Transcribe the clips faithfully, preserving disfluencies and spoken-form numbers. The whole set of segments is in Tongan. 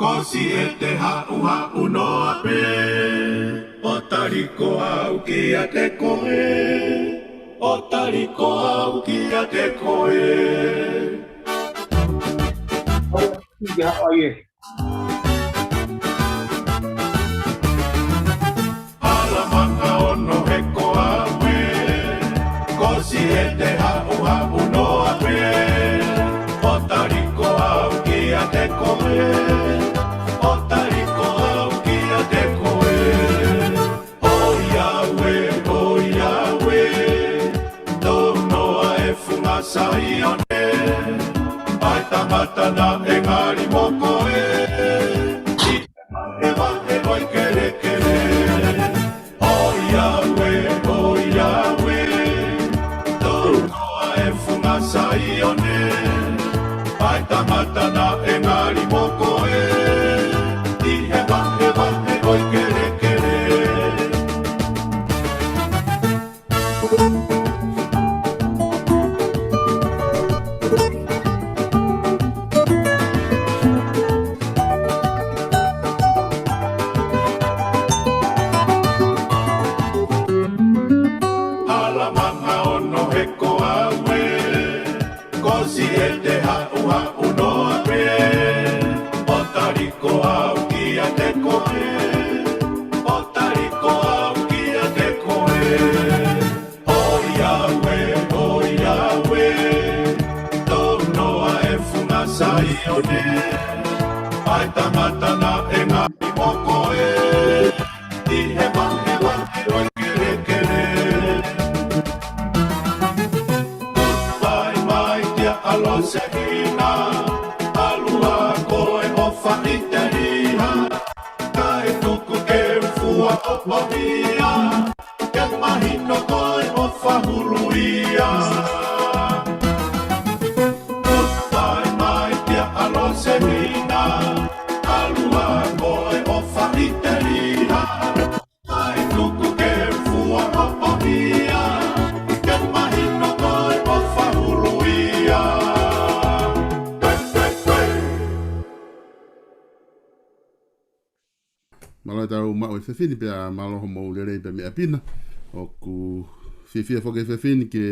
Ko Siete haʻuhaʻu noa pē, ʻo tali ko au kiate koe, ʻo tali ko au kiate koe. Ia, ʻo ia. Hala manga ono he ko au ē, ko Siete haʻuhaʻu noa pē, ʻo tali ko au kiate koe, ʻo tali ko au kiate koe. ʻOiauē, ʻoiauē, tō noa e funga Saione, ʻa e tangata naʻe ngali mo koe. Vahevahe ʻo e kelekele. ʻOiauē, ʻoiauē, tō noa e funga Saione, ʻa e tangata naʻe ngali mo koe. ʻI he vahevahe ʻo e kelekele. Hala manga ono he ko au ē, ko Siete haʻuhaʻu noa pē, ʻo tali ko au kiate koe, ʻo tali ko au kiate koe. ʻOiauē, ʻoiauē, tō noa e funga Saione, ʻa e tangata naʻe ngali mo koe. ʻI he vahevahe ʻo e kelekele. Goodbye, my dear Alosehina. ʻAlu ā ko e ʻofa ʻi te liha, kae tuku ke u fua hopo hia, ke mahino ko e ʻofa hulu ia. Goodbye, my dear Alosehina. ʻAlu ā ko e ʻofa ʻi te liha, kae tuku ke u fua hopo hia, ke mahino ko e ʻofa hulu ia. Pē, pē, pē. Mālō e tau maʻu e efiafi ni pea mālō hoʻomou lelei pē mei ʻapi na. ʻOku fiefia foki e efiafi ni ke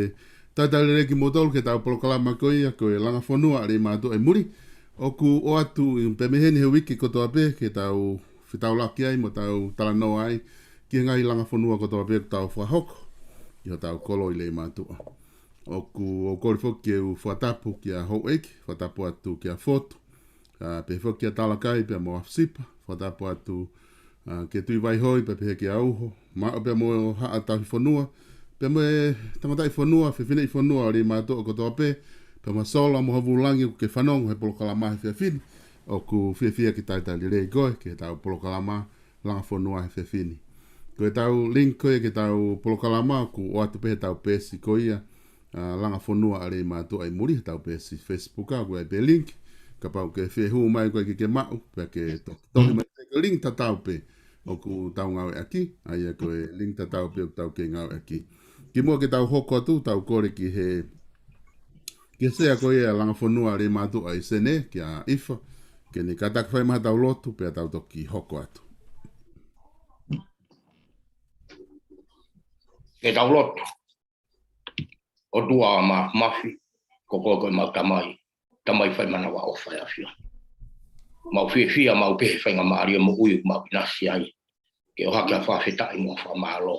talitali lelei kimoutolu ki heʻetau polokalama ko ia ko e Langa Fonua ʻa Leimātuʻa ʻi Muli. ʻOku ʻoatu pē mei heni he uike kotoa pē ke tau fetaulaki ai mo tau talanoa ai ki he ngaahi langa fonua kotoa pē ʻoku tau fakahoko ʻi hotau kolo ʻi Leimātuʻa. ʻOku ou kole foki ke u fakatapu kia Houʻeiki, fakatapu atu kia Fotu, ʻa, pehē foki kia Talakai pea mo Afisipa, fakatapu atu, ʻa, kia Tuʻivaihoi pea pehē kia Uho, maʻu pea mo Haʻa Tauhi Fonua, pea mo e tangataʻi fonua, fefineʻi fonua ʻo Leimātuʻa kotoa pē, pea mo Sola mo Havulangi ʻoku ke fanongo he polokalama he efiafi ni. ʻOku fiefia ke talitali lelei koe ki heʻetau polokalama Langa Fonua he efiafi ni. Ko ʻetau link ko ia ki heʻetau polokalama ʻoku ʻoatu pē heʻetau peesi ko ia, ʻa, Langa Fonua ʻa Leimātuʻa ʻi Muli, heʻetau peesi Facebook, ʻa, ʻoku ʻi ai pē link. Kapau ʻoku ke fie hū mai ʻoku ʻikai ke ke maʻu, pea ke to-, tohi mai pē ko e link tatau pē ʻoku tau ngāueʻaki, ʻa ia ko e link tatau pē ʻoku tau kei ngāueʻaki. Kimuʻa ke tau hoko atu, tau kole ki he, ki he sea ko ia Langa Fonua ʻa Leimātuʻa ʻi Senē, kia ʻIfa, ke ne kātaki fai mai haʻatau lotu, pea tau toki hoko atu. Ke tau lotu. ʻOtua Māfimafi, ko koe ko ʻemau Tamai, Tamai fai manavaʻofa ʻe ʻAfiona. Mau fiefia mau pehē faingamālie moʻui ʻoku mau ʻinasi ai, ke ʻohake ʻa e fakafetaʻi mo e fakamālō,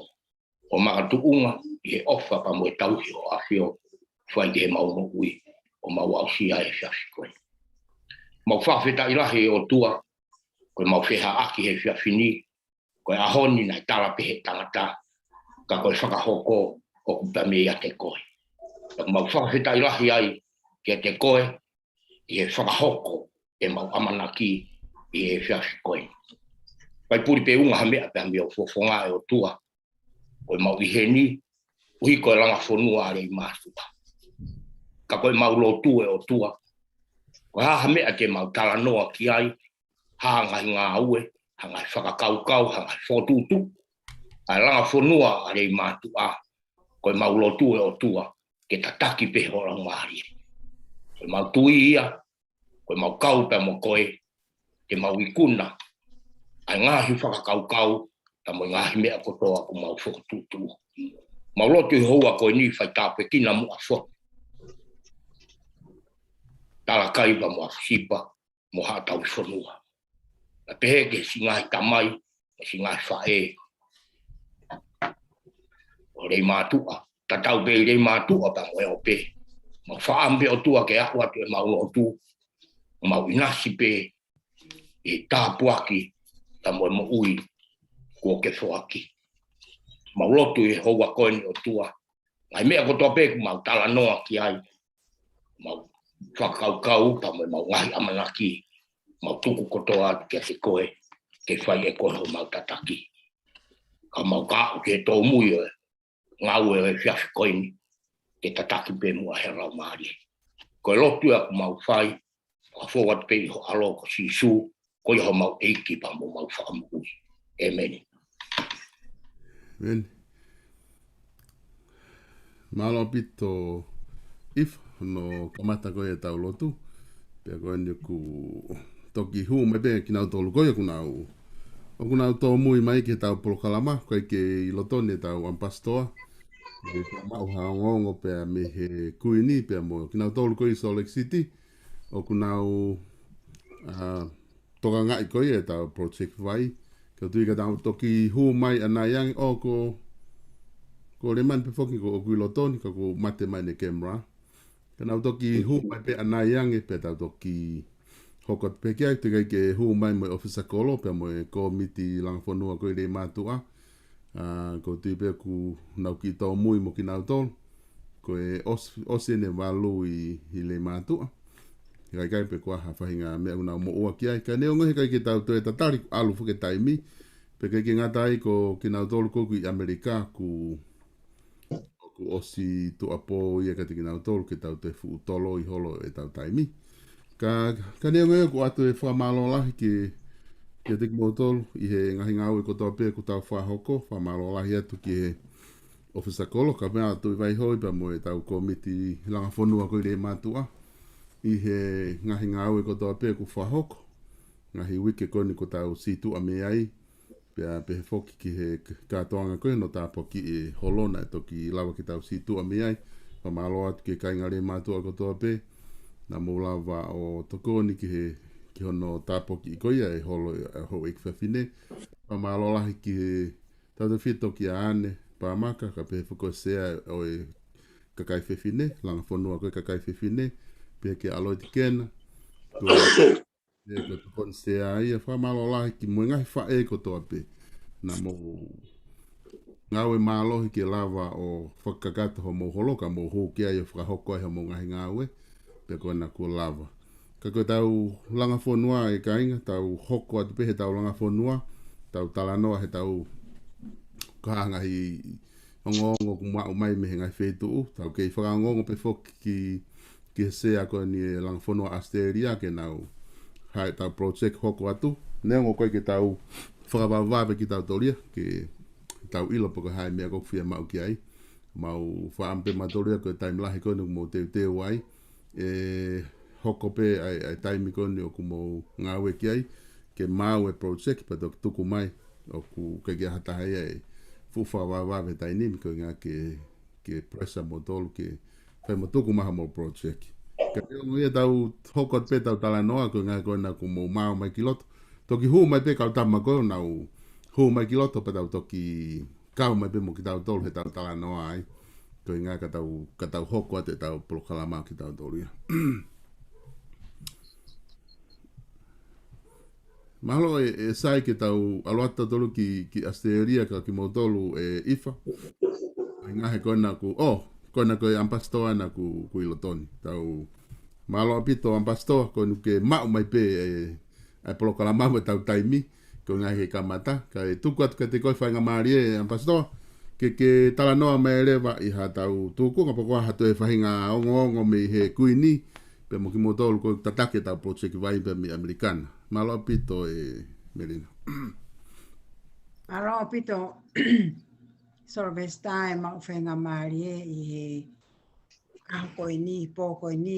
ʻo makatuʻunga ʻi he ʻofa pea mo e tauhi ʻo e ʻAfio, fai ki heʻemau moʻui, ʻo mau aʻusia e efiafi ko eni. Mau fakafetaʻi lahi ʻe ʻOtua, ko ʻemau feʻiloaki he efiafi ni, ko e ʻaho ni naʻe tala pē ʻe he tangata, ka ko e fakahoko ʻoku pē meiate koe. Pea mau fakafetaʻi lahi ai kiate koe, ʻi he fakahoko ʻemau ʻamanaki ʻi he efiafi ko eni. Kae puli pē ʻuhinga ha meʻa pē mei hoʻo fofonga ʻe ʻOtua, ko ʻemau ʻi heni, ʻuhi ko e Langa Fonua ʻa Leimātuʻa. Ka ko ʻemau lotu ʻe ʻOtua, ko e hā ha meʻa te mau talanoa ki ai, ha ngaahi ngāue, ha ngaahi fakakaukau, ha ngaahi fokotuʻutuʻu ʻa e Langa Fonua ʻa Leimātuʻa, ko ʻemau lotu ʻe ʻOtua, ke tataki pē ho Laumālie. Ko ʻemau tui ia, ko ʻemau kau pē mo koe, ke mau ikuna ʻa e ngaahi fakakaukau, pea mo e ngaahi meʻa kotoa ʻoku mau fokotuʻutuʻu. Mau lotu ʻi he houa ko eni fai tāpuekina muʻa foki Talakai pea mo ʻAfisipa, mo Haʻa Tauhi Fonua. Pea pehē ki he siʻi ngaahi tamai, mo e siʻi ngaahi faʻē ʻo Leimātuʻa, tatau pē ʻi Leimātuʻa pea mo e ʻope. Mau fakaʻamu pē ʻOtua ke aʻu atu ʻemau lotu, mau ʻinasi pē ʻi he tāpuaki pea mo e moʻui kuo ke foaki. Mau lotu ʻi he houa ko eni ʻOtua, ngaahi meʻa kotoa pē ʻoku mau talanoa ki ai, mau fakakaukau pea mo ʻemau ngaahi ʻamanaki, mau tuku kotoa atu kiate koe, ke fai ʻe koe homau tataki. Ka mau ka aʻu ki he tōmui ʻo e ngāue ʻo e efiafi ko eni, ke tataki pē muʻa he Laumālie. Ko e lotu ia ʻoku mau fai, fakafou atu pē ʻi ho ʻAlo ko Sīsū, ko ia homau ʻEiki pea mo homau Fakamoʻui. ʻĒmeni. ʻĒmeni. Mālō ʻaupito ʻIfa, hono kamata ko ē ʻetau lotu. Pea ko eni ʻoku toki hū mai pē kinautolu ko ē ʻoku nau, ʻoku nau tōmui mai ki heʻetau polokalama, ʻikai ke ʻi loto ni ʻetau ʻamipasitoa. ʻOku maʻu ha ongoongo pea mei he Kuini, pea mo kinautolu ko ē ʻi Salt Lake City ʻoku nau, ā, tokangaʻi ko ē ʻetau project vai. Ka ʻoku ou tui ka tau toki hū mai ʻanai ange, ʻo ko, ko Lemani pē foki ʻoku ʻi loto ni ka ʻoku mate mai ʻene camera. Ka nau toki hū mai pē ʻanai ange pea tau toki hoko atu pē ki ai, teʻeki ai ke hū mai mo e ʻōfisa kolo pea mo e kōmiti langa fonua ko ē ʻi Leimātuʻa. Ā, ʻoku ou tui pē ʻoku nau kiʻi tōmui mo kinautolu. Ko e ʻos-, ʻosi ʻene valu ʻi, ʻi Leimātuʻa. He ʻikai ke ʻi ai pē ko ha faʻahinga meʻa ʻoku nau moʻua ki ai. Ka neongo he ʻikai ke tau toe tatali ʻalu foki e taimi. Pea ʻikai ke ngata ai ko kinautolu ko ē ʻoku ʻi ʻAmelika ʻoku, ʻoku ʻosi tuʻuapō ia kiate kinautolu ke tau toe fuʻu toloi holo ʻetau taimi. Ka, ka neongo ia ʻoku ʻoatu e fakamālō lahi ki, kiate kimoutolu ʻi he ngaahi ngāue kotoa pē ʻoku tau fakahoko, fakamālō lahi atu ki he ʻōfisa kolo, ka meʻa atu ʻi Vaihoi pea mo ʻetau kōmiti langa fonua ko ē ʻi Leimātuʻa, ʻi he ngaahi ngāue kotoa pē ʻoku fakahoko, ngaahi uike ko eni ʻoku tau sītuʻa mei ai, pea pehē foki ki he k-, kātoanga ko ē hono tāpuakiʻi e holo naʻe toki lava ke tau sītuʻa mei ai. Fakamālō atu ki he kāinga Leimātuʻa kotoa pē, naʻa mou lava ʻo tokoni ki he, ki hono tāpuakiʻi ko ia e holo ʻa e houʻeiki fefine. Fakamālō lahi ki he tautautefito kia ʻAne Pāmaka, ka pehē foki ko e sea ʻo e kakai fefine, langa fonua ko ē kakai fefine, pehē kia ʻAloiti Kena, ko e, ko e tokoni sea ia, fakamālō lahi ki he ngaahi faʻē kotoa pē. Naʻa mou ngāue mālohi ke lava ʻo fakakakato hoʻomou holo, ka mou hū ki ai ʻo fakahoko ai hoʻomou ngaahi ngāue, pea ko ena kuo lava. Ka ko ʻetau langa fonua ʻe kāinga, tau hoko atu pē heʻetau langa fonua, tau talanoa heʻetau ka ngaahi ongoongo ʻoku maʻu mai mei he ngaahi feituʻu, tau kei fakaongoongo pē foki ki, ki he sea ko eni e langa fonua ʻAositelēlia ke nau haʻu ʻetau project hoko atu. Neongo ʻoku ʻikai ke tau fakavavevave kitautolu ia, ke tau ʻilo pe ko e hā e meʻa ʻoku fiemaʻu ki ai. Mau fakaʻamu pē mautolu ia ko e taimi lahi ko eni ʻoku mou teuteu ai, ʻe hoko pē ʻa e, ʻa e taimi ko eni ʻoku mou ngāue ki ai, ke maʻu e project pea toki tuku mai, ʻoku ʻikai ke ʻi ai ha taha ia ʻe fuʻu fakavavevave he taimi ni, ko e ʻuhinga ke, ke pressure moutolu ke fai mo tuku mai haʻamou project. Ka neongo ia tau hoko atu pē ʻetau talanoa, ko e ʻuhinga ko ena ʻoku mou maʻu mai ki loto. Toki hū mai pē kau tama ko ē ʻoku nau hū mai ki loto pea tau toki kau mai pē mo kitautolu heʻetau talanoa ai. Ko e ʻuhinga ka tau, ka tau hoko atu ʻetau polokalama kitautolu ia. Mahalo ʻe, ʻe sai ke tau ʻalu atu tautolu ki, ki ʻAositelēlia ka kimoutolu ʻe ʻIfa. Ko e ʻuhinga he ko ena ʻoku, ʻo, ko ena ko e ʻamipasitoa ena ʻoku, ʻoku ʻi loto ni. Tau mālō ʻaupito ʻamipasitoa, ko eni ke maʻu mai pē e, ʻa e polokalama mo ʻetau taimi, ko e ʻuhinga he kamata, kae tuku atu kiate koe faingamālie ʻamipasitoa, ke, ke talanoa mai leva ʻi haʻatau tūkunga pe ko ha toe faʻahinga ongoongo mei he Kuini, pea mo kimoutolu ko ē tataki ʻetau project vai pea mei ʻAmelika na. Mālō ʻaupito ʻe Melina. Mālō ʻaupito Sylvester e maʻu faingamālie ʻi he ʻaho ko eni, pō ko eni,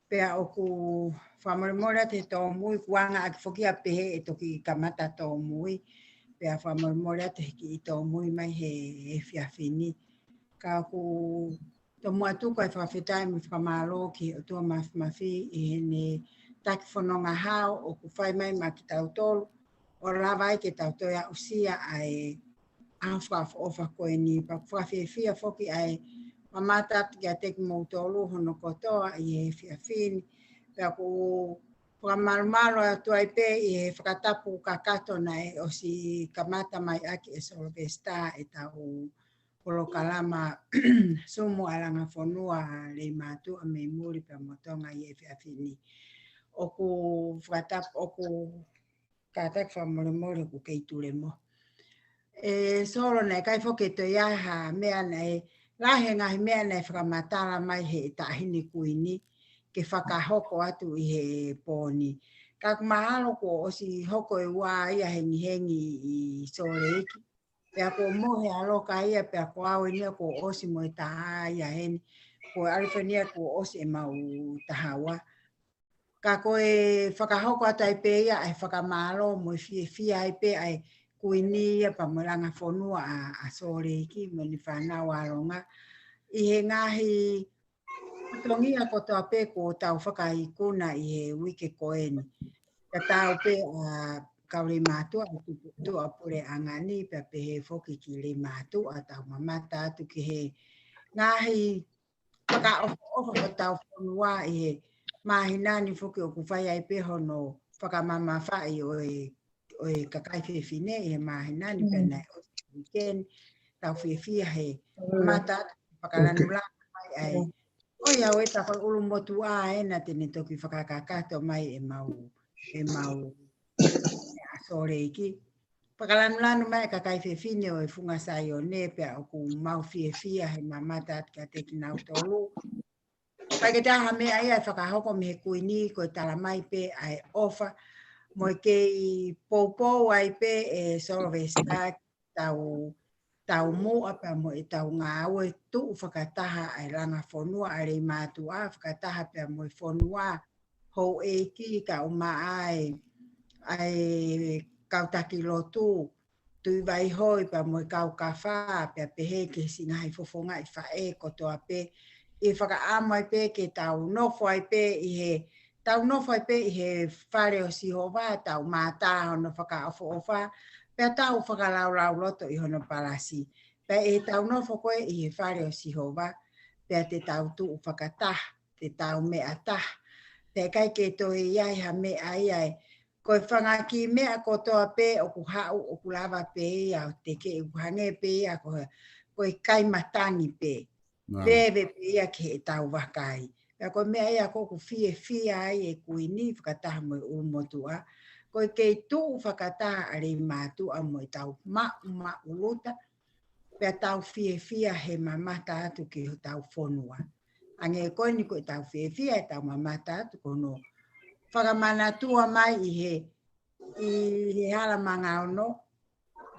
pea ʻoku fakamolemole atu he tōmui, kuo anga ʻaki foki ia pehē ʻe toki kamata tōmui, pea fakamolemole atu he kiʻi tōmui mai he, he efiafi ni. Ka ʻoku tomuʻa tuku ai e fakafetaʻi mo e fakamālō ki he ʻOtua Māfimafi ʻi heʻene taki fononga hao ʻoku fai mai maʻa kitautolu, ʻo lava ai ke tau toe aʻusia ʻa e ʻaho fakaʻofoʻofa ko eni, pea ʻoku fakafiefia foki ʻa e mamata atu kiate kimoutolu hono kotoa ʻi he efiafi ni. Pea ʻoku ou fakamalumalu atu ai pē ʻi he fakatapu kakato naʻe ʻosi kamata mai ʻaki ʻe Solovesita ʻetau polokalama Sumu ʻa e Langa Fonua Leimātuʻa mei muli pea mo Tonga ʻi he efiafi ni. ʻOku fakatapu, ʻoku kātaki fakamolemole ʻoku kei tule mo. ʻE Solo, naʻe ʻikai foki ke toe ʻi ai ha meʻa naʻe, lahi e ngaahi meʻa naʻe fakamatala mai he Taʻahine Kuini ke fakahoko atu ʻi he pō ni. Ka ʻoku mahalo kuo ʻosi hoko e ua ia hengihengi ʻi Sōleki. Pea kuo mohe ʻa Loka ia, pea ko au eni ia kuo ʻosi mo e taha ia heni, ko ʻAlifania kuo ʻosi ʻemau taha ua. Ka ko e fakahoko atu ai pē ia ʻa e fakamālō mo e fiefia ai pē ʻa e Kuini ia pea mo e Langa Fonua ʻa, ʻa Sōleki mo ʻene fānau ʻa Tonga ʻi he ngaahi fatongia kotoa pē kuo tau fakaikuna ʻi he uike ko eni. Tatau pē ʻa e kau Leimātuʻa, ʻa e tupu-, tuʻapuleʻanga ni, pea pehē foki ki he Leimātuʻa, tau mamata atu ki he ngaahi fakaʻofoʻofa ʻo hotau fonua ʻi he māhina ni foki ʻoku fai ai pē hono fakamamafaʻi ʻo e, ʻo e kakai fefine ʻi he māhina ni, pea naʻe ʻosi weekend, tau fiefia he mamata atu fakalanulanu mai ai. ʻOiauē, tā ko e ʻulumotuʻa ena te ne toki fakakakato mai ʻemau, ʻemau ʻa Sōleki. Fakalanulanu mai e kakai fefine ʻo e Funga Saione, pea ʻoku mau fiefia he mamata atu kiate kinautolu. ʻIkai ke toe ʻi ai ha meʻa ia ʻe fakahoko mei he Kuini, ko e tala mai pē ʻa e ʻofa, mo e kei poupou ai pē ʻe Solovesita ʻetau taumuʻa pea mo ʻetau ngāue tuʻu fakataha ʻa e Langa Fonua ʻa Leimātuʻa, fakataha pea mo e fonua, houʻeiki, kau maʻa e, ʻa e kau taki lotu, Tuʻi Vaihoi pea mo e kau kafa, pea pehē ki he siʻi ngaahi fofongaʻi faʻē kotoa pē, ʻi he fakaʻamu ai pē ke tau nofo ai pē ʻi he, tau nofo ai pē ʻi he fale ʻo Sihova, tau mātā hono fakaʻofoʻofa, pea tau fakalaulauloto ʻi hono palasi. Pea ʻi heʻetau nofo ko ē ʻi he fale ʻo Sihova, pea te tau tuʻu fakataha, te tau meʻa taha. Pea ʻikai ke toe ʻi ai ha meʻa ia ʻe, ko e fanga kiʻi meʻa kotoa pē ʻoku haʻu ʻoku lava pē ia ʻo tekeʻi, ʻoku hangē pē ia ko e, ko e kai matangi pē. Veve pē ia ki heʻetau vakai. Pea ko e meʻa ia ʻoku fiefia ai e Kuini fakataha mo e ʻulumotuʻa, ko e kei tuʻu fakataha ʻa Leimātuʻa mo ʻetau maʻumaʻuluta, pea tau fiefia he mamata atu ki hotau fonua. Hangē ko eni ko ʻetau fiefia ʻetau mamata atu ko hono fakamanatua mai ʻi he, ʻi he Hala Mangaono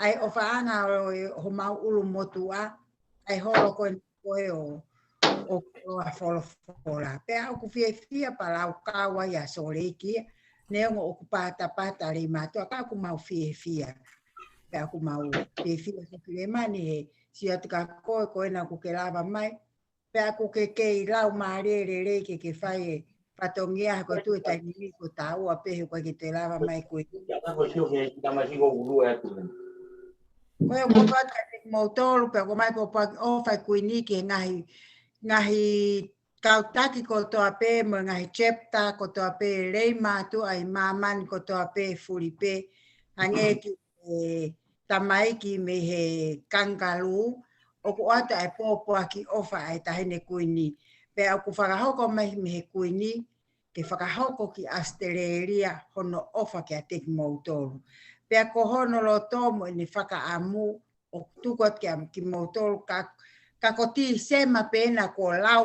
ʻa e ʻofaʻanga ʻo e, homau ʻulumotuʻa, ʻa e holo ko eni ko ē ʻo, ʻo, ʻo ʻa Folofola. Pea ʻoku fiefia pea laukau ai ʻa Sōleki ia, neongo ʻoku patapata Leimātuʻa, ka ʻoku mau fiefia. Pea ʻoku mau fiefia ko Kilemani he sio atu kia koe, ko ena ʻoku ke lava mai. Pea ʻoku ke kei lau mālie lelei ke ke fai e fatongia, he ko e tuʻu e taimi ni ko tāua pē he ʻoku ʻikai ke toe lava mai koe. Ko e ʻoku ʻoatu kiate kimoutolu, pea ʻoku ʻomai pōpoaki ʻofa e Kuini ki he ngaahi, ngaahi kau taki kotoa pē, mo e ngaahi chapter kotoa pē, Leimātuʻa ʻi māmani kotoa pē, fuli pē, hangē ki he tamaiki mei he kangaroo, ʻoku ʻoatu ʻa e pōpoaki ʻofa ʻa e Taʻahine Kuini. Pea ʻoku fakahoko mai mei he Kuini, ke fakahoko ki ʻAositelēlia hono ʻofa kiate kimoutolu. Pea ko hono loto mo ʻene fakaʻamu ʻoku tuku atu kia kimoutolu ka, ka ko Tīsema pē ena kuo lau,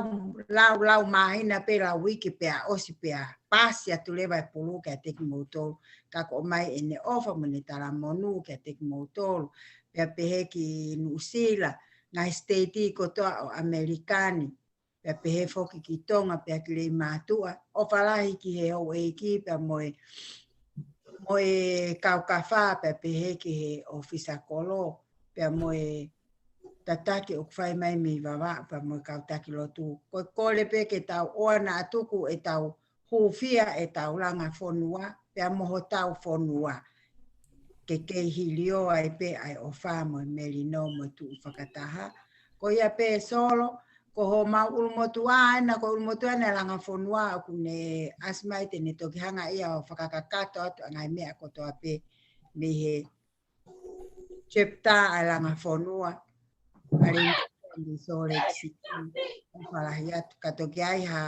lau, lau māhina pē, lau uike pea ʻosi pea pasi atu leva e pulu kiate kimoutolu. Ka kuo ʻomai ʻene ʻofa mo ʻene talamonū kiate kimoutolu. Pea pehē ki Nuʻusila, ngaahi siteiti kotoa ʻo ʻAmelika ni. pea pehē foki ki Tonga, pea ki Leimātuʻa. ʻOfa lahi ki he houʻeiki, pea mo e, mo e kau kafa, pea pehē ki he ʻōfisa kolo, pea mo e tataki ʻoku fai mai mei Vavaʻu, pea mo e kau taki lotu. Ko e kole pē ke tau ʻoua naʻa tuku ʻetau hūfia ʻetau langa fonua, pea mo hotau fonua. Ke kei hilio ai pē ʻa e ʻofa mo e melino mo e tuʻu fakataha. Ko ia pē Solo, ko homau ʻulumotuʻa ena, ko e ʻulumotuʻa ena e langa fonua ʻoku ne ʻasi mai te ne toki hanga ia ʻo fakakakato atu ʻa e ngaahi meʻa kotoa pē mei he chapter ʻa e langa fonua. ʻA e lima ni Salt Lake City. ʻOfa lahi atu ka toki ai ha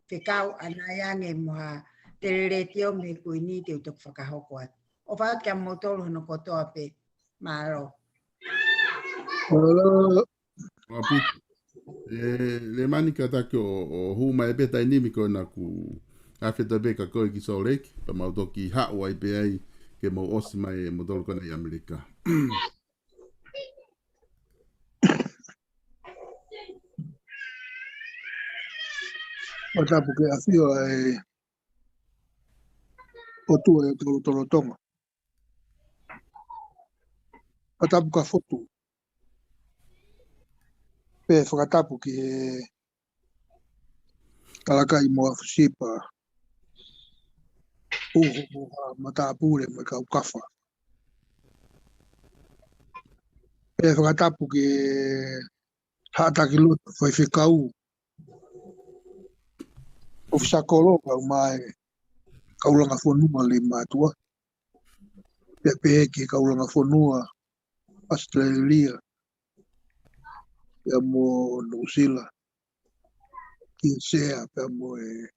fekau ʻanai ange mo ha telelētio mei he Kuini te u toki fakahoko atu. ʻOfa atu kia moutolu hono kotoa pē. Mālō. Mālō. Api. E, Lemani ka taki ʻo, ʻo hū mai pē taimi ni ko ena kuo afe atu pē ka ko e ki Salt Lake, pea mau toki haʻu ai pē ai ke mau ʻosi mai e moutolu ko ena ʻi ʻAmelika. Fakatapu ki he ʻafio ʻa e ʻOtua ʻi hotau lotolotonga. Fakatapu kia Fotu. Pea fakatapu ki he Talakai mo Afusipa, Uho mo Haʻa Matāpule mo e kau kafa. Pea fakatapu ki he Haʻa Taki Lotu, Faifekau, ʻŌfisa Kolo, kae ʻumaʻā e kau langa fonua Leimātuʻa. Pea pehē ki he kau langa fonua ʻAositelēlia, pea mo Nuʻusila, ki he Sea, pea mo e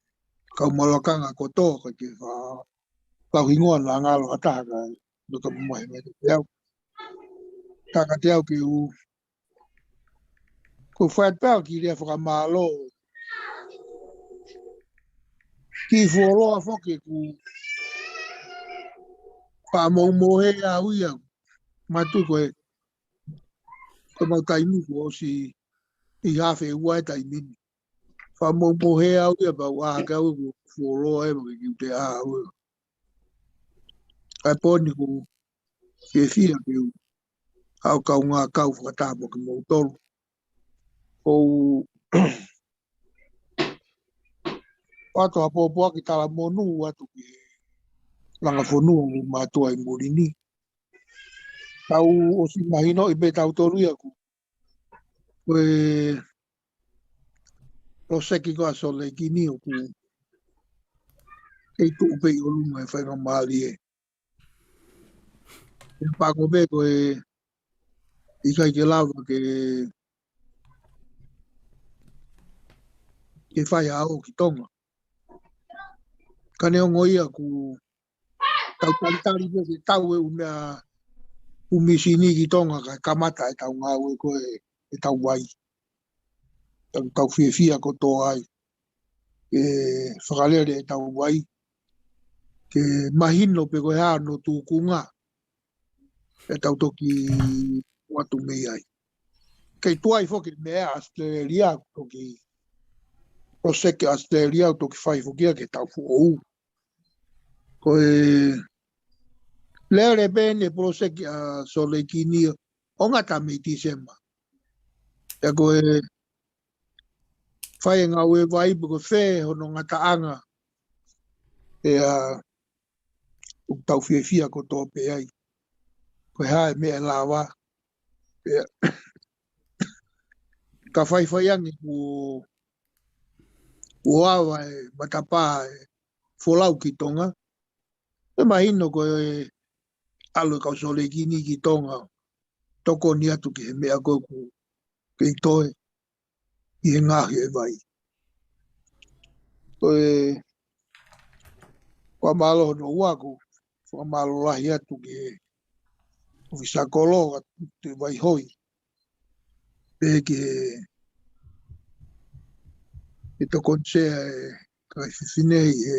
kau maʻu lakanga kotoa, ka ke fa-, kau hingoa naʻa ngalo ha taha ka nota mamahi mai kiate au. Ka kiate au ke u, ko e fai atu pē au ki he lea fakamālō. Kiʻi fuoloa foki ʻeku faʻa momohe au ia. Mātuʻa ko e, ko ʻemau taimi kuo ʻosi ʻi he afe ua e taimi ni. Faʻa momohe au ia pea u ʻā hake au ʻeku fuoloa ē, ma ke kiu te ʻā au ē. ʻA e pō ni ʻoku ou fiefia ke u haʻu ʻo kaungā kau fakataha mo kimoutolu. ʻOku ou ʻoatu ha pōpoaki talamonū atu ki he langa fonua ʻo e mātuʻa ʻi muli ni. Tau ʻosi mahinoʻi pē ʻe tautolu ia ʻoku ko e palōseki ko ē ʻa Salt Lake ni ʻoku kei tuʻu pē ʻi ʻolunga e faingamālie. ʻE pako pē ko e ʻikai ke lava ke, ke fai ha ō ki Tonga. Ka neongo ia ʻoku tau talitali pē ke tau e ʻū meʻa, ʻū mīsini ki Tonga kae kamata ʻetau ngāue ko ē ʻetau vai. Tau, tau fiefia kotoa ai ke fakalele ʻetau vai, ke mahino pe ko e hā hono tūkunga ʻetau toki ʻoatu mei ai. Kei tuai foki meʻa ʻAositelēlia, toki palōseki ʻAositelēlia, toki fai foki ia ke tau foʻou. Ko e lele pē eni e palōseki ʻa Salt Lake ni ʻo ngata mei Tīsema. Pea ko e fai e ngāue vai pe ko fē hono ngataʻanga. Pea ʻoku tau fiefia kotoa pē ai. Ko e hā e meʻa ʻe lava. Pea ka faifai ange kuo, kuo ava e matapā e folau ki Tonga. ʻE mahino ko e ʻalu e kau Salt Lake ni ki Tonga, tokoni atu ki he meʻa ko ē ʻoku kei toe ʻi he ngaohi e vai. Ko e fakamālō hono ua ʻoku ou fakamālō lahi atu ki he ʻōfisa kolo ʻa Tuʻi Vaihoi. Pehē ki he, he tokoni sea e kakai fefine ʻi he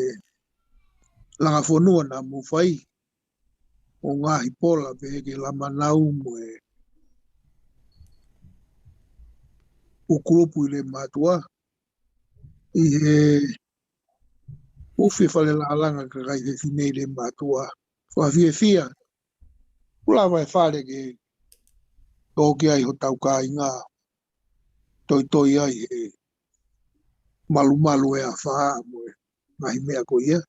langa fonua naʻa mou fai. ʻO ngaahi pola pehē ki he Lamanau mo e ʻū kulupu ʻi Leimātuʻa. ʻi he ʻufi fale lālanga kakai fefine ʻi Leimātuʻa. Fakafiefia. Kuo lava e fale ke toki ai hotau kāinga, toitoi ai he malumalu e afā mo e ngaahi meʻa ko ia.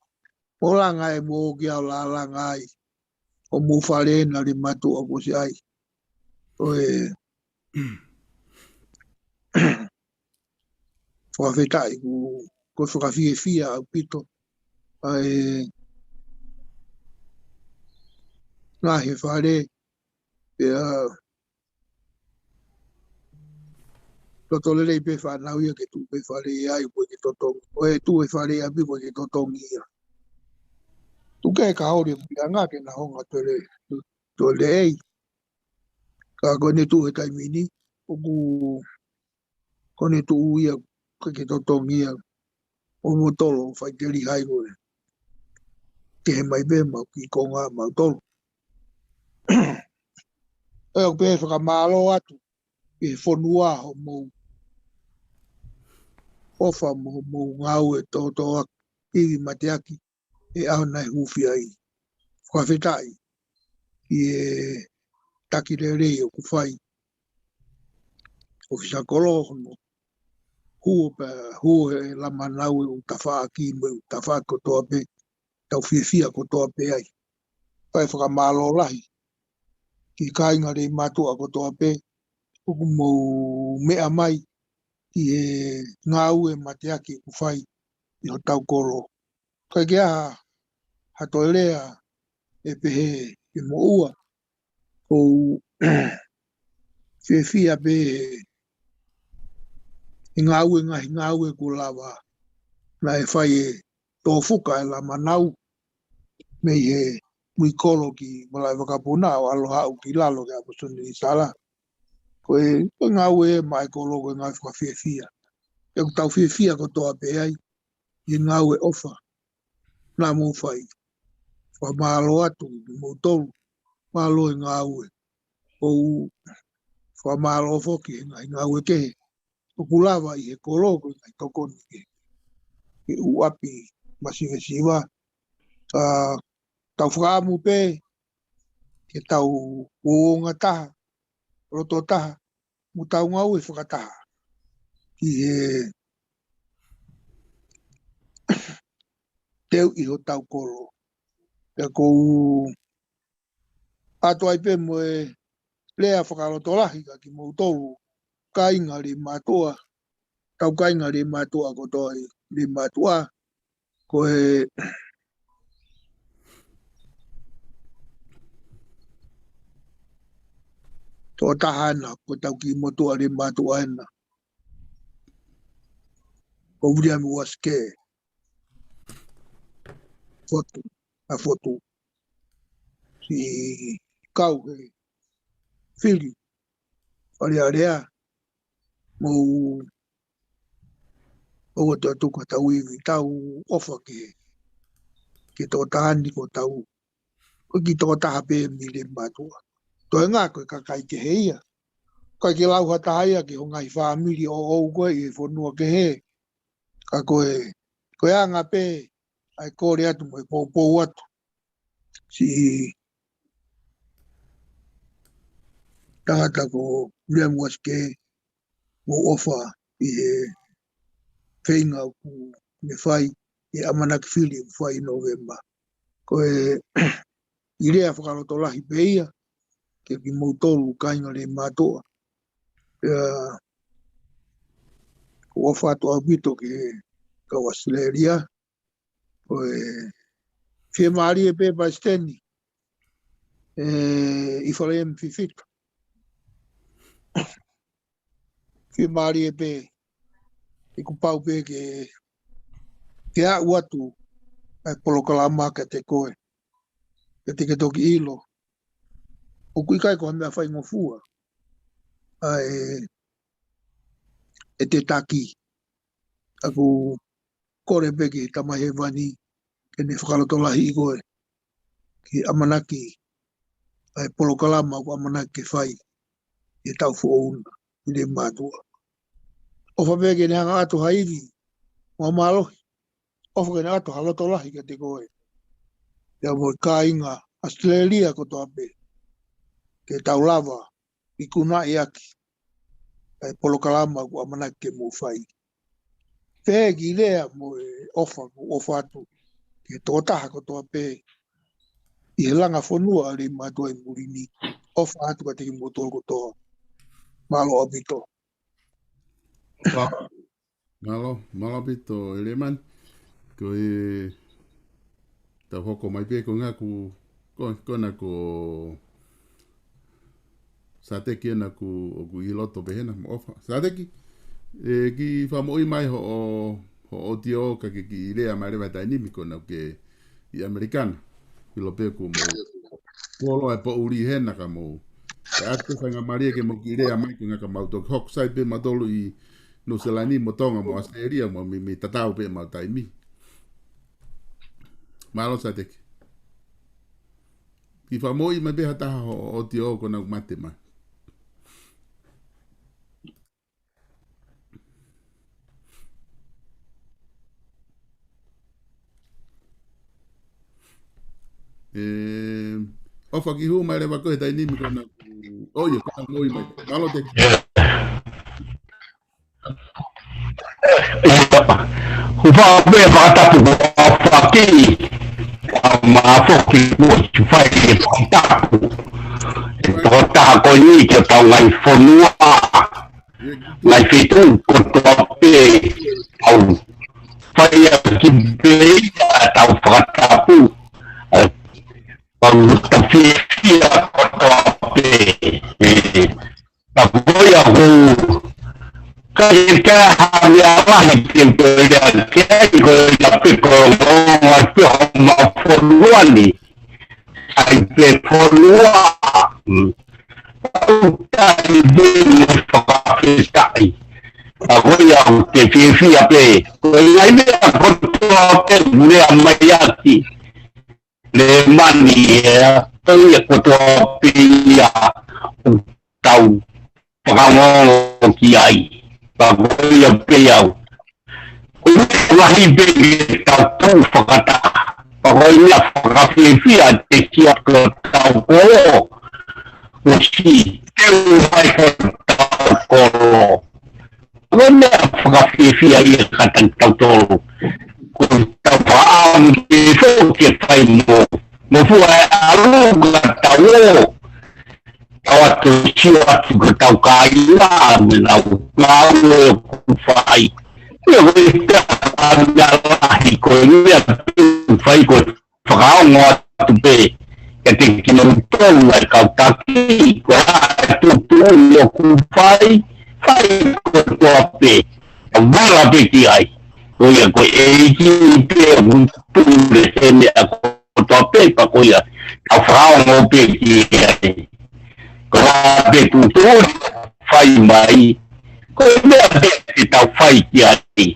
Mo langa e mo ki au lālanga ai. ʻO mo fale na Leimātuʻa ko si ai. ʻO e fakafetaʻi ku, ko fakafiefia ʻaupito. ʻA e ngaahi fale, pea loto lelei pē fānau ia ke tuʻu pē fale ia ai, ko e ke totongi. ʻO e tuʻu e fale ia ʻapi, ko e ke totongi ia. Tuku e ka hori e kulianga ke na honga tole, tole ei. Ka ko ne tuʻu he taimi ni, ʻoku ko ne tuʻu ia, ko e ke totongi ia, ʻo mo tolo, fai ke lihai ko e. Ke he mai pē, mau ki konga, mau tolo. ʻE au pē fakamālō atu, ʻi he fonua hoʻomou ʻofa mo hoʻomou ngāue tōtōaki, ivi mateaki, ʻe au naʻe hufi ai. Fakafetaʻi, ʻi he taki lelei ʻoku fai. ʻOfisa kolo hono, huo pē, huo he lama nau e ʻū tafaʻaki mo e ʻū tafaʻaki kotoa pē, tau fiefia kotoa pē ai. Fai fakamālō lahi. Ki he kāinga Leimātuʻa kotoa pē, ʻoku mou meʻa mai, ʻi he ngāue mateaki ʻoku fai, ʻi hotau kolo. Ka ke aha, ha toe lea, ʻe pehē, ʻe moʻua, ʻoku ou fiefia pē he, he ngāue ngaahi ngāue kuo lava. Naʻe fai e tō fuka e lama nau. Mei he mui kolo ki Malaʻevakapuna ʻo ʻalu haʻu ki lalo ki ʻApasoni Sala. Ko e, ko e ngāue ē maʻa e kolo ko e ngāue fakafiefia. ʻOku tau fiefia kotoa pē ai, ʻi he ngāue ʻofa. Naʻa mou fai. Fakamālō atu, ki moutolu. Mālō e ngāue. ʻOku ou fakamālō foki he ngaahi ngāue kehe. ʻOku lava ʻi he kolo ko e ngaahi tokoni ke, ke ʻuʻapi masivesiva. Ka tau fakaʻamu pē, ke tau uonga taha, loto taha, mo tau ngāue fakataha. ʻI he teu ʻi hotau kolo. Pea ʻoku ou ʻoatu ai pē mo e lea fakalotolahi ka ki moutolu, kāinga Leimātuʻa, tau kāinga Leimātuʻa kotoa ʻi Leimātuʻa, ko e tokotaha ena, ko e tau kiʻi motuʻa Leimātuʻa ena. Ko Viliami Uasikē Fotu, ʻa Fotu. Siʻi kau he fili, Fale Alea, mou ʻoua te tuku ha tau ivi, tau ʻofa ke, ke tokotaha ni ko tau, ko e kiʻi tokotaha pē mei Leimātuʻa. Toenga ko e kakai kehe ia. Ko e ke lau ha taha ia ki ho ngaahi fāmili ʻoʻou ko ē ʻi he fonua kehe. Ka ko e, ko e anga pē, ʻa e kole atu mo e poupou atu. Siʻi tangata ko Viliami Uasikē, mou ʻofa ʻi he feinga ʻoku ne fai, ʻi he ʻamanaki fili ʻoku fai ʻi Nōvema. Ko e ʻi lea fakalotolahi pē ia, ke ki moutolu kāinga Leimātuʻa. Pea, ʻoku ou ʻofa atu ʻaupito ki he kau ʻAositelēlia, ko e fiemālie pē Palesiteni, ʻe, ʻi Fale ʻEmififita. Fiemālie pē, ʻoku pau pē ke, ke aʻu atu, ʻa e polokalama kiate koe. Ke te ke toki ʻilo. ʻOku ʻikai ko ha meʻa faingofua. ʻA e, ʻe te taki. ʻOku ou kole pē ki he Tamai Hēvani, ke ne fakalotolahiʻi koe. Ki he ʻamanaki, ʻa e polokalama ʻoku ʻamanaki ke fai, ʻi he taʻu foʻou na, ʻi Leimātuʻa. ʻOfa pē ke ne hanga ʻoatu ha ivi, mo mālohi. ʻOfa ke ne ʻoatu ha loto lahi kiate koe. Pea mo e kāinga ʻAositelēlia kotoa pē. Ke tau lava ikunaʻi ʻaki ʻa e polokalama ʻoku ʻamanaki ke mou fai. Pea kiʻi lea mo e ʻofa, ʻoku ʻofa atu ki he tokotaha kotoa pē ʻi he langa fonua ʻa e mātuʻa ʻi muli ni. ʻOfa atu kiate kimoutolu kotoa. Mālō ʻaupito. Mālō, mālō ʻaupito, ʻElemani. Ko e tau hoko mai pē ko e ngaahi ko, ko ena ko Sateki ena ʻoku, ʻoku ʻi loto pē hena mo ʻofa. Sateki, ē, kiʻi fakamoʻui mai hoʻo, hoʻo ʻotiō ka ke kiʻi lea mai leva he taimi ni ko ena ke ʻi ʻAmelika na. ʻIlo pē kuo mou kolo e poʻuli hena ka mou. ʻE ʻoatu faingamālie ke mou kiʻi lea mai ko e ngaahi ka mau toki hoko sai pē mautolu ʻi Nuʻusila ni mo Tonga mo ʻAositelēlia mo mimi tatau pē mau taimi. Mālō Sateki. Kiʻi fakamoʻui mai pē ha taha hoʻo ʻotiō ko ena ʻoku mate mai. Ē, ʻofa kiʻi hū mai leva koe he taimi ni ko ena ʻoku, ʻo ia, ko ena moʻui mai. Mālō Teki. ʻIo, ʻofa pē fakatapu ko ʻofa ki, ʻa ma foki ko e fai e fakatapu. Ko e tokotaha ko eni ki hotau ngaahi fonua. Ngaahi feituʻu kotoa pē ʻoku fai ʻaki pē ʻetau fakatapu. ʻOku tau fiefia kotoa pē. Ē, ka ko ia ʻoku, ka ʻi ai ha meʻa lahi ke u toe lea ki ai ko ia pē ko e ongoongo pē homau fonua ni. ʻAi pē fonua. ʻOku tau pē mo fakafetaʻi. Ka ko ia ʻoku te fiefia pē. Ko e ngaahi meʻa kotoa pē meʻa mai ʻaki ʻElemani ē, ko ia kotoa pē ia ʻoku tau fakaongo ki ai. Ka ko ia pē au. Ko e meʻa lahi pē ke tau tuʻu fakataha. Ka ko ia fakafiefia te kia ko tau kolo. Ko si te u hai ko tau kolo. Ko e meʻa fakafiefia ia kiate kitautolu. Ko tau faʻa ke fo ke fai mo. Mo fua e ʻalu ka tau ō. Tau atu sio atu ka tau kāinga me nau ngāue ʻoku fai. Ia ko e meʻa lahi ko e meʻa fai ko fakaongo atu pē, kiate kimoutolu ʻa e kau taki, ko e hā e tuʻutuʻuni ʻoku fai, fai kotoa pē, ʻa vela pē ki ai. Ko ia ko e ʻEiki pē ʻoku pule he meʻa kotoa pē, ka ko ia, ʻa fakaongo pē ki ai. Ko e hā pē tuʻutuʻuni, fai mai, ko e meʻa pē te tau fai ki ai.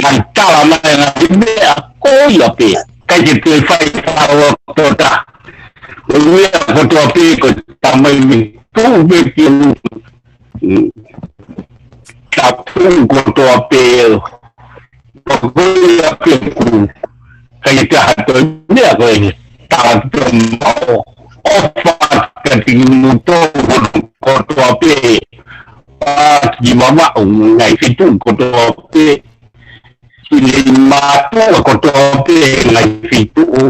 Ka tala mai ngaahi meʻa, ko ia pē. ʻIkai ke toe fai fakalotota. Ko e meʻa kotoa pē, ko e tamai me tuʻu pē ki ai. Mm. Tapu kotoa pē. Ko ia pē ʻoku. ʻIkai ke toe meʻa ko e tala tō mau. ʻOfa kiate kimoutolu kotoa pē. ʻA ki mama ʻo ngaahi feituʻu kotoa pē. Ki he mātuʻa kotoa pē ngaahi feituʻu.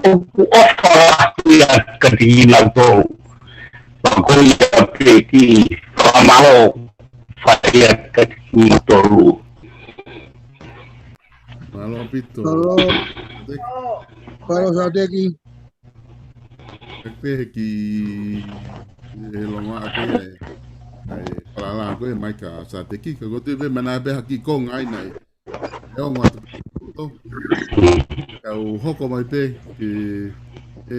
ʻOku ʻofa lahi atu kiate kinautolu. Pea ko ia pē kiʻi fakamālō fai atu kiate kimoutolu. Mālō ʻaupito. Mālō. Mālō Sateki. Ka pehē ki he longoaʻa ko ē, ʻa e falala ko ē mai kia Sateki, ka ko e tui pē mana pē ha kiʻi konga ai nai. ʻE ongo atu pē. Tau hoko mai pē ki, ē,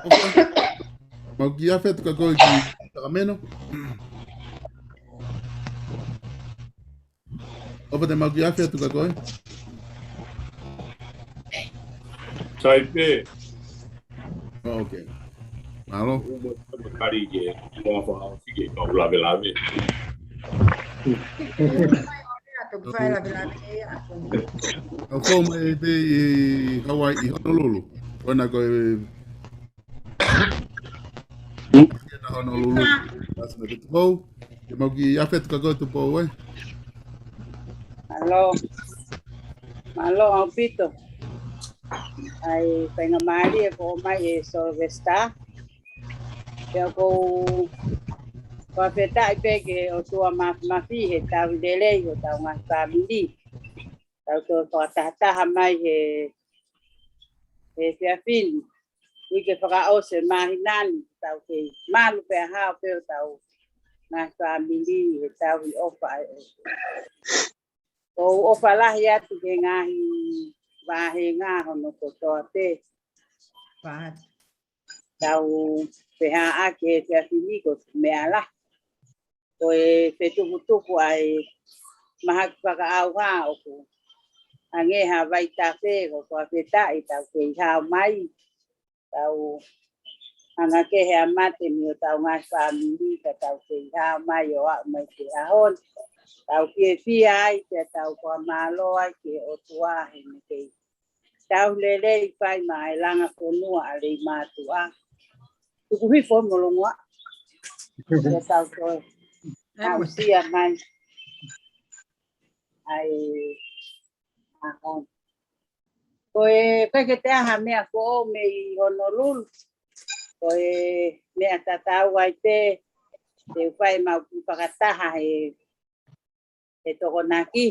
ʻofa. Mau kiʻi afe atu kia koe ki Sacramento. ʻOfa, te mau kiʻi afe atu kia koe. Sai pē. Oh, okay. Mālō. Uma, uma kari ke, mo fa, ke kau lavelave. Ka fai la pela ke ia. ʻOku fou mai pē ʻi Hawaii, ʻi Honolulu. Ko ena ko e Honolulu. That's not it. Fou. Ke mau ki ʻAfetu ka ko e Tupou, ē? Mālō. Mālō ʻaupito. ʻAi, faingamālie ko mai ʻe Sylvester. Pea ʻoku ou fakafetaʻi pē ki he ʻOtua Mafimafi he tauhi lelei hotau ngaahi fāmili. Tau toe fakatahataha mai he, he efiafi ni. Uike fakaʻosi e māhina ni, tau kei malu pea hao pē hotau ngaahi fāmili he tauhi ʻofa ʻa e ʻOtua. ʻOku ou ʻofa lahi atu ki he ngaahi vāhenga hono kotoa pē. Tau pehē ʻaki he efiafi ni ko e meʻa lahi. Ko e fetukutuku ʻa e mahaki fakaʻauha ʻoku hangē ha vaitafe, ko e fakafetaʻi tau kei hao mai. Tau hanga kehe ʻa mate mei hotau ngaahi fāmili ka tau kei hao mai ʻo aʻu mai ki he ʻaho ni. Tau fiefia ai pea tau fakamālō ai ki he ʻOtua he meʻa kei tauhi lelei fai maʻa e langa fonua ʻa Leimātuʻa. Tuku hifo mo longoaʻa. Pea tau toe aʻusia mai ʻa e ʻaho ni. Ko e, ko e ke te aha meʻa ko ʻo mei Honolulu. Ko e meʻa tatau ai pē, te u fai mau kiʻi fakataha he, he Tokonaki.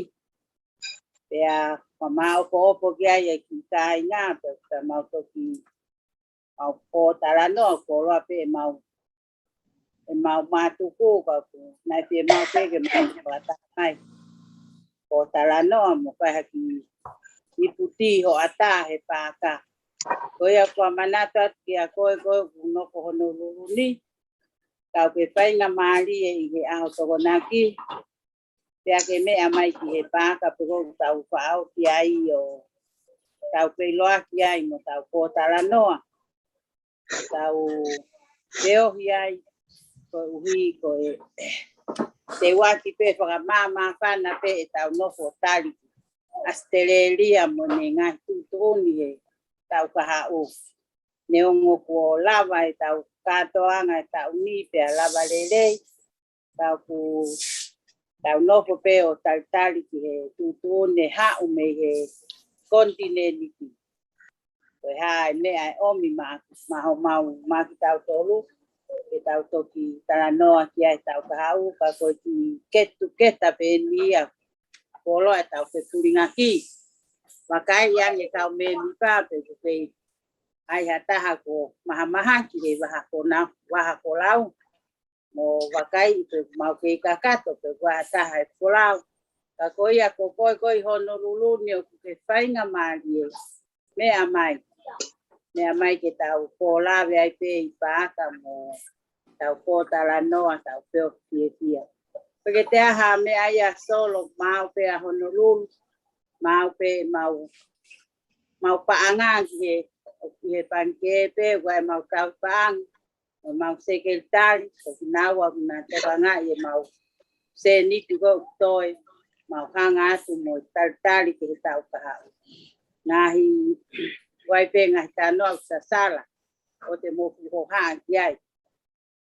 Pea ʻoku mau ʻopoʻopo ki ai e kiʻi kāinga, pea, pea mau toki, mau pōtalanoa, koloa pē ʻemau, ʻemau mātuku, ka ʻoku nai pē mau pē ke mau fakataha mai. Pōtalanoa mo fai ha kiʻi iputi hoʻatā he paaka. Ko ia ʻoku ou manatu atu kia koe, koe ʻoku nofo Honolulu ni. Kau ke faingamālie ʻi he ʻaho Tokonaki. Pea ke meʻa mai ki he paaka pe ko ʻetau faʻao ki ai ʻo tau feiloaki ai mo tau pōtalanoa. Tau feohi ai koeʻuhi ko e teuaki pē fakamāmāfana pē ʻetau nofo tali ʻAositelēlia mo ʻene ngaahi tuʻutuʻuni he taʻu kahaʻu. Neongo kuo lava ʻetau kātoanga e taʻu ni pea lava lelei. Tau ku, tau nofo pē ʻo talitali ki he tuʻutuʻuni haʻu mei he konitinēniti. Ko e hā e meʻa ʻe ʻomi maʻa, maʻa homau, maʻa kitautolu, ke tau toki talanoa ki ai he taʻu kahaʻu, ka ko e kiʻi get together pē eni ia, koloa ʻetau fefulingaki. Vakai ange kau mēmipa pe ko e kei ai ha taha kuo mahamahaki he vaha konau, vaha kolau. Mo vakai pe mau kei kakato pe ʻoku ʻi ai ha taha ʻe folau. Ka ko ia ko koe ko ē ʻi Honolulu ni ʻoku ke faingamālie. Meʻa mai. Meʻa mai ke tau kōlave ai pē ʻi paaka mo tau pōtalanoa, tau feohi fiefia. Pe ke te aha meʻa ia Solo, mau pē ʻa Honolulu, mau pē mau, mau paʻanga ki he, ki he pangikē pē, ʻoku ʻi ai ʻemau kau paʻanga, ʻo ʻemau sekelitali, ko kinaua ʻoku na tokangaʻi ʻemau sēniti ko ē ʻoku toe, mau hanga atu mo e talitali ki he taʻu kahaʻu. Ngaahi, ʻoku ʻi ai pē ngaahi talanoa ʻoku sasala, ʻoku te mou fuʻu hohaʻa ki ai.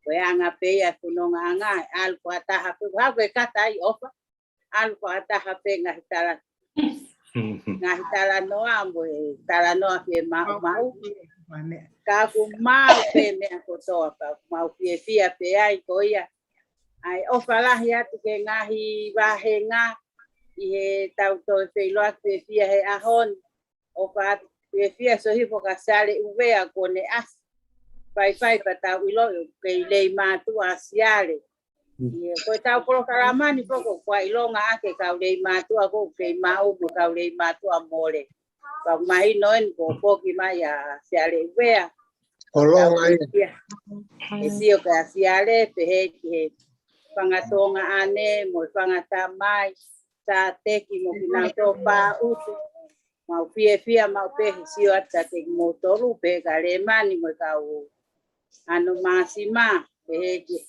Ko e anga pē ia e fonongaʻanga, ʻalu fakataha pē, ʻoku hau ke kata ai ʻofa, ʻalu fakataha pē ngaahi tala, ngaahi talanoa mo e talanoa ke maʻumaʻu. Ka ʻoku maʻu pē meʻa kotoa, ka ʻoku mau fiefia pē ai ko ia. ʻAi ʻofa lahi atu ki he ngaahi vāhenga ʻi he tau toe feiloaki fiefia he ʻaho ni. ʻOfa atu fiefia Sohifo ka Siale ʻUvea kuo ne ʻasi. Faifai pea tau ʻilo ʻoku kei Leimātuʻa ʻa Siale. ʻIo, ko e tau polokalama ni poko kua ʻilonga ake kau Leimātuʻa ko ʻoku kei maʻu mo kau Leimātuʻa mole. Pea mahino eni ko e foki mai ʻa Siale ʻUvea. Ko e longa ia. ʻE sio kia Siale pehē ki he fanga tuongaʻane mo e fanga tamai, Sateki mo kinautolu Pāʻutu. Mau fiefia maʻu pē he sio atu kiate kimoutolu pē ka Lēmani mo e kau ʻAno Māsima, pehē ki he,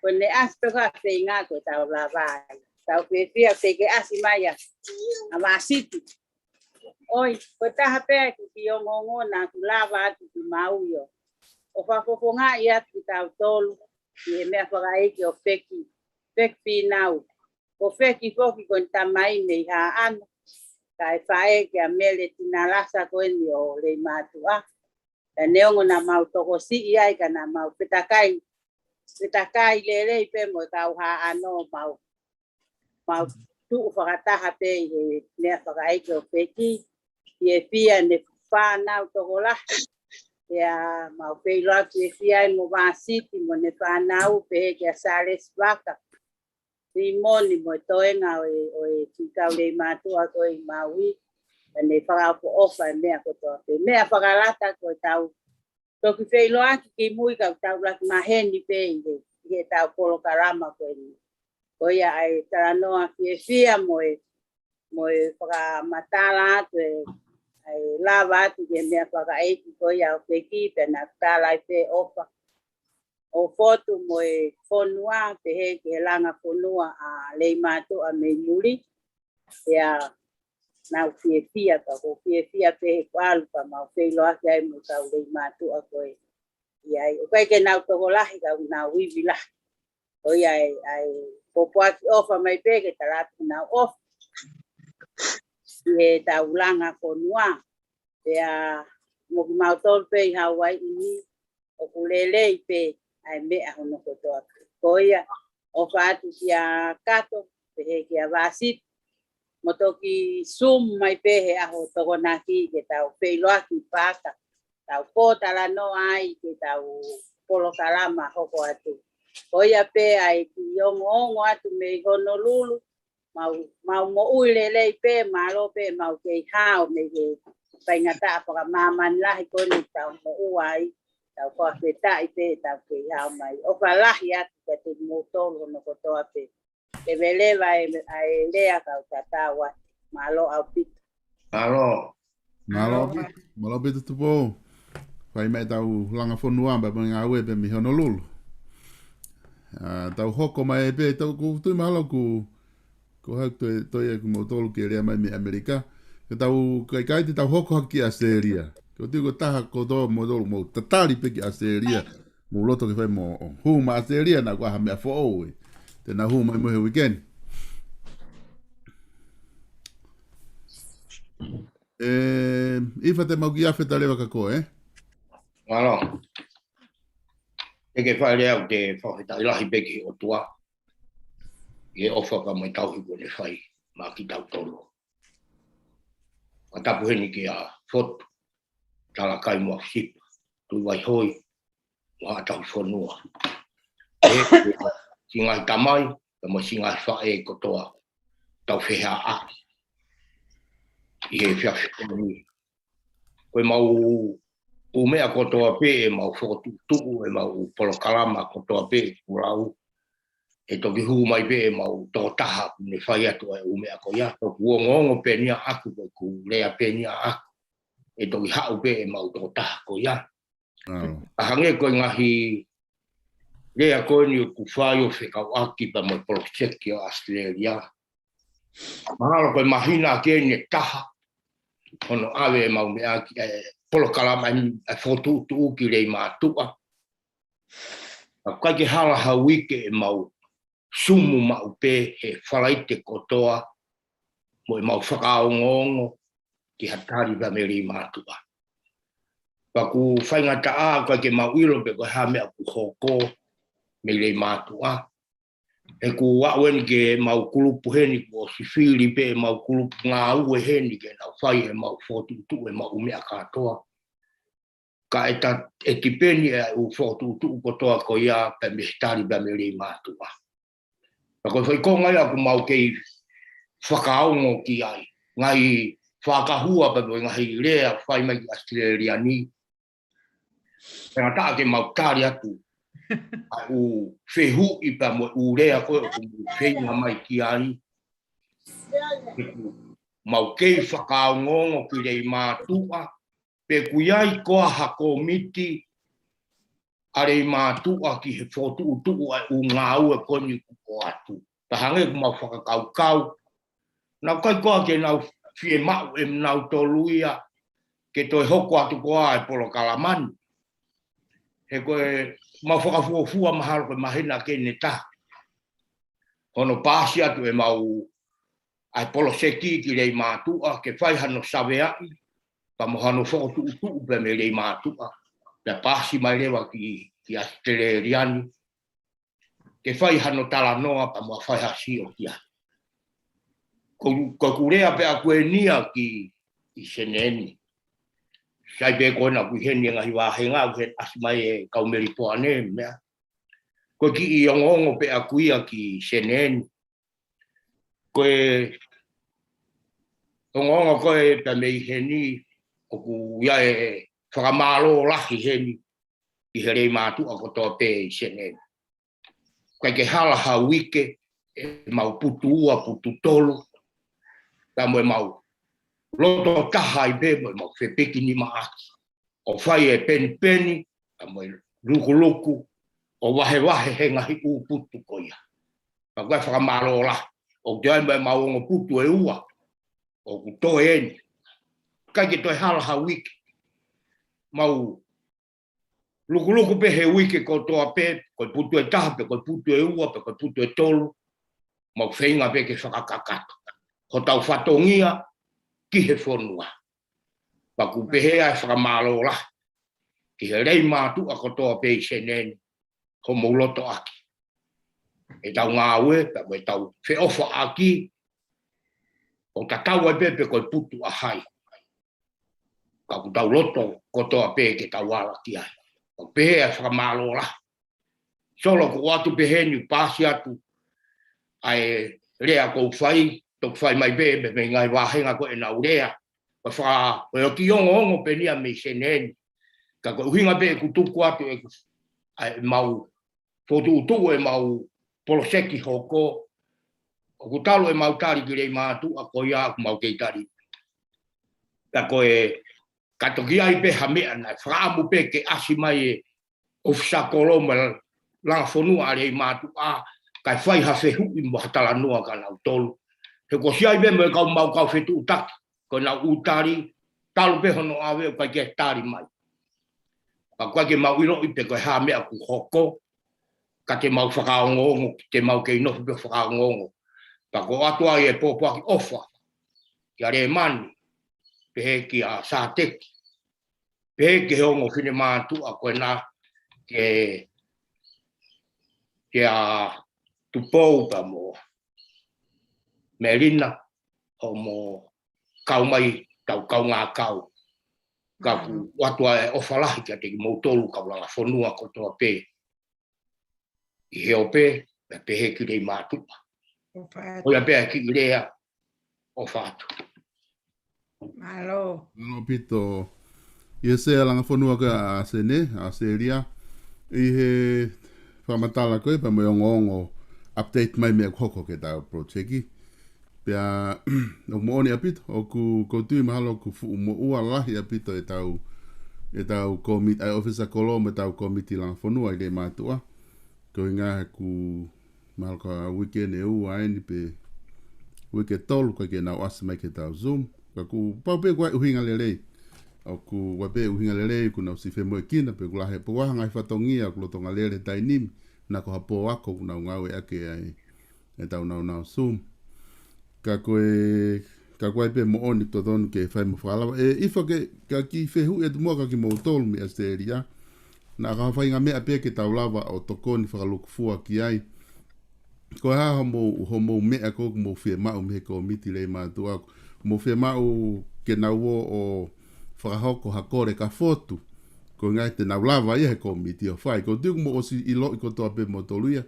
ko ʻene ʻasi pē ka feinga ko e tau lava ai. tau fiefia pē ke ʻasi mai ʻa, ʻa Vāsiti. ʻOi, ko e taha pē ʻeku kiʻi ongoongo naʻa ku lava atu ki Maui ʻo fakafofongaʻi atu kitautolu ʻi he meʻa fakaʻeiki ʻo Feki, Feki Fīnau. Ko Feki foki ko ʻene tamai mei Haʻano, kae faʻē kia Mele Tinalasa ko eni ʻo Leimātuʻa. Pea neongo naʻa mau tokosiʻi ai ka naʻa mau fetakai, fetakai lelei pē mo e kau Haʻano, mau, mau tuʻu fakataha pē ʻi he meʻa fakaʻeiki ʻo Feki. Fiefia ʻene fānau tokolahi. Pea mau feʻiloaki fiefia ai mo Vāsiti mo ʻene fānau pehē kia Sālesi Vaka, Simoni mo e toenga ʻo e, ʻo e kiʻi kau Leimātuʻa ko ē ʻi Maui. Pea ne fakaʻofoʻofa e meʻa kotoa pē. Meʻa fakalata ko e tau toki feʻiloaki kimui ka tau laki maheni pē ʻi he, ʻi he tau polokalama ko eni. Ko ia ʻa e talanoa fiefia mo e, mo e fakamatala atu e, ʻa e lava atu ki he meʻa fakaʻeiki ko ia ʻo Feki, pea naʻa ku tala ai pē ʻofa ʻo fotu mo e fonua, pehē ki he langa fonua ʻa Leimātuʻa mei muli. Pea naʻa ku fiefia, ka ʻoku ou fiefia pē he kuo ʻalu pea mau feʻiloaki ai mo e kau Leimātuʻa ko ē ʻi ai. ʻOku ʻikai ke nau tokolahi ka ʻoku nau ivi lahi. Ko ia ʻa e, ʻa e pōpoaki ʻofa mai pē ke tala atu ʻoku nau ʻofa ʻi he tau langa fonua. Pea mo kimautolu pē ʻi Hauaiʻi ni, ʻoku lelei pē ʻa e meʻa hono kotoa pē. Ko ia, ʻofa atu kia Kato, pehē kia Vāsiti, mo toki Zoom mai pē he ʻaho Tokonaki ke tau feʻiloaki pata, tau pōtalanoa ai ki he tau polokalama hoko atu. Ko ia pē ʻa e kiʻi ongoongo atu mei Honolulu, mau, mau moʻui lelei pē, mālō pē mau kei hao mei he faingataʻa fakamāmani lahi ko eni tau moʻua ai, tau fakafetaʻi pē tau kei hao mai. ʻOfa lahi atu kiate kimoutolu hono kotoa pē. Ke veleva e, ʻa e lea kau tatau atu. Mālō ʻaupito. Mālō. Mālō ʻaupito, mālō ʻaupito Tupou. Fai mai tau langa fonua pea mo e ngāue pē mei Honolulu. ʻA, tau hoko mai pē, tau ʻoku tui mahalo ʻoku, ko e hā toe, toe ʻa kimoutolu ke lea mai mei ʻAmelika. Ke tau, kai kai te tau hoko hake ki ʻAositelēlia. Ko e tui ko e taha kotoa moutolu mou tatali pē ki ʻAositelēlia. Mou loto ke fai mo hū mai ʻAositelēlia naʻa ʻoku ʻi ai ha meʻa foʻou ē. Te nau hū mai mo e weekend. ʻE, ʻIfa te mau kiʻi afe ta leva kia koe, ē? Mālō. ʻE ke fai lea ʻoku te fakafetaʻi lahi pē ki he ʻOtua. ʻI he ʻofa pea mo e tauhi kuo ne fai maʻa kitautolu. Fakatapu heni kia Fotu, Talakai mo ʻAfisipa, Tuʻivaihoi, mo Haʻatauhifonua. ʻE, siʻi ngaahi tamai, pea mo siʻi ngaahi faʻē kotoa, tau fehaʻahaʻa ʻi he efiafi ko eni. Ko e mau ʻū meʻa kotoa pē ʻe mau fokotuʻutuʻu, ʻe mau ʻū polokalama kotoa pē ʻoku lau, ʻe toki hū mai pē ʻe mau tokotaha ʻoku ne fai atu ʻa e ʻū meʻa ko ia. Toku ongoongo pē eni ʻaʻaku, ko ʻeku lea pē eni ʻaʻaku, ʻe toki haʻu pē ʻe mau tokotaha ko ia. ʻA, hangē ko e ngaahi lea ko eni ʻoku fai ʻo fekauʻaki pea mo e polokiseki ʻo ʻAositelēlia. Mahalo ko e māhina ʻeni ʻe taha hono ʻave ʻemau meʻa ki he polokalama ʻa e fokotuʻutuʻu ki Leimātuʻa. Ka ʻoku ʻikai ke hala ha uike ʻe mau Zoom maʻu pē he Falaite kotoa mo ʻemau fakaongoongo ki ha tali pea mei Leimātuʻa. Pea ʻoku faingataʻa ʻoku ʻikai ke mau ʻilo pe ko e hā meʻa ʻoku hoko mei Leimātuʻa. ʻOku aʻu eni ki heʻemau kulupu heni, kuo ʻosi fili pē ʻemau kulupu ngāue heni ke nau fai ʻemau fokotuʻutuʻu ʻemau ʻū meʻa kātoa. Ka ʻe ta, ʻe tipeni ʻa e ʻū fokotuʻutuʻu kotoa ko ia pea mei he tali pea mei Leimātuʻa. Ka ko e foʻi konga ia ʻoku mau kei fakaongo ki ai. Ngaahi fakahua pea mo e ngaahi lea fai mai ki ʻAositelēlia ni. Pea ngata ke mau tali atu ʻa e ʻū fehuʻi pea mo e ʻū lea ko ē ʻoku mou feinga mai ki ai. Mau kei fakaongoongo ki Leimātuʻa, pe ʻoku ʻi ai koā ha kōmiti ʻa Leimātuʻa ki he fokotuʻutuʻu ʻa e ʻū ngāue ko eni kuo ʻoatu. Pea hangē ʻoku mau fakakaukau, naʻe ʻikai koā ke nau fiemaʻu ʻe nautolu ia ke toe hoko atu koā e polokalama ni. He ko e mau fakafuofua mahalo ko e māhina ko eni ʻe taha hono paasi atu ʻemau ʻa e poloseki ki Leimātuʻa ke fai hano saveaʻi, pea mo hano fokotuʻutuʻu pea mei Leimātuʻa, pea paasi mai leva ki, ki ʻAositelēlia ni, ke fai hano talanoa pea mo fai ha sio ki ai. Ko, ko ʻeku lea pē ʻaku eni ia ki, ki Senē ni. Sai pē ko ena ʻoku ʻi heni e ngaahi vāhenga, ʻoku ʻi heni ʻasi mai e kau Melipoane, meʻa. Ko e kiʻi ongoongo pē ʻaku ia ki Senē ni. Ko e ongoongo ko ē pea mei heni, ʻoku ʻi ai e fakamālō lahi heni ki he Leimātuʻa kotoa pē ʻi Senē ni. ʻIkai ke hala ha uike ʻemau putu ua, putu tolu, pea mo ʻemau loto taha ai pē mo ʻemau fepiki nima ʻaki ʻo fai e penipeni, pea mo e lukuluku, ʻo vahevahe he ngaahi ʻū putu ko ia. Pea ko e fakamālō lahi, ʻoku toe ʻi ai mo ʻemau ongo putu ʻe ua ʻoku toe eni. ʻIkai ke toe hala ha uike. Mau lukuluku pē he uike kotoa pē, ko e putu ʻe taha, pe ko e putu ʻe ua, pe ko e putu ʻe tolu, mau feinga pē ke fakakakato hotau fatongia ki he fonua. Pea ʻoku pehē ai e fakamālō lahi ki he Leimātuʻa kotoa pē ʻi Senē ni, hoʻomou loto ʻaki ʻetau ngāue, pea mo ʻetau feʻofaʻaki, ʻo tatau ai pē pe ko e putu ʻa hai. Ka ʻoku tau loto kotoa pē ke tau ala ki ai. ʻOku pehē ai e fakamālō lahi. Solo, ko ʻeku ʻoatu pē heni, paasi atu ʻa e lea ʻoku ou fai, toki fai mai pē mei, mei he ngaahi vāhenga ko ē ʻenau lea. Ko e faka-, ko e ʻoku ongoongo pē eni ia mei Senē ni. Ka ko e ʻuhinga pē ʻeku tuku atu ʻeku, ʻa ʻemau fokotuʻutuʻu ʻemau poloseki hoko, ʻoku talu ʻemau tali ki Leimātuʻa ko ia ʻoku mau kei tali. Ka ko e, ka toki ʻi ai pē ha meʻa naʻe fakaʻamu pē ke ʻasi mai e ʻōfisa kolo mo e langa fonua ʻa Leimātuʻa, kae fai ha fehuʻi mo ha talanoa kia nautolu. He kuo ʻosi ʻi ai pē mo e kau mau kau fetuʻutaki, ko ʻenau ʻū tali, talu pē hono ʻave ʻoku ʻikai ke tali mai. Pea ʻoku ʻikai ke mau ʻiloʻi pe ko e hā e meʻa ʻoku hoko, ka te mau fakaongoongo, te mau kei nofo pē fakaongoongo. Pea ʻoku ʻoatu ai e pōpoaki ʻofa kia Lēmani, pehē kia Sāteki, pehē ki he ongo finemātuʻa ko ena, ke, kia Tupou pea mo Melina, hoʻomo kau mai, tau kaungā kau. Ka ʻoku ʻoatu ai e ʻofa lahi kiate kimoutolu kau langa fonua kotoa pē ʻi he ope, pea pehē ki Leimātuʻa. ʻOfa atu. ʻOiauē pē ʻa e kiʻi lea, ʻofa atu. Mālō. Mālō ʻaupito. ʻI he sea langa fonua ko ē ʻa Senē, ʻAositelēlia. ʻI he fakamatala ko ē, pea mo e ongoongo update mai meʻa ʻoku hoko ki heʻetau project. Pea, ʻoku moʻoni ʻaupito, ʻoku, ʻoku ou tui mahalo ʻoku fuʻu moʻua lahi ʻaupito ʻetau, ʻetau komiti, ʻa e ʻōfisa kolo mo ʻetau komiti langa fonua ʻi Leimātuʻa. Ko e ʻuhinga he ʻoku mahalo ko e uike ʻe ua eni pe uike ʻe tolu ʻikai ke nau ʻasi mai ki heʻetau Zoom. Ka ʻoku pau pē ʻoku ʻi ai e ʻuhinga lelei. ʻOku ʻi ai pē e ʻuhinga lelei, ʻoku nau siʻi femoʻuekina, pe ʻoku lahi e pō, ʻa e ngaahi fatongia, ʻoku lolotonga lele e taimi, naʻa ko ha pō ako ʻoku nau ngāueʻaki ai ʻetau naunau Zoom. Ka ko e, ka ʻoku ʻi ai pē moʻoni totonu ke fai mo fakalava. ʻE, ʻIfa, ke, ka kiʻi fehuʻi atu muʻa kia kimoutolu mei ʻAositelēlia. Naʻa ko ha faʻahinga meʻa pē ke tau lava ʻo tokoni fakalūkufua ki ai. Ko e hā hoʻomou, hoʻomou meʻa ko ē ʻoku mou fiemaʻu mei he komiti Leimātuʻa, ʻoku mou fiemaʻu ke nau ō ʻo fakahoko ha kole kafotu. Ko e ʻuhinga te nau lava ia he komiti ʻo fai. ʻOku ou tui ʻoku mou ʻosi ʻiloʻi kotoa pē moutolu ia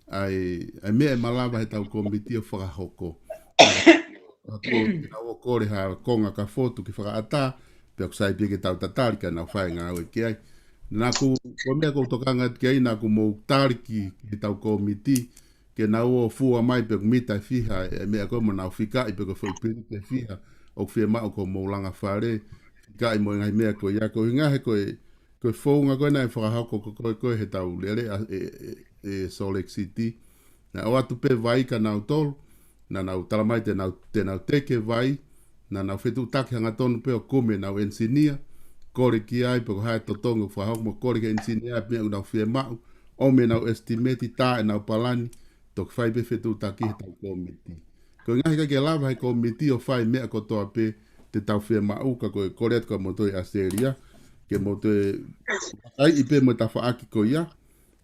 ʻa e, ʻa e meʻa ʻe malava heʻetau komiti ʻo fakahoko. Ka ko e, ke nau ō ʻo kole ha konga kafotu ke fakaʻatā, pea ʻoku sai pē ke tau tatali kae nau fai e ngāue ki ai. Naʻa ku, ko e meʻa ʻoku ou tokanga ki ai, naʻa ku mou tali ki, ki heʻetau komiti, ke nau ō ʻo fua mai pe ʻoku mita ʻe fiha e meʻa ko ē mo nau fikaʻi pe ko e foʻi piliki ʻe fiha ʻoku fiemaʻu ke mou langa fale, fikaʻi mo e ngaahi meʻa ko ia, ko e ʻuhinga he ko e, ko e founga ko ē naʻe fakahoko ko ē, ko ē, ko ē heʻetau lele ʻa e, e, e Salt Lake City, Naʻe ʻoatu pē vai kia nautolu, naʻa nau tala mai te nau, te nau teke vai, naʻa nau fetuʻutaki hangatonu pē ʻo kumi ʻenau enisinia, kole ki ai pe ko e hā e totongi ʻoku fakahoko mo kole ki he enisinia, meʻa ʻoku nau fiemaʻu, ʻomi ʻenau estimate, tā ʻenau palani, toki fai pē fetuʻutaki he ʻetau kōmiti. Ko e ʻuhinga he ʻikai ke lava he kōmiti ʻo fai meʻa kotoa pē te tau fiemaʻu, ka ko e kole atu kia moutolu ʻi ʻAositelēlia, ke mou toe vakaiʻi pē mo e tafaʻaki ko ia,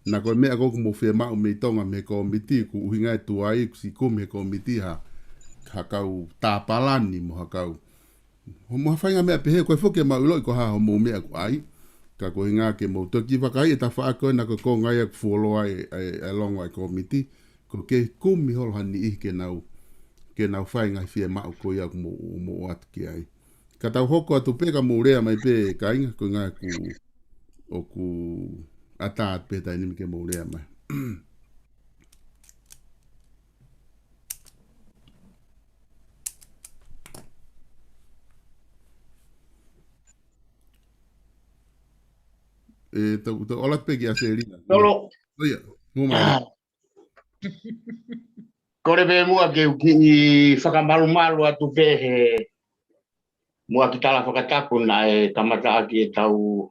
naʻa ko e meʻa ko ē ʻoku mou fiemaʻu mei Tonga mei he kōmiti, ko e ʻuhinga ʻe tuai, ʻoku siʻi kumi he kōmiti ha, ha kau tā palani mo ha kau. Mo ha faʻahinga meʻa pehē, ʻoku ʻikai foki ke mau ʻiloʻi ko e hā hoʻomou meʻa ʻoku ʻai, ka ko e ʻuhinga ke mou toki vakaiʻi e tafaʻaki ko ē naʻa ko e konga ia ʻoku fuoloa ai e, e, e longo ʻa e kōmiti, ko e kei kumi holo ha niʻihi ke nau, ke nau fai e ngaahi fiemaʻu ko ia ʻoku mou, mou ʻoatu ki ai. Ka tau hoko atu pē ka mou lea mai pē kāinga, ko e ʻuhinga ʻoku, ʻoku ʻatā atu pē taimi ni ke mou lea mai. ʻE, tau, tau ʻalu atu pē ki ʻAositelēlia. Tolo. ʻOia, mou mai. Kole pē muʻa ke u kiʻi fakamalumalu atu pē he muʻa kiʻi tala fakatapu naʻe kamataʻaki ʻetau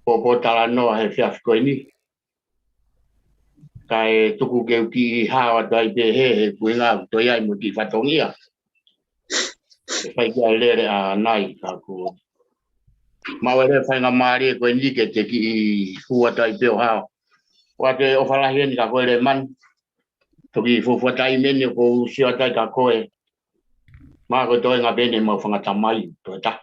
pōpōtalanoa he efiafi ko eni. Kae tuku ke u kiʻi hao atu ai pē he, he ʻuhinga ʻoku toe ʻi ai mo e kiʻi fatongia. ʻE fai ki ai e lele ʻanai, ka ko e maʻu e lele faingamālie ko eni ke te kiʻi hū atu ai pē ʻo hao. ʻOatu e ʻofa lahi eni kia koe Lēmani. Toki fuofua taimi eni ʻoku ou sio atu ai kia koe. Mahalo ko e toenga pē eni ʻemau fanga tamai, toe taha.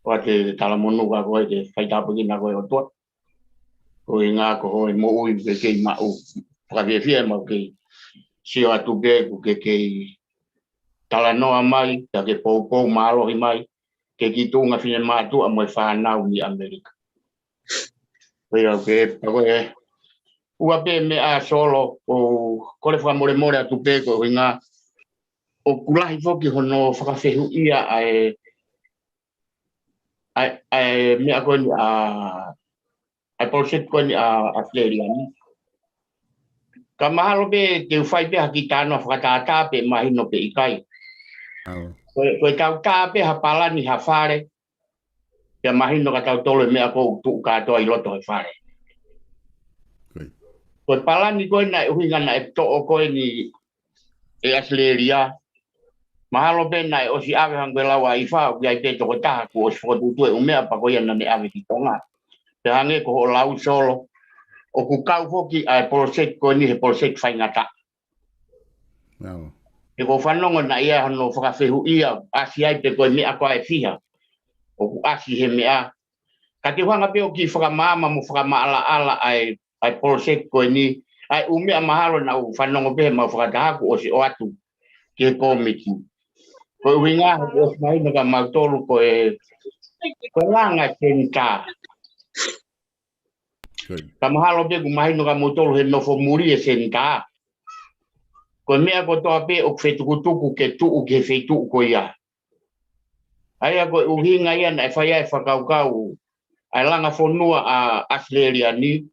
ʻOatu e talamonū kia koe, ke fai tāpuekina koe ʻe he ʻOtua. Ko e ʻuhinga ko hoʻo moʻui ke kei maʻu. Fakafiefia ʻemau kei sio atu pē ʻoku ke kei talanoa mai, pea ke poupou mālohi mai, ke ki he tuʻunga finemātuʻa mo e fānau mei ʻAmelika. Ko ia ke, ka ko e ua pē meʻa Solo, ʻoku ou kole fakamolemole atu pē ko e ʻuhinga ʻoku lahi foki hono fakafehuʻia ʻa e, ʻa e, ʻa e meʻa ko eni ʻa, ʻa e project ko eni ʻa ʻAositelēlia ni. Ka mahalo pē te u fai pē ha kiʻi talanoa fakatātā pe mahino pe ʻikai. ʻAo. Ko e, ko e tau tā pē ha palani ha fale, pea mahino kia tautolu e meʻa ʻoku tuʻu kātoa ʻi loto he fale. Ko ia. Ko e palani ko ē naʻe ʻuhinga naʻe toʻo ko eni ʻe ʻAositelēlia. Mahalo pē naʻe ʻosi ʻave hangē ko e lau ʻa ʻIfa, ʻoku ʻi ai pē tokotaha kuo ʻosi fokotuʻutuʻu e ʻū meʻa pea ko ia naʻa ne ʻave ki Tonga. Pea hangē ko hoʻo lau Solo, ʻoku kau foki ʻa e project ko eni he project faingataʻa. ʻAo. He ʻoku ou fanongo naʻe ʻi ai hano fakafehuʻia, ʻasi ai pe ko e meʻa ko ā ʻe fiha ʻoku ʻasi he meʻa. Ka te u hanga pē ʻo kiʻi fakamaama mo fakamaʻalaʻala ʻa e, ʻa e project ko eni, ʻa e ʻū meʻa mahalo naʻa ku fanongo pē he mau fakataha kuo ʻosi ʻoatu ki he kōmiti. Ko e ʻuhinga, ʻoku ʻosi mahino kia mautolu ko e, ko e langa e senitā. Ko ia. Ka mahalo pē ʻoku mahino kia mautolu he nofo muli e senitā. Ko e meʻa kotoa pē ʻoku fetukutuku ke tuʻu ki he feituʻu ko ia. ʻA ia ko e ʻuhinga ia naʻe fai ai e fakakaukau ʻa e langa fonua ʻa ʻAositelēlia ni,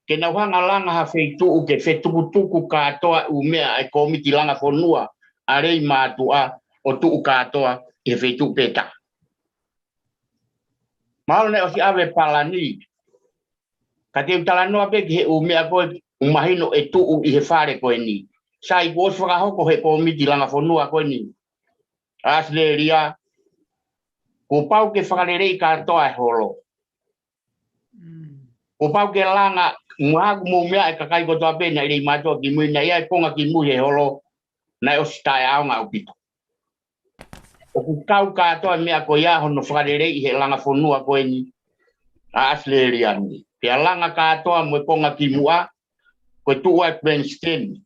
ke nau hanga langa ha feituʻu ke fetukutuku kātoa ʻū meʻa ʻa e kōmiti langa fonua ʻa Leimātuʻa ʻo tuʻu kātoa ʻi he feituʻu pē taha. Mahalo naʻe ʻosi ʻave palani. Ka te u talanoa pē ki he ʻū meʻa ko ē ʻoku mahino ʻe tuʻu ʻi he fale ko eni. Sai, kuo ʻosi fakahoko he kōmiti langa fonua ko eni ʻa ʻAositelēlia, kuo pau ke fakaleleiʻi kātoa e holo. Mm. Kuo pau ke langa, muʻa ʻoku mou meaʻi e kakai kotoa pē naʻe ʻi Leimātuʻa kimui, naʻe ʻi ai e konga kimui he holo, naʻe ʻosi taʻeʻaonga ʻaupito. ʻOku kau kātoa e meʻa ko ia hono fakaleleiʻi he langa fonua ko eni ʻa ʻAositelēlia ni. Pea langa kātoa mo e konga kimuʻa, ko e tuʻu ai e grandstand.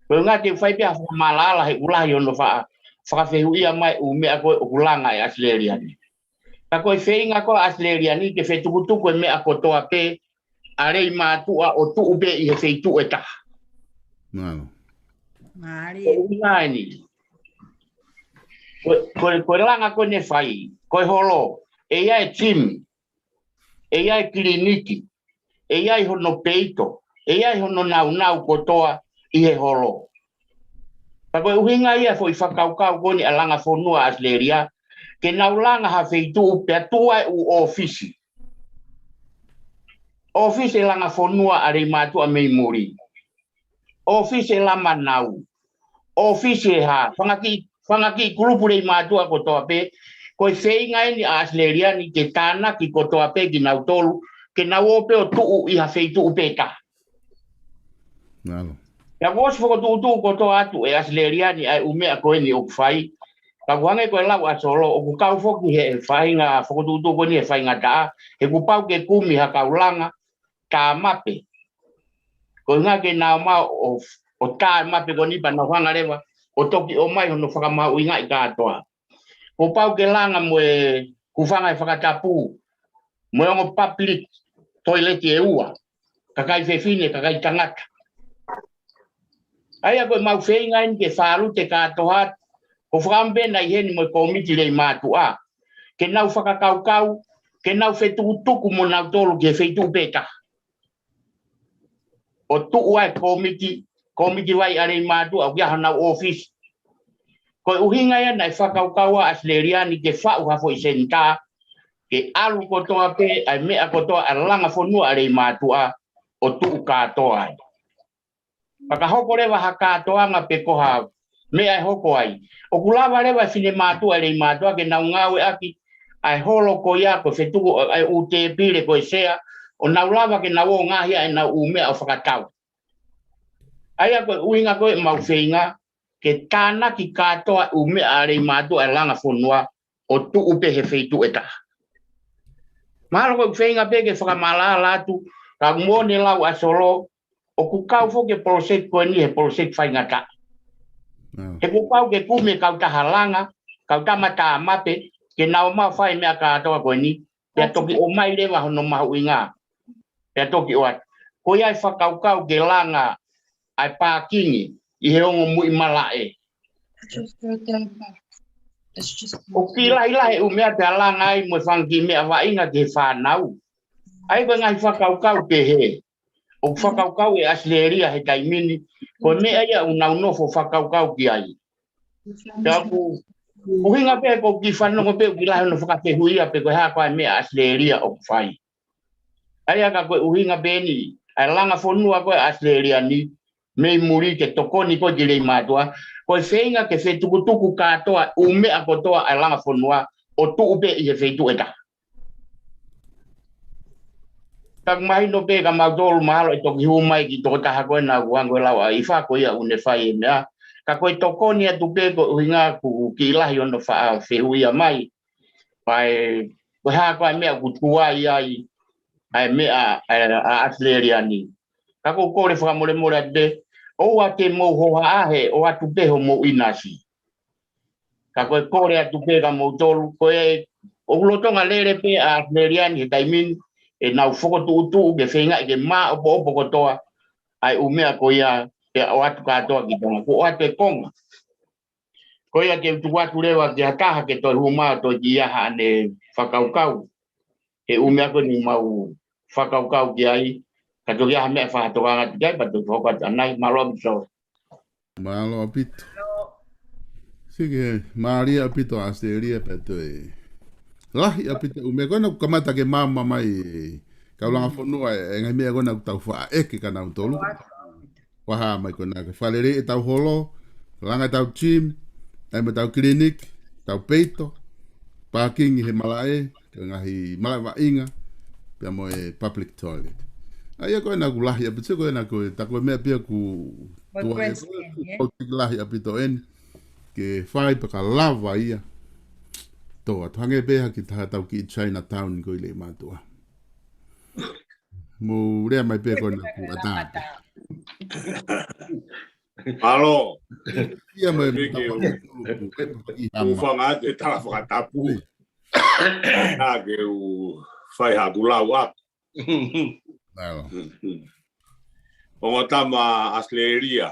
Ko e ʻuhinga te u fai pē ha fakamaʻalaʻala he ʻoku lahi hono fa-, fakafehuʻia mai ʻū meʻa ko ē ʻoku langa ʻe ʻAositelēlia ni. Ka ko e feinga ko ē ʻa ʻAositelēlia ni ke fetukutuku e meʻa kotoa pē ʻa Leimātuʻa ʻo tuʻu pē ʻi he feituʻu ʻe taha. Mālō. Mālie. Ko e ʻuhinga eni. Ko, ko, ko e langa ko ē ne fai, ko e holo, ʻe ʻi ai e gym, ʻe ʻi ai e kiliniki, ʻe ʻi ai hono peito, ʻE ʻi ai hono naunau kotoa ʻi he holo. Ka ko e ʻuhinga ia foʻi fakakaukau ko eni ʻa e langa fonua ʻAositelēlia, ke nau langa ha feituʻu pea tuʻu ai ʻū ʻōfisi. ʻŌfisi e langa fonua ʻa Leimātuʻa mei muli. ʻŌfisi e lamanau. ʻŌfisi e hā. Fanga kiʻi, fanga kiʻi kulupu Leimātuʻa kotoa pē. Ko e feinga eni ʻa ʻAositelēlia ni ke tānaki kotoa pē kinautolu, ke nau ō pē ʻo tuʻu ʻi ha feituʻu pē taha. Nalo. Pea kuo ʻosi fokotuʻutuʻu kotoa atu ʻe ʻAositelēlia ni ʻa e ʻū meʻa ko eni ʻoku fai. Ka ʻoku hangē ko e lau ʻa Solo, ʻoku kau foki he faʻahinga fokotuʻutuʻu ko eni he faingataʻa, he kuo pau ke kumi ha kau langa tā mape. Ko e ʻuhinga ke nau ō mai ʻo, ʻo tā mape ko eni pea nau hanga leva ʻo toki ʻomai hono fakamahuʻingaʻi kātoa. Kuo pau ke langa mo e hūfanga he fakatapu, mo e ongo public toilet ʻe ua, kakai fefine, kakai tangata. ʻA ia ko e mau feinga eni ke fālute kātoa atu, ko e fakaʻamu pē naʻe ʻi heni mo e kōmiti Leimātuʻa, ke nau fakakaukau, ke nau fetukutuku mo nautolu ki he feituʻu pē taha. ʻO tuʻu ai kōmiti, kōmiti vai ʻa Leimātuʻa, ʻoku ʻi ai honau ʻōfisi. Ko e ʻuhinga ia naʻe fakakaukau ai ʻa ʻAositelēlia ni ke faʻu ha foʻi senitā, ke ʻalu kotoa pē ʻa e meʻa kotoa ʻa e langa fonua ʻa Leimātuʻa ʻo tuʻu kātoa ai. Pea ka hoko leva ha kātoanga pe ko ha meʻa ʻe hoko ai, ʻoku lava leva e finemātuʻa ʻa Leimātuʻa ke nau ngāueʻaki ʻa e holo ko ia ko e fetuku ʻa e ʻū tēpile ko e sea, ʻo nau lava ke nau ō ʻo ngaahi ʻenau ʻū meʻa ʻo fakatau. ʻA ia ko e ʻuhinga ko e mau feinga ke tānaki kātoa ʻū meʻa ʻa Leimātuʻa ʻa e langa fonua ʻo tuʻu pē he feituʻu ʻe taha. Mahalo ko e feinga pē ke fakamaʻalaʻala atu, ka ʻoku moʻoni e lau ʻa Solo, ʻoku kau foki e poloseki ko eni he poloseki faingataʻa. He kuo pau ke kumi e kautaha langa, kautaha tā mape, ke nau ō mai ʻo fai e meʻa kātoa ko eni, pea toki ō mai leva hono mahuʻinga. Pea toki ʻoatu. Ko ia e fakakaukau ke langa ʻa e pākingi ʻi he ongo muʻi malaʻe. ʻOku kiʻi lahilahi e ʻū meʻa pea langa ai mo e fanga kiʻi meʻa vaʻinga ki he fānau. ʻA ia ko e ngaahi fakakaukau pehē. ʻOku fakakaukau ʻe ʻAositelēlia he taimi ni, ko e meʻa ia ʻoku nau nofo fakakaukau ki ai. Pea ʻoku, ʻuhinga pē ʻoku kiʻi fanongo pē ʻoku kiʻi lahi hono fakafehuʻia pe ko e hā ko ā e meʻa ʻa ʻAositelēlia ʻoku fai. ʻA ia ka ko e ʻuhinga pē eni ʻa e langa fonua ko ē ʻa ʻAositelēlia ni, mei muli ke tokoni ko ē ki Leimātuʻa, ko e feinga ke fetukutuku kātoa ʻū meʻa kotoa ʻa e langa fonua ʻo tuʻu pē ʻi he feituʻu ʻe taha. Ka ʻoku mahino pē kia mautolu mahalo ʻe toki hū mai e kiʻi tokotaha ko ē naʻa ku hanga ʻo lau ʻa ʻIfa ko ia ʻoku ne fai e meʻa. Ka ko e tokoni atu pē ko e ʻuhinga ʻoku kiʻi lahi hono fakafehuʻia mai. Pea ko e hā ko ā e meʻa ʻoku tuai ai ʻa e meʻa ʻa, ʻa ʻAositelēlia ni. Ka ʻoku ou kole fakamolemole atu pē, ʻoua te mou hohaʻa he ʻoatu pē homou ʻinasi. Ka ko e kole atu pē kia moutolu, ko e ʻoku lolotonga lele pē ʻa ʻAositelēlia ni he taimi ni, ʻenau fokotuʻutuʻu ke feingaʻi ke māʻopoʻopo kotoa ʻa e ʻū meʻa ko ia, pea ʻoatu kātoa ki Tonga, kuo ʻoatu e konga. Ko ia ke u tuku atu leva ki ha taha ke toe hū mai ʻo toe kiʻi ʻai haʻane fakakaukau. He ʻū meʻa ko eni ʻoku mau fakakaukau ki ai, ka toki ʻai ha meʻa fakatokanga atu ki ai, pea toki hoko atu ʻanai, mālō ʻaupito. Mālō ʻaupito. Sike, mālie ʻaupito ʻa ʻAositelēlia pea toe lahi ʻaupito ʻū meʻa ko ena ʻoku kamata ke maama mai, kau langa fonua e, e ngaahi meʻa ko ena ʻoku tau faʻa ʻeke kia nautolu. Fakahā mai ko ena ke fakalelei ʻetau holo, langa ʻetau gym, ʻai mo ʻetau kiliniki, tau peito, pākingi he malaʻe, ko e ngaahi malaʻe vaʻinga, pea mo e public toilet. ʻA ia ko ena ʻoku lahi ʻaupito, ko ena ko e, tā ko e meʻa pē ia ʻoku tuai, ko e lahi ʻaupito eni, ke fai pea ka lava ia. Tō atu hangē pē ha kiʻi taha tau kiʻi Chinatown ko ē ʻi Leimātuʻa. Mou lea mai pē ko ena ʻoku ʻatā pē. Mālō. Ia mai. Piki u, u fanga atu e tala fakatapu. Nā ke u fai haʻaku lau atu. Mālō. Ongo tama ʻAositelēlia,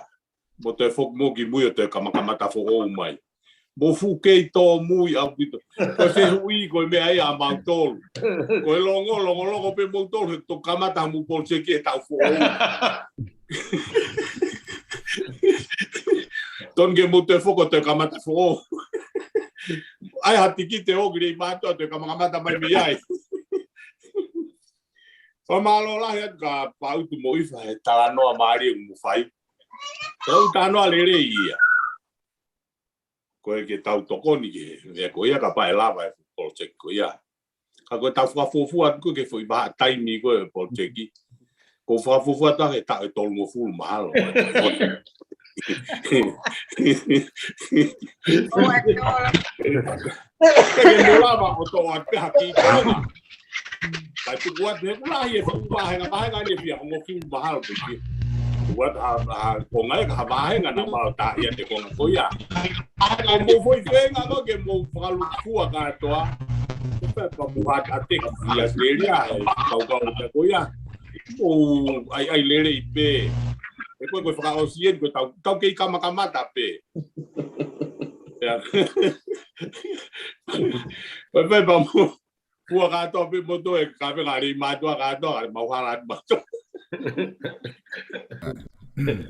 mou toe foki mo ki mui ʻo toe kamakamata foʻou mai. Mou fuʻu kei tōmui ʻaupito. Ko e fehuʻi ko e meʻa ia ʻamautolu. Ko e longo, longolongo pē moutolu he toki kamata homou polotieki he taʻu foʻou. Tonu ke mou toe foki ʻo toe kamata foʻou. ʻAi ha tikite ʻo ki Leimātuʻa toe kamakamata mai mei ai. Fakamālō lahi atu kia Pautu mo ʻIfa he talanoa mālie ʻoku mou fai. Ko e talanoa lelei ia. Ko e ke tau tokoni ke, e ko ia kapau ʻe lava e polotieki ko ia. Ka ko e tau fakafuafua atu ko e ke foʻi vahaʻa taimi ko e polotieki. Ko e fakafuafua atu ke taʻu ʻe tolungofulu mahalo. ʻO ʻai ʻo la. Ke mou lava ʻo toʻo atu pē ha kiʻi konga. Kae tuku atu he kuo lahi e fuʻu vāhenga, vāhenga ni ʻe fiha, hongofulu mahalo pē fiha. Tuku atu ha, ha konga ʻe ka ha vāhenga naʻa mau tā ia te konga ko ia. Ko mou foʻi feinga ko ke mou fakalukua kātoa. Ko pē ka mou hāʻele atu ki ʻAositelēlia he kaukau ʻa ko ia. Mou ʻai, ʻai lelei pē. He ko e, ko e fakaʻosi eni ko e tau, tau kei kamakamata pē. Ia. Pea pea pea mou fua kātoa pē moutolu e kavenga Leimātuʻa kātoa, ka mau hala atu moutolu.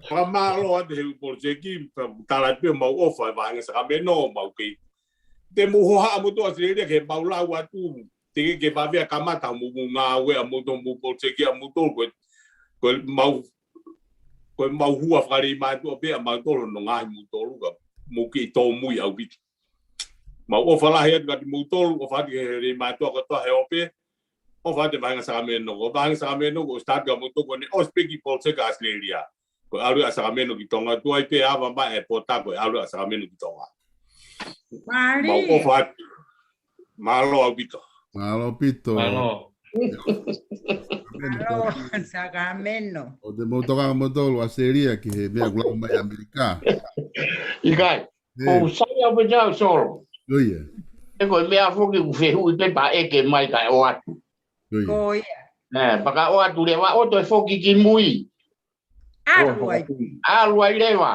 Fakamālō atu he polotieki, pea tala atu pē mau ʻofa e vāhenga Sākalamēniti, mau kei. Te mou hohaʻa moutolu ʻAositelēlia ke mau lau atu, te ke ke vave ʻa kamata mo mou ngāue ʻamoutolu mo polotieki ʻamoutolu ko e, ko e mau, ko e mau hua faka-Leimātuʻa pē ʻamoutolu no ngaahi moutolu ka mou kei tōmui ʻaupito. Mau ʻofa lahi atu kiate moutolu, ʻofa atu ki he Leimātuʻa kotoa he ope, ʻofa atu e vāhenga Sākalamēniti, ko e vāhenga Sākalamēniti, ko e start ka moutolu ko eni ʻosi pē ki polotieki ʻAositelēlia. Ko e ʻalu ʻa Sākalamēniti ki Tonga, tuai pē ava mai e pota ko e ʻalu ʻa Sākalamēniti ki Tonga. Mālie. Mau ʻofa atu. Mālō ʻaupito. Mālō ʻaupito. Mālō. Mālō, Sākalamēniti. ʻO te mou tokanga moutolu ʻAositelēlia ki he meʻa kuo lau mai ʻAmelika. ʻIkai. ʻE. ʻOku sai au pē tau solo. Ko ia. ʻE ko e meʻa foki ʻoku fehuʻi pē pea ʻeke mai kae ʻoatu. Ko ia. Ko ia. ʻE, pea ka ʻoatu leva ʻo toe foki ki mui. ʻAlu ai. ʻAlu ai leva.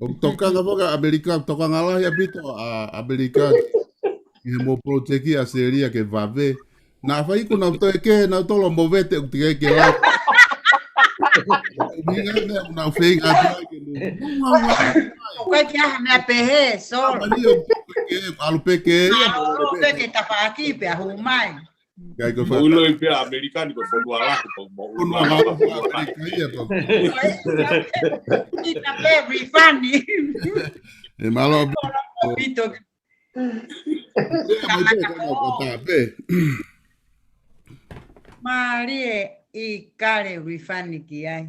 ʻOku tokanga foki ʻAmelika, tokanga lahi ʻaupito ʻa ʻAmelika ki he mou polotieki ʻAositelēlia ke vave. Naʻa faʻa ʻiku nau toe kehe nautolu mo vete ʻoku teʻeki ai ke lau. Mīnga ne ʻoku nau feinga atu ai ke mou. ʻOku ʻikai ke ʻi ai ha meʻa pehē, solo. Mani ʻoku ke ʻalu pē ke ia, ʻalu pē ke tafaʻaki pea hū mai. Kai ko fa. Mou ʻiloʻi pē ʻa ʻAmelika ni ko e fonua lahi, ko mou fonua lahi, ko ʻAmelika ia, ko. Kita pē refund. ʻE mālō. Pito. Pea mai pē, ka mau ka tā pē. Mālie ʻIkale refund ki ai.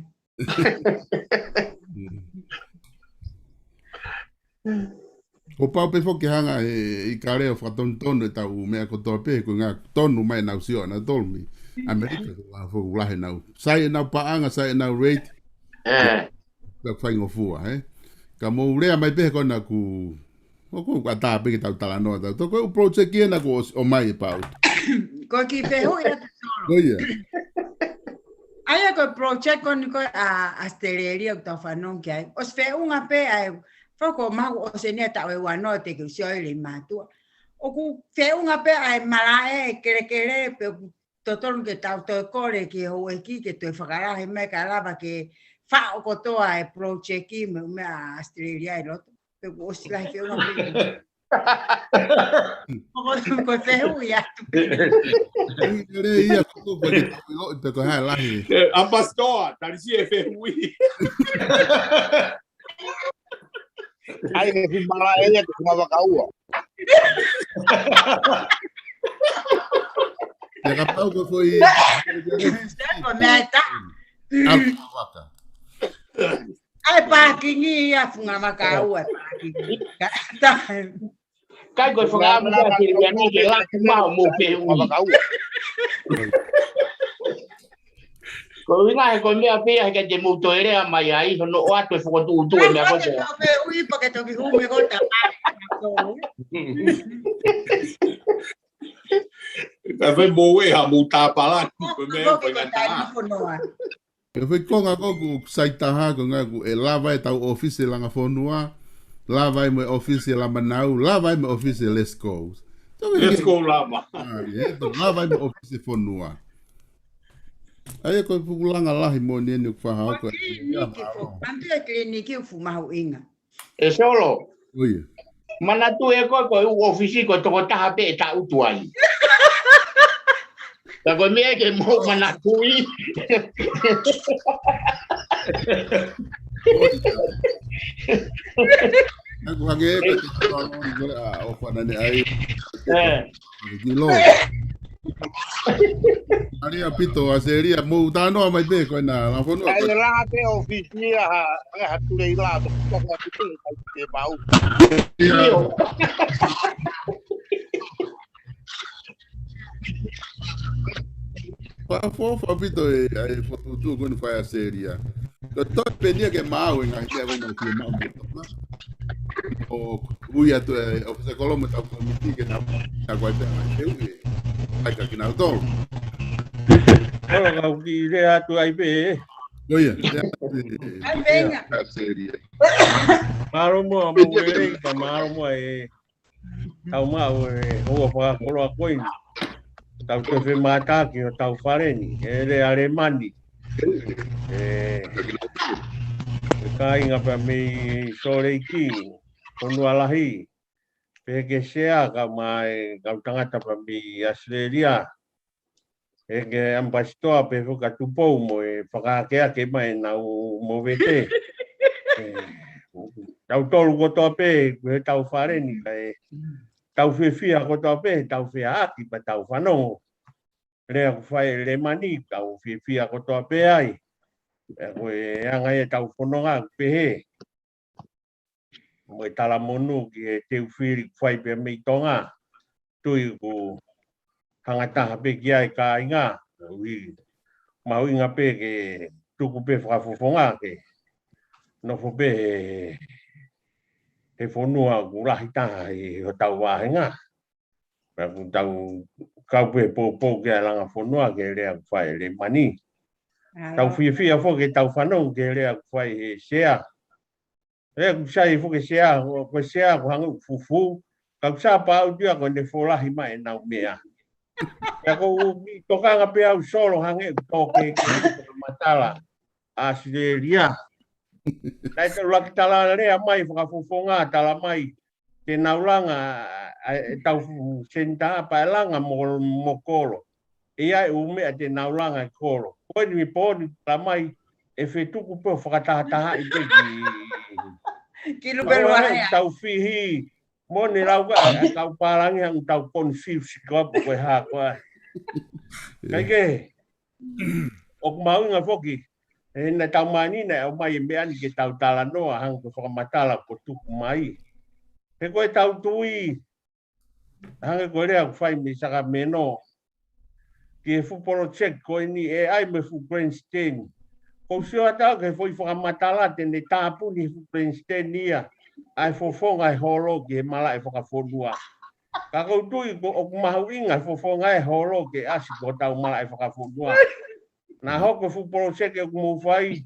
Kuo pau pē foki ke hanga ʻe ʻIkale ʻo fakatonutonu e tau meʻa kotoa pē, ko e ngaahi tonu mai nau sio ʻanautolu mei ʻAmelika, ko e ngaahi foʻi lahi nau. Sai ʻenau paʻanga, sai ʻenau rate. ʻE. Ka faingofua, ē? Ka mou lea mai pē ko ena ku ʻOku ou ʻatā pē ke tau talanoa tau. Toko e ʻū project ena kuo ʻosi ʻomai ʻe Pautu. Ko e kiʻi fehuʻi atu solo. Ko ia. ʻA ia ko e project ko eni ko ē ʻa ʻAositelēlia ʻoku tau fanongo ki ai. ʻOsi feʻunga pē ʻa e foko mahu ʻosi eni ʻa e taʻu ʻe uanoa te ke sio ai Leimātuʻa. ʻOku feʻunga pē ʻa e malaʻe ʻa e kelekele pe ʻoku totonu ke tau toe kole ki he houʻeiki ke toe fakalahi mai ka lava ke faʻo kotoa e project mo e meʻa ʻa ʻAositelēlia ʻi loto. Pe kuo ʻosi lahi feʻunga pē. Ko, ko e fehuʻi atu pē. Fehuʻi lelei ia, ko, ko, ko, ko, ko, ko, ko, ko, ko, hai lahi. ʻE, ʻAmipasitoa, talisi e fehuʻi. ʻAi, ke fimala e ia, ke fimala vakaua. Ia kapau ko e foʻi. Sai ko e meʻa ʻe taha. ʻAlu vaka. ʻAi, pākingi ia, funga vakaua, pākingi. Ka, ta. Kai ko e fakaʻamu ka ke ia ni ke laka mau mo fehuʻi. Ko e ʻuhinga he ko e meʻa pē ia he ka te mou toe lea mai ai, hono ʻoatu e fokotuʻutuʻu e meʻa ko ē. Ke tau fehuʻi, pea ke toki hū mai ko e tamai. Ka fai mou ʻe ha mou tāpala, ko e meʻa ko e ngata. Ko e foʻi konga ko ē ʻoku sai taha ko e ngaahi ʻoku ʻe lava e tau ʻōfisi langa fonua. Lava ai mo e ʻōfisi ʻa Lamanau, lava ai mo e ʻōfisi ʻa Let's Go. Tau ke Let's Go lava. Ah, ia, tau lava ai mo e ʻōfisi fonua. ʻA ia ko e pukulanga lahi moʻoni eni ʻoku fakahoko. Kiliniki ia, fo-, mālō. Mantu e kiliniki ʻoku fuʻu mahuʻinga. ʻE Solo. ʻOi. Manatu ʻe koe ko e ʻū ʻōfisi ko e tokotaha pē ʻe taʻutu ai. Ka ko e meʻa ke mou manatuʻi. Naʻa ku hake ʻe ka te kua nō ni kore a o fana ne ai. ʻE. Ki lo. ʻAlia Pito, ʻAselia, mou tānoa mai pē ko ena, la fonua. ʻAi, la te ʻōfisi ia, ha, ha tulei la, to, to, to, to, to, ke mau. ʻIo. Fa, fa, fa Pito e, ai, fotu tu ko ni fai ʻAselia. Ko e toe pē nia ke maʻu e ngaahi meʻa ko ena ke maʻu mo toka. ʻO ui atu e ʻōfisa kolomu ʻetau kōmiti ke nau, nau kuai pē ʻa e ui. ʻAi ka kinautolu. Kolo kau ki lea atu ai pē. ʻOi, lea atu pē. ʻAi pē ia. ʻAselia. Mālō muʻa mo e lei ka mālō muʻa e. Tau maʻu e houa fakakoloa ko eni. Tau toe femātaaki ʻo tau fale ni, ʻe lea ʻa Lemani. ʻE, ʻe kāinga pea mei Salt Lake, Fonua Lahi. Pehē ki he sea kae ʻumaʻā e kau tangata pea mei ʻAositelēlia. ʻE ki he ʻamipasitoa pea foki ʻa Tupou mo e fakaakeake mai ʻenau movete. ʻE, tautolu kotoa pē, ko ʻetau fale ni, kae tau fiefia kotoa pē, tau feʻaʻaki pea tau fanongo. Lea ʻoku fai ʻe Lemani, tau fiefia kotoa pē ai. ʻE ko e anga ia ʻetau fononga ʻoku pehē. Mo e talamonū ki he teu fili ʻoku fai pea mei Tonga. Tui ʻoku hanga taha pē ki ai kāinga. ʻUhi mahuʻinga pē ke tuku pē fakafofonga ke nofo pē he, he fonua ʻoku lahi taha ʻi hotau vāhenga. Pea ʻoku tau kau pē poupou ki he langa fonua ki he lea ʻoku fai ʻe Lemani. Tau fiefia foki ke tau fanongo ki he lea ʻoku fai ʻe he sea. ʻE, ʻoku sai foki sea, ko, ko sea ʻoku hangē ʻoku fufū, ka ʻoku sai pē ʻoku ʻikai ko ʻene folahi mai ʻenau meʻa. Pea ʻoku ou tokanga pē au Solo hangē ʻoku tō ke, ke matala ʻAositelēlia. Naʻe tau laki tala lea mai fakafofonga tala mai te nau langa, ʻa, ʻa, ʻetau fu-, senitā pea langa mo, mo kolo. ʻE ʻi ai ʻū meʻa te nau langa ʻi kolo. Ko eni mei Pōni tala mai ʻe fetuku pē ʻo fakatahatahaʻi pē ki, ki Nukuʻalofa ʻe tau fihi. Mo ne lau ka, ʻa, kau pālangi hangē ʻoku tau confuse ko ē pe ko e hā ko ē. Kae kehe, ʻoku mahuʻinga foki, he naʻa tau māni naʻe ʻomai e meʻa ni ke tau talanoa hangē ko e fakamatala kuo tuku mai. He ko ʻetau tui, hangē ko e lea ʻoku fai mei Sacramento. Ki he fuʻu project ko eni ʻe ʻai mo e fuʻu grandstand. ʻOku ou sio atu au ki he foʻi fakamatala te ne tāpuni he fuʻu grandstand ia ʻa e fofonga e holo ki he malaʻe fakafonua. Ka ʻoku ou tui ko ʻoku mahuʻinga e fofonga e holo ke ʻasi ko hotau malaʻe fakafonua. Naʻa hoko e fuʻu project ʻoku mou fai,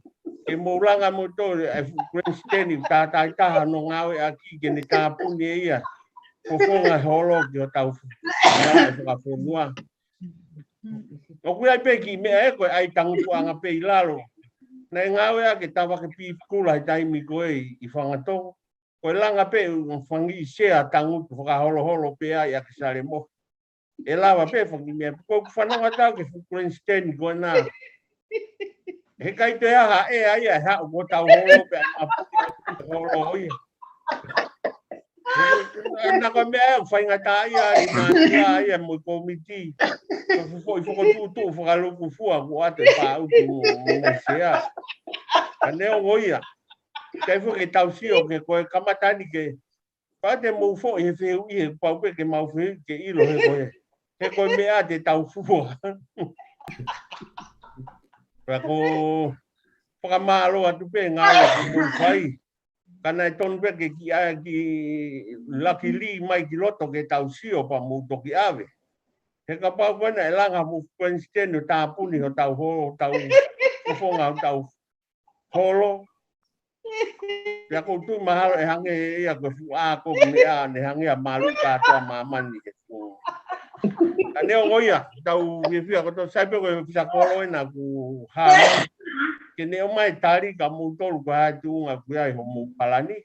ke mou langa mo toe ʻa e fuʻu grandstand ʻoku tātāitaha hono ngāueʻaki ke ne tāpuni ʻe ia fofonga e holo ki hotau fu-, malaʻe fakafonua. ʻOku ʻi ai pē kiʻi meʻa ʻe ko e ʻai tangutuʻanga pē ʻi lalo. Naʻe ngāueʻaki e tavake pipikula he taimi ko ē ʻi, ʻi Fangatoko. Ko e langa pē ʻo e fanga kiʻi sea tangutu fakaholoholo pē ai ʻaki salemo. ʻE lava pē fanga kiʻi meʻa, ko ʻeku fanongo atu au ki he fuʻu grandstand ko ena. Heʻikai toe ʻi ai ha ʻea ia ʻe haʻu ko hotau holo pē ʻa e mapu holo ia. Naʻa ko e meʻa ʻoku faingataʻaʻia ʻi mātuʻa ia mo e kōmiti. Ko e fuʻu foʻi fokotuʻutuʻu fakalūkufua kuo ʻoatu ʻe Pāutu mo, mo e sea. Ka neongo ia. ʻIkai foki ke tau sio ke ko e kamata ni ke, pea te mou foʻi he fehuʻi he pau pē ke mau fehuʻi ke ʻilo he ko e, he ko e meʻa te tau fua. Pea ʻoku ou fakamālō atu pē ngāue ʻoku mou fai. Ka naʻe tonu pē ke kiʻi ʻai kiʻi laki lī mai ki loto ke tau sio pea mou toki ʻave. He kapau ko ena ʻe langa mo fuʻu grandstand ʻo tāpuni hotau ho-, hotau fofonga hotau holo. Pea ʻoku ou tui mahalo ʻe hangē ia ko e fuʻu ako ko eni ʻa ʻene hangē ʻa mālō kātoa māmani he fuʻu. Ka neongo ia, tau fiefia kotoa, sai pē ko e ʻofisa kolo ena kuo hā mai. Ke ne ʻomai tali kia moutolu ko e hā e tuʻunga ʻoku ʻi ai hoʻomou palani.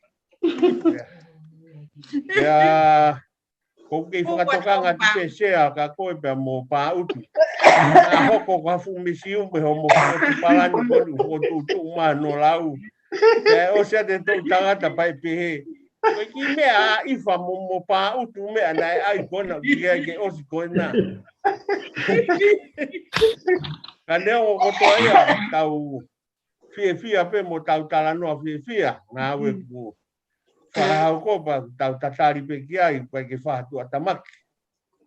Ia, ʻoku ou kei fakatokanga atu pē Sea kia koe pea mo Pāʻutu. Naʻa hoko ko ha fuʻu misiumu hoʻomou palani ko eni ʻoku tuʻutuʻu mai hono lau. Pea ʻosi ʻa e toʻutangata pea pehē, ko e kiʻi meʻa ʻa ʻIfa mo, mo Pāʻutu meʻa naʻe ʻai ko ena ʻoku ʻikai ke ʻosi ko ena. Ka neongo kotoa ia, tau fiefia pē mo tau talanoa fiefia, ngāue kuo fakahoko pea tau tatali pē ki ai, ʻikai ke fakatuʻatamaki.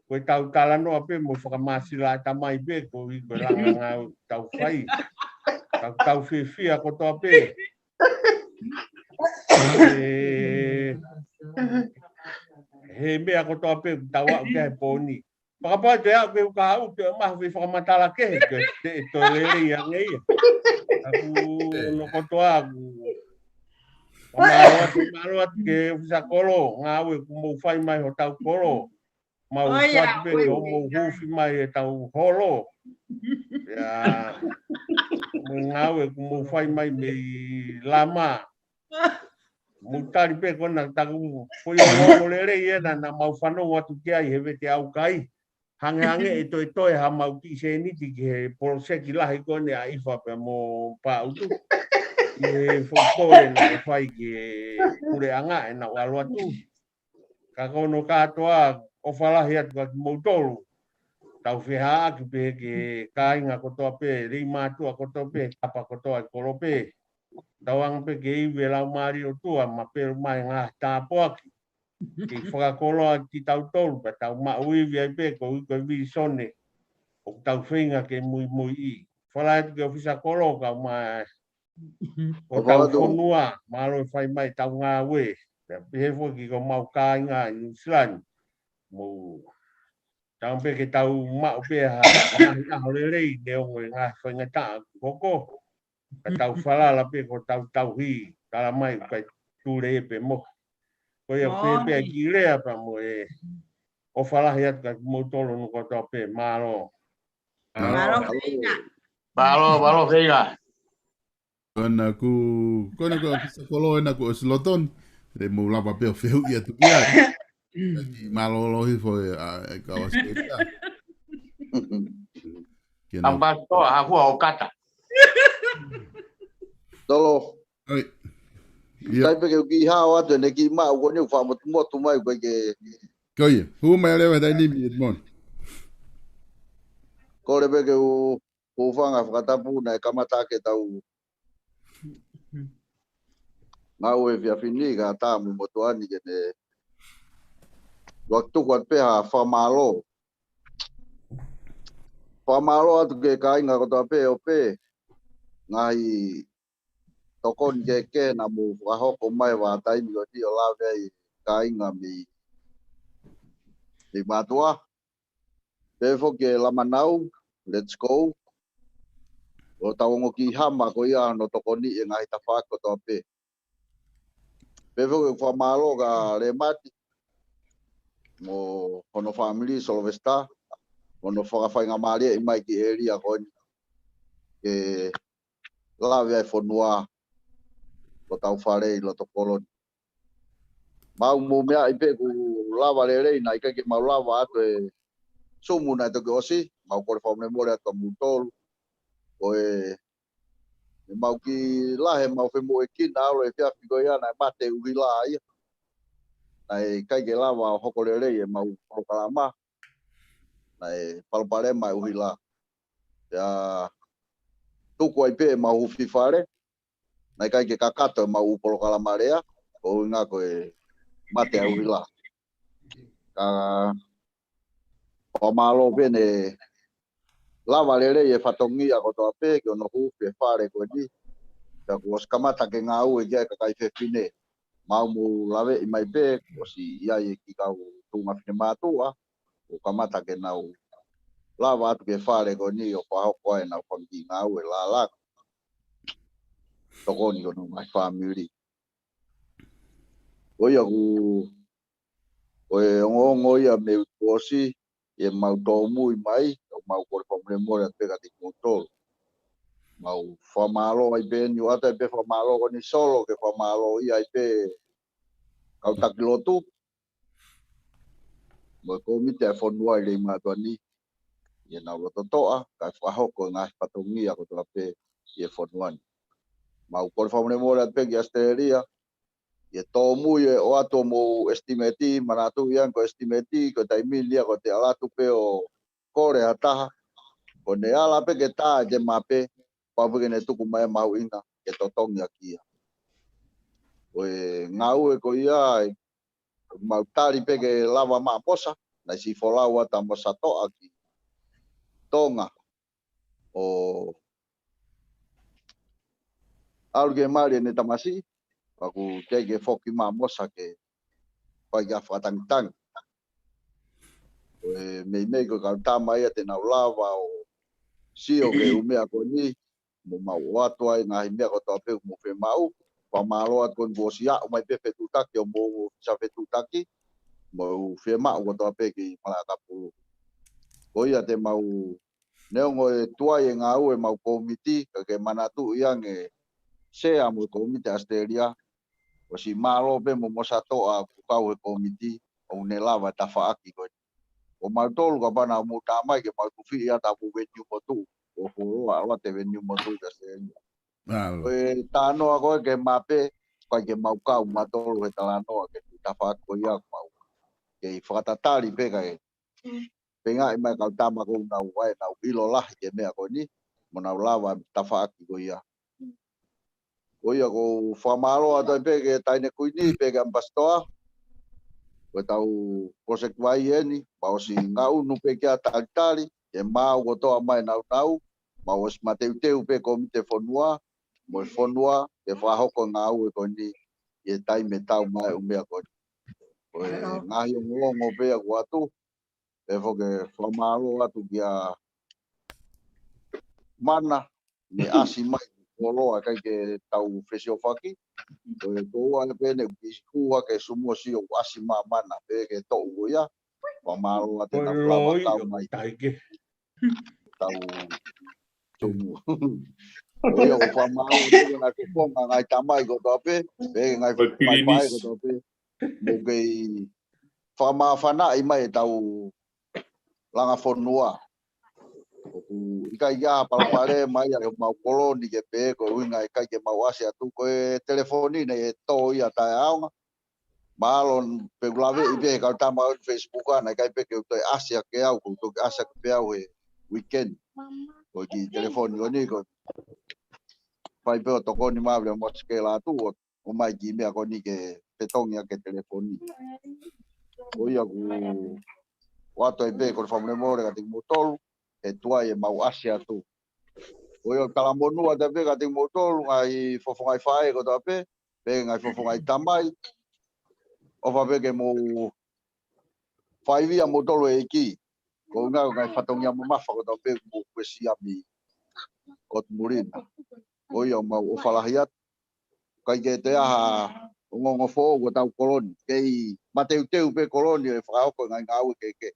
Ko e tau talanoa pē mo fakamāsila ʻatamai pē, ko e ʻuhi ko e langa ngāue tau fai. Tau, tau fiefia kotoa pē. ʻE, he meʻa kotoa pē, tau aʻu ki he pō ni. Fakapā te aʻu ke u ka aʻu ke maha fai fakamatala kehe, ke te, te lelei ange ia. ʻOku no kotoa ʻoku. Mālō atu, mālō atu ki he ʻofisa kolo, ngāue kuo mou fai mai hotau kolo. Mau ʻoku atu pē ke mou huufi mai ʻetau holo. Ia, mo e ngāue kuo mou fai mai mei lama. Mou tali pē ko ena taku foʻi ongoongo lelei ena naʻa mau fanongo atu ki ai he vete ʻaukai. Hangehangē ʻe toetoe ha mau kiʻi sēniti ki he poloseki lahi ko eni ʻa ʻIfa pea mo Pāʻutu. ʻI he foʻi kole naʻe fai ki he puleʻanga ʻenau ʻalu atu. Ka ko hono kātoa, ʻofa lahi atu kia kimoutolu. Tau fehaʻaki pē ki he kāinga kotoa pē, lei mātuʻa kotoa pē, tapa kotoa ʻi kolo pē. Tau anga pē ke ivi e Laumālie ʻo e ʻOtua, mapelu mai ngaahi tāpuaki. Ke fakakoloa kitautolu, pea tau maʻu ivi ai pē, ko e ʻuhi ko e vīsone ʻoku tau feinga ke muimuiʻi. ʻOfa lahi atu ki he ʻofisa kolo, kau mai, ko hotau fonua, mālō e fai mai ʻetau ngāue. Pea pehē foki ki homau kāinga ʻi New Zealand. Mou tau pē ke tau maʻu pē ha ngaahi ʻaho lelei, neongo e ngaahi faingataʻa kuo hoko. Ka tau falala pē ko hotau tauhi, tala mai ʻoku ʻikai tule pē mo. Ko ia pē pē ki lea pea mo e ʻofa lahi atu kia kimoutolu hono kotoa pē, mālō. Mālō, Feinga. Mālō, mālō, Feinga. Ko ena kuo, ko ena kuo ʻofisa kolo ena kuo ʻosi loto ni. Te mou lava pē ʻo fehuʻi atu ki ai. Mālō, mālō hifo e, ʻa, e kau ʻosi ko ia. Ke na Ambassador, ha fua ʻo kata. Tolo. Oi. Ia. Sai pē ke u kiʻi hao atu ʻene kiʻi maʻu ko eni ʻoku fakamotumotu mai ko e ke. Ko ia. Hū mai leva he taimi ni, Edmond. Kole pē ke u, u fanga fakatapu naʻe kamata ke tau ngāue he efiafi ni kae ʻatā mo e motuʻa ni ke ne lava tuku atu pē ha fakamālō. Fakamālō atu ki he kāinga kotoa pē ʻo pē ngaahi tokoni kehekehe naʻa mou fakahoko mai he vahaʻa taimi ko eni ʻo lave ai e kāinga mei, mei mātuʻa. Pehē foki ki he Lamanau, let's go. ʻO tau ongo kiʻi hama ko ia hono tokoniʻi e ngaahi tafaʻaki kotoa pē. Pehē foki ʻeku fakamālō kia Lemati mo hono fāmili Solovesita, mo hono fakafaingamālieʻi mai ki he ʻēlia ko eni ke lave ai e fonua ko hotau fale ʻi loto kolo ni. Mau mou meaʻi pē ʻoku lava lelei, naʻe ʻikai ke mau lava atu he Zoom naʻe toki ʻosi, mau kole fakamolemole atu kia moutolu. Ko e, ʻemau kiʻi lahi, ʻemau femoʻuekina ʻalu he efiafi ko ia naʻe mate ʻuhila ia. Naʻe ʻikai ke lava ʻo hoko lelei ʻemau polokalama. Naʻe palopalema e ʻuhila. Pea tuku ai pē ʻemau huufi fale. Naʻe ʻikai ke kakato ʻemau polokalama lea, ko e ʻuhinga ko e mate ʻa e ʻuhila. Ka fakamālō pē ne lava lelei e fatongia kotoa pē ki hono huufi e fale ko eni. Pea kuo ʻosi kamata ke ngāue ki ai e kakai fefine. Mau mou laveʻi mai pē, kuo ʻosi ʻi ai e kiʻi kau tuʻunga finemātuʻa, kuo kamata ke nau lava atu ki he fale ko eni ʻo fakahoko ai ʻenau fanga kiʻi ngāue lālanga. tokoni ki honau ngaahi fāmili. Ko ia ʻoku, ko e ongoongo ia mei he uike kuo ʻosi, ʻi heʻemau tōmui mai, ʻoku mau kole fakamolemole atu pē kiate kimoutolu. Mau fakamālō ai pē eni, ʻoatu ai pē fakamālō ko eni Solo, ke fakamālō ia ai pē kau taki lotu mo e kōmiti ʻa e fonua ʻi Leimātuʻa ni, ʻi heʻenau loto toʻa, kae fakahoko e ngaahi fatongia kotoa pē ʻi he fonua ni. Mau kole fakamolemole atu pē ki ʻAositelēlia, ʻi he tōmui e ʻoatu hoʻomou estimate, manatuʻi ange ko e estimate, ko e taimi ni ia ko e te ʻalu atu pē ʻo kole ha taha, ko ʻene ala pē ke tā ʻete mape, pau pē ke ne tuku mai e mahuʻinga ke totongi ʻaki ia. Ko e ngāue ko ia, ʻe mau tali pē ke lava maʻa Mosa, naʻe siʻi folau atu ʻa Mosa Toʻa ki Tonga ʻo ʻalu ke mali ʻene tamasiʻi, pea ʻoku teʻeki ke foki maʻa Mosa ke fai ki ai ha fakatangitangi. Ko e meimei ko e kau tama ia te nau lava ʻo sio ki he ʻū meʻa ko eni, mo mau ʻoatu ai e ngaahi meʻa kotoa pē ʻoku mou fiemaʻu. Fakamālō atu ko eni kuo ʻosi aʻu mai pē fetuʻutaki ʻo hoʻomou ʻōfisa fetuʻutaki, mo e ʻū fiemaʻu kotoa pē ki Malaʻekapulu. Ko ia te mau, neongo e tuai e ngāue ʻemau kōmiti, ka ke manatuʻi ange Sea mo e kōmiti ʻAositelēlia, ʻosi mālō pē mo Mosa Toʻa ʻoku kau he kōmiti, ʻoku ne lava e tafaʻaki ko eni. Ko mautolu kapau naʻa mou tā mai ke mau tufiʻi atu ʻa e venue motuʻa, ʻo fuoloa ʻalu atu e venue motuʻa ki ʻAositelēlia. Mālō. Ko e talanoa ko ē ki he mape, ʻikai ke mau kau mautolu he talanoa ki he tafaʻaki ko ia, mau kei fakatatali pē kae feingaʻi mai e kau tama ko ē ʻoku nau ʻai ʻenau ʻilo lahi ki he meʻa ko eni, mo nau lava e tafaʻaki ko ia. Ko ia ʻoku ou fakamālō atu ai pē ki he Taʻahine Kuini, pea ki he ʻAmipasitoa, ko ʻetau project vai eni, pea ʻosi ngaʻunu pē ki ai e talitali, ke maau kotoa mai e nāunau, pea ʻosi mateuteu pē e kōmiti ʻo e fonua, mo e fonua, ke fakahoko e ngāue ko eni, ʻi he taimi ʻe tau mai ai e ʻū meʻa ko eni. Ko e ngaahi ongoongo pē ia ʻoku ʻoatu, pea foki ke fakamālō atu kia Mana, ne ʻasi mai, koloa ʻikai ke tau fesiofaki. Ko e koua ia pē ʻoku kei hū hake e sumu ʻo sio ʻoku ʻasi mai ʻa Mana, pea ke toʻo ia. Fakamālō atu ʻena lava tau mai. Tau sumu. Ko ia ʻoku fakamālō atu ki he ngaahi fofonga, ngaahi tamai kotoa pē, pea ki he ngaahi fofonga pai kotoa pē. Mou kei fakamāfanaʻi mai ʻetau langa fonua. ʻOku ʻikai ke ʻi ai ha palopalema ia ʻi homau kolo ni ke pehē ko e ʻuhinga ʻikai ke mau ʻasi atu, ko e telefoni naʻe tō ia taʻeʻaonga. Mahalo pē ʻoku laveʻi pē he kau tama ʻo e Facebook ʻana, ʻikai pē ke u toe ʻasi hake au, ʻoku ou toki ʻasi hake pē au he weekend. Ko e kiʻi telefoni ko eni, ko e fai pē ʻo tokoni mai ʻa Viliami Mosi ke lava atu, ʻo ʻomai e kiʻi meʻa ko eni ke fetongi ʻaki e telefoni. Ko ia ʻoku ʻoatu ai pē kole fakamolemole kiate kimoutolu, he tuai ʻemau ʻasi atu. Ko ia ʻoku talamonū atu ai pē kiate kimoutolu, ngaahi fofonga ʻi faʻē kotoa pē, pea ngaahi fofonga ʻi tamai. ʻOfa pē ke mou faivia moutolu ʻe he ʻEiki. Ko e ʻuhinga ko e ngaahi fatongia mamafa kotoa pē ʻoku mou uesia mei ʻOtu Muli na. Ko ia ʻoku mau ʻofa lahi atu. ʻIkai ke toe ʻi ai ha ongoongo foʻou ki hotau kolo ni. Kei mateuteu pē kolo ni ʻo fakahoko e ngaahi ngāue kehekehe.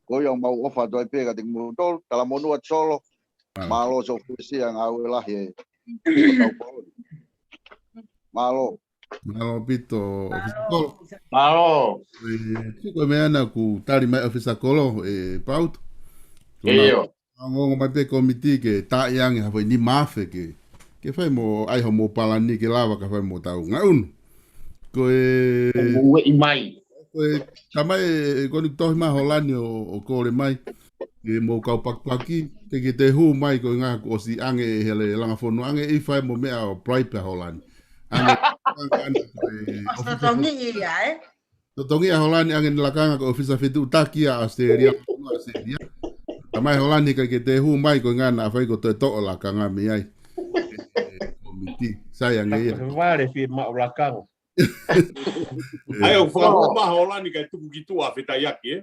Ko ia ʻoku mau ʻofa atu ai pē kiate kimoutolu, talamonū atu Solo. Mālō. Mālō siʻo uesia, ngāue lahi ʻi hotau kolo ni. Mālō. Mālō ʻaupito, ʻOfisa Kolo. Mālō. ʻE, tuku e meʻa naʻa ku tali mai ʻOfisa Kolo, ʻe Pautu. ʻIo. Ongoongo mai pē kōmiti ke taaʻi ange ha foʻi nima afe ke, ke fai mo ʻai hoʻomou palani ke lava ka fai mo tau ngaʻunu. Ko e, ʻo ueʻi mai. Ko e tamai ē, ko eni tohi mai Holani ʻo, ʻo kole mai. Ke mou kau pakipaki, ke ke toe hū mai ko e ʻuhinga kuo ʻosi ʻange ʻe he langa fonua, ʻange ʻe fai mo e meʻa ʻo bribe ʻa Holani. ʻAnge, ʻange, ʻange, ko e ʻOsi totongi ia, ē? Totongi ʻa Holani ʻange ʻene lakanga ko e ʻofisa fetuʻutaki ʻa ʻAositelēlia, ʻAositelēlia. Tamai Holani ʻikai ke toe hū mai ko e ʻuhinga naʻa fai ko e toe toʻo lakanga mei ai. ʻE, ʻe, kōmiti, sai ange ia. Vale fie maʻu lakanga. ʻAi, ʻoku fakahū mai Holani kae tuku ki tuʻa fetaiaki, ē?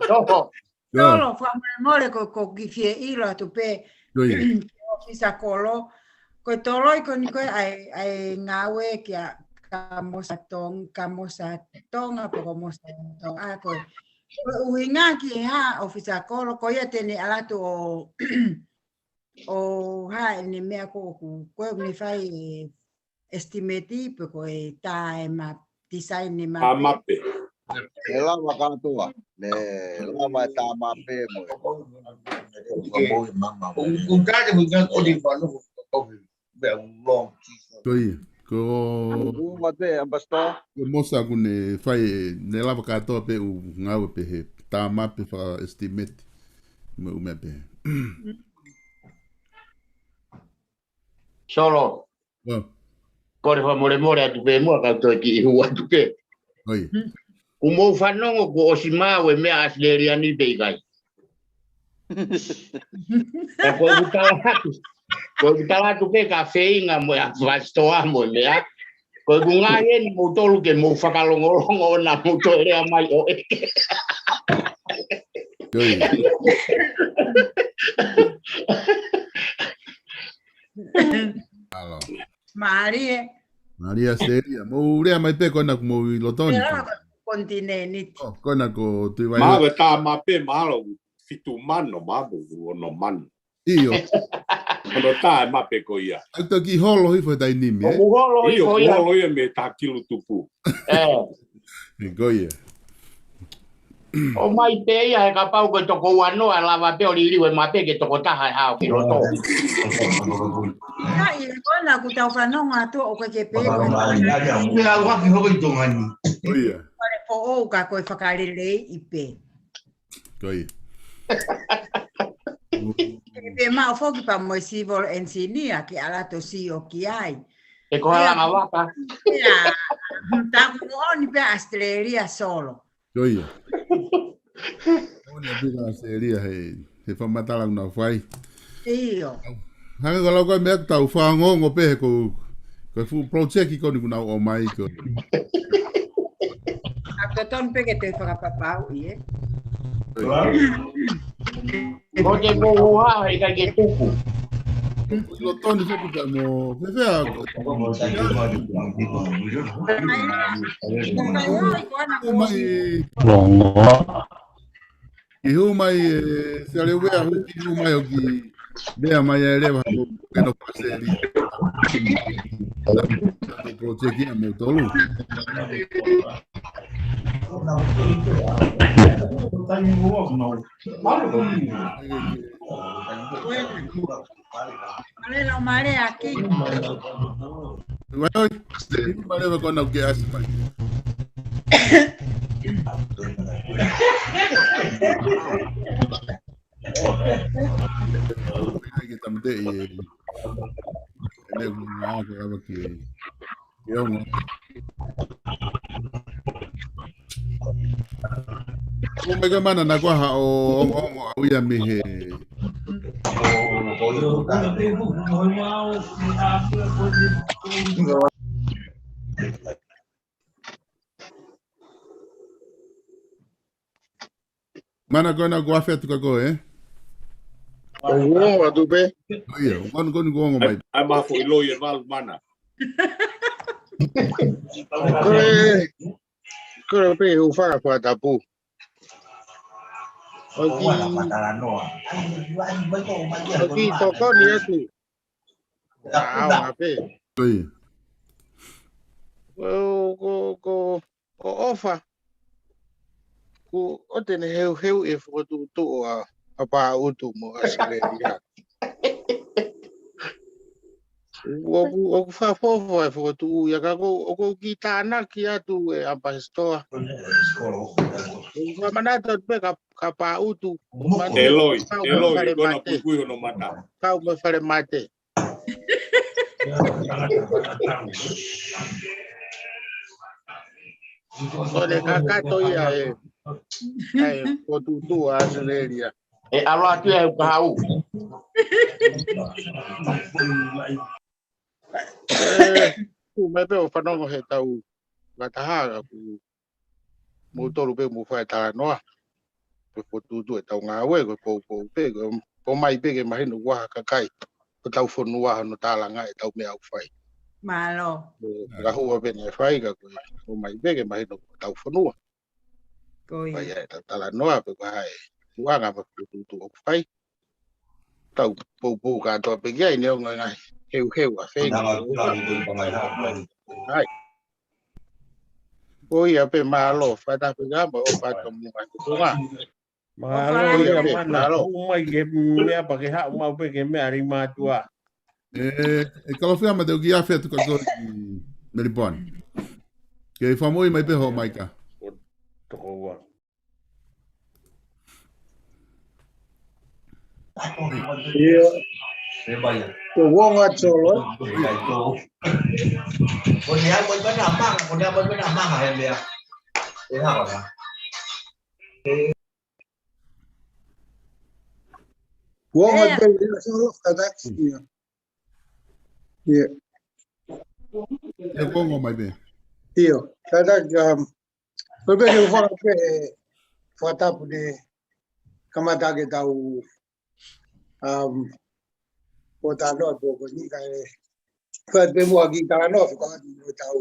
Solo, fakamolemole ko, ko e kiʻi fie ʻilo atu pē. Ko ia. ʻofisa kolo. Ko e toloi ko eni ko ē ʻa e, ʻa e ngāue kia Kamosa Tong-, Kamosa Tonga, pe ko Mosa Tonga, ʻa ko e. Ko e ʻuhinga ki he hā ʻofisa kolo, ko ia te ne ʻalu atu ʻo, ʻo hā ʻene meʻa ko ʻoku, ko ʻene fai e estimate pe ko e tā e ma-, design e mape. Tā mape. Ne lava kātoa. Ne lava e tā mape mo e. Ko ia. Ko, Ua te, Ambassador. Ko Mosa ʻoku ne fai, ne lava kātoa pē ʻū ngāue pehē, tā mape, faka-estimate. Mo e ʻū meʻa pehē. Solo. ʻO. Kole fakamolemole atu pē muʻa kau toe kiʻi hū atu pē. ʻOi. Kuo mou fanongo kuo ʻosi maʻu e meʻa ʻAositelēlia ni pe ʻikai? Ka ko ʻeku tala atu. Ko ʻeku tala atu pē ka feinga mo e ʻa Pasitoa mo e meʻa. Ko ʻeku ngaahi eni moutolu ke mou fakalongolongo ʻo na mou toe lea mai ʻo ʻeke. ʻOi. Alo. Mālie. Mālie ʻAositelēlia. Mou lea mai pē ko ena kuo mou ʻi loto ni. Lea ko kontinēniti. ʻO, ko ena ko Tuʻivai. Mahalo e tā mape, mahalo fitu mano, mahalo ono mano. ʻIo. Ono tā e mape ko ia. ʻOku toki holo hifo he taimi ni, ē? ʻOku holo hifo ia. ʻIo, holo ia mei he taha kilu tupu. ʻE. Ko ia. ʻOmai pē ia he kapau ko e toko ua noa lava pē ʻo liliu e mape ke toko taha e hao ki loto. Ka ʻi he ko ena ʻoku tau fanongo atu ʻoku ʻikai ke pē ko e. Pea ʻoku ʻaki hoko ʻi Tonga ni. Ko ia. Pale foʻou ka ko e fakaleleiʻi pē. Ko ia. Ke pē maʻu foki pea mo e civil engineer ke ʻalu atu ʻo sio ki ai. He ko e langa vaka. Ia. Taku moʻoni pē ʻAositelēlia Solo. Ko ia. ʻOku ne pika ʻAositelēlia he, he fakamatala ʻoku nau fai. ʻIo. Hangē ko e lau ko ē meʻa ʻoku tau fanongo pē he ko, ko e fuʻu project ko eni ʻoku nau ʻomai ko. ʻOku totonu pē ke toe fakapapauʻi, ē? Ko e. Ko e ke mou hā, ʻikai ke tuku. Ko e lotoni foki pea mo, fēfē ʻa ko. Mai, ʻi hū mai, ē, Saleuea, hū ki hū mai ʻo ki. Meʻa mai ʻa e leva ko ʻeno paseli. Ko e project ia moutolu. Mālie, mālie ʻaki. Vai oi, mālie ʻa ko ena ke ʻasi mai. Ai ke tāmateʻi ē. ʻEne ʻū ngā ke ava ki ē. Ke ongo. ʻO mai ka mana na kua ha ʻo ongo ongo au ia mei he. Mana ko ena kuo afe atu ka ko ē? ʻOku ongo atu pē. ʻO ia, ʻoku ʻalu ko eni kuo ongo mai. ʻAi, ʻai maha foʻi loi e valu mana. Ko e, ko e pē ʻū faka fakatapu. ʻOku, ʻoku tokoni atu. ʻAonga pē. Ko ia. Ko, ko, ko, ko ʻOfa. Kuo ʻosi ne heuheu e fokotuʻutuʻu ʻa, ʻa Pāʻutu mo ʻAositelēlia. ʻOku, ʻoku fakafoʻou e fokotuʻu ia ka ko, ʻoku ou kiʻi tānaki atu e ʻApasitoa. ʻOku fakamanatu atu pē ka, ka Pāʻutu. ʻE loi, ʻe loi, ko ena puipui hono mata. Kau mo e fale mate. Ko e kakato ia ē, ē, fokotuʻutuʻu ʻa ʻAositelēlia. ʻE ʻalu atu ia he ʻukaʻau. ʻE, tuʻu mai pē ʻo fanongo he tau ngataha ka kuo moutolu pē mou fai talanoa. Pe fokotuʻutuʻu e tau ngāue, ko e poupou pē, ko e ʻomai pē ke mahino ʻoku ʻi ai ha kakai. ʻo tau fonua hono tālanga ʻetau meʻa ʻoku fai. Mālō. Ko e fakahua pē naʻe fai ka ko e ʻomai pē ke mahino ko ʻetau fonua. Ko ia. Fai ai ʻetau talanoa pe ko e hā e tuʻunga mo e fokotuʻutuʻu ʻoku fai. Tau poupou kātoa pē ki ai neongo e ngaahi heuheu ʻa e feinga. Ai. Ko ia pē mālō, fata pē ngā mo ʻo fata mo ngā tuʻunga. Mālō ia mana, hū mai ke meʻa pea ke haʻu maʻu pē ke meʻa ri mātuʻa. ʻE, ʻe Kalofia ma te uki afe atu ka ko i Melbourne. Ke fakamoʻui mai pē ho maika. Toko ua. Ia. Ko Wonga Tolo. Ko ni a mo pena manga, ko ni a mo pena manga he meʻa. E hara. Wonga Tolo, ia, Tolo, ka taki, ia. Ia. E kongo mai pē. Ia, ka taki, um, ko pē ke faka pē, fakatapu ne kamata ke tau, um, ʻo talanoa pō ko ni ka e, ka te mua ki talanoa, faka atu ʻo tau,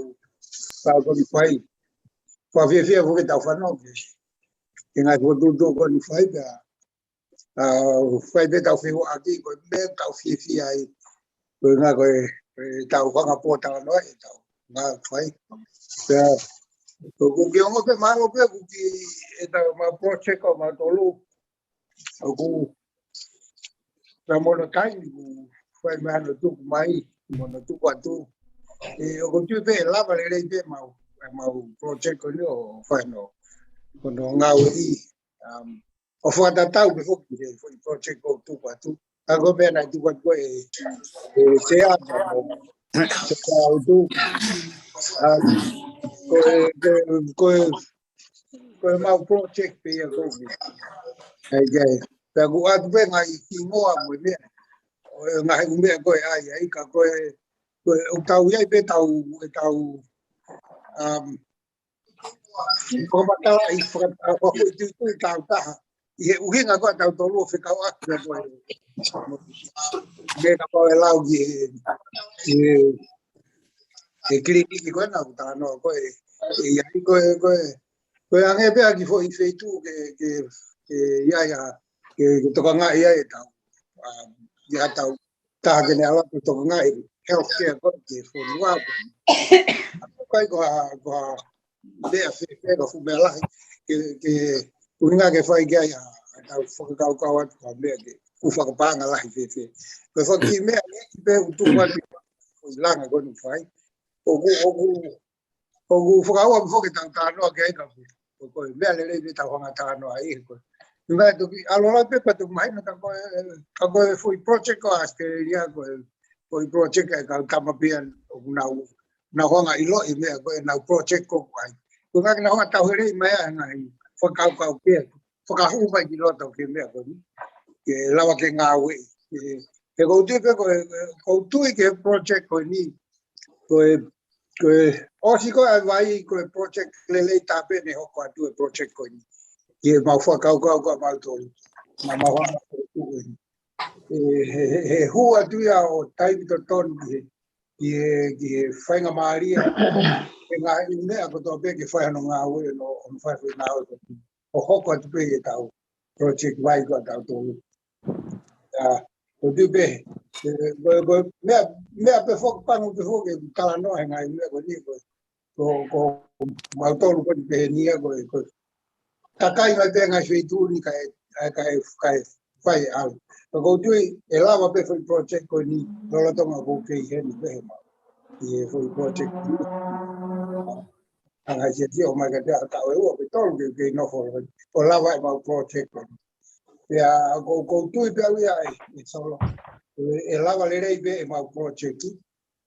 tau ko ni fai. Fakafiefia foki tau fanongo ki he ngaahi fokotuʻutuʻu ko ni fai pea, uh, fai pē tau fehuʻaki ko e meʻa tau fiefia ai. Ko e ngā ko e, e tau fanga pō talanoa e tau ngā fai. Pea, ko, ko ke ongo pē mālō pē ko ki e tau ma project ʻo ma tolu. ʻOku, ka mono taimi ku fai mai ano tuku mai, mono tuku atu. E, ʻoku tui pē lava lelei pē mau, mau project ko ni ʻo fai no. Ko no ngāue i, um, ʻo fakatatau pē foki he foʻi project ko tuku atu. Ka ko meʻa naʻe tuku atu ko e, e sea, sea utu. Um, ko e, ko e, ko e, ko e mau project pē ia ko e. Ai, ai. Pea ku atu pē ngaahi hingoa mo e meʻa. ʻO e ngaahi meʻa ko e ai, ai, ka ko e, ko e, ʻoku tau i ai pē tau, e tau, um, ko matala i faka-, a, ko e tuitui tau taha. ʻI he ʻuhinga ko e tau tolu ʻo fekau atu ko e. Meʻa ko e lau ki he, ki he, he kiliniki ko e nau talanoa ko e. ʻE, ia ko e, ko e, ko e ange pē ʻa ki foʻi feituʻu ke, ke, ke, ia, ia, ke, ke tokangaʻi ai e tau. A, ia tau taha ke ne ala ke tokangaʻi healthcare ko e ki he fonua. Kai ko ha, ko ha meʻa fēfē ka fuʻu meʻa lahi. Ke, ke ʻuhinga ke fai ki ai ʻa, ʻa tau fakakaukau atu ka meʻa ke fuʻu fakapaʻanga lahi fēfē. Ko e faki meʻa ni ki pē utu atu ko e langa ko e nu fai. ʻOku, ʻoku, ʻoku fakaua mo foki tau talanoa ki ai ka fu. Ko e, ko e meʻa lelei pē tau hanga talanoa ai ko e. Ngai toki, ʻalu ʻalu pē pea toki mahino ka ko e, ka ko e foʻi project ko Australia ko e, foʻi project e kau tama pē ia ʻoku nau, nau hanga ʻiloʻi meʻa ko e nau project ko ʻoku ai. Ko e ngaahi nau hanga tau helei mai ʻa e ngaahi fakakaukau pē. Fakahū mai ki loto ki he meʻa ko ni. Ke lava ke ngāue. Ke, ke kou tui pē ko e, kou tui ki he project ko ni. Ko e, ko e, ʻosi ko e vai, ko e project lelei tāpē ne hoko atu e project ko ni. Ki he mau fakakaukau ko e mau tolu. Ma mau hanga ko e tuʻu ni. E, he, he, he hū atu ia ʻo taimi totonu ki he, ki he, ki he faingamālie. He ngaahi meʻa kotoa pē ke fai hano ngāue no, ʻo fai fai ngāue ko ni. ʻO hoko atu pē e tau project vai ko e tau tolu. ʻA, ko tu pē, e, ko, ko, meʻa, meʻa pē foki, pango pē foki, talanoa he ngaahi meʻa ko ni, ko, ko, ko, mau tolu ko ni pē ni ia, ko, ko, takai mai pē ngaahi feituʻu ni kae, kae, kae, kae fai au. Ka kou tui, ʻe lava pē foʻi project ko ni, lolotonga kou kei heni pē he mau. ʻI he foʻi project ni. Anga sia sia ʻo mai ka te ata ʻo e ua pe tolu ke, ke nofo ʻo lava e mau project ko ni. Pea ko, kou tui pē au ia e, e solo. ʻE, ʻe lava lelei pē e mau project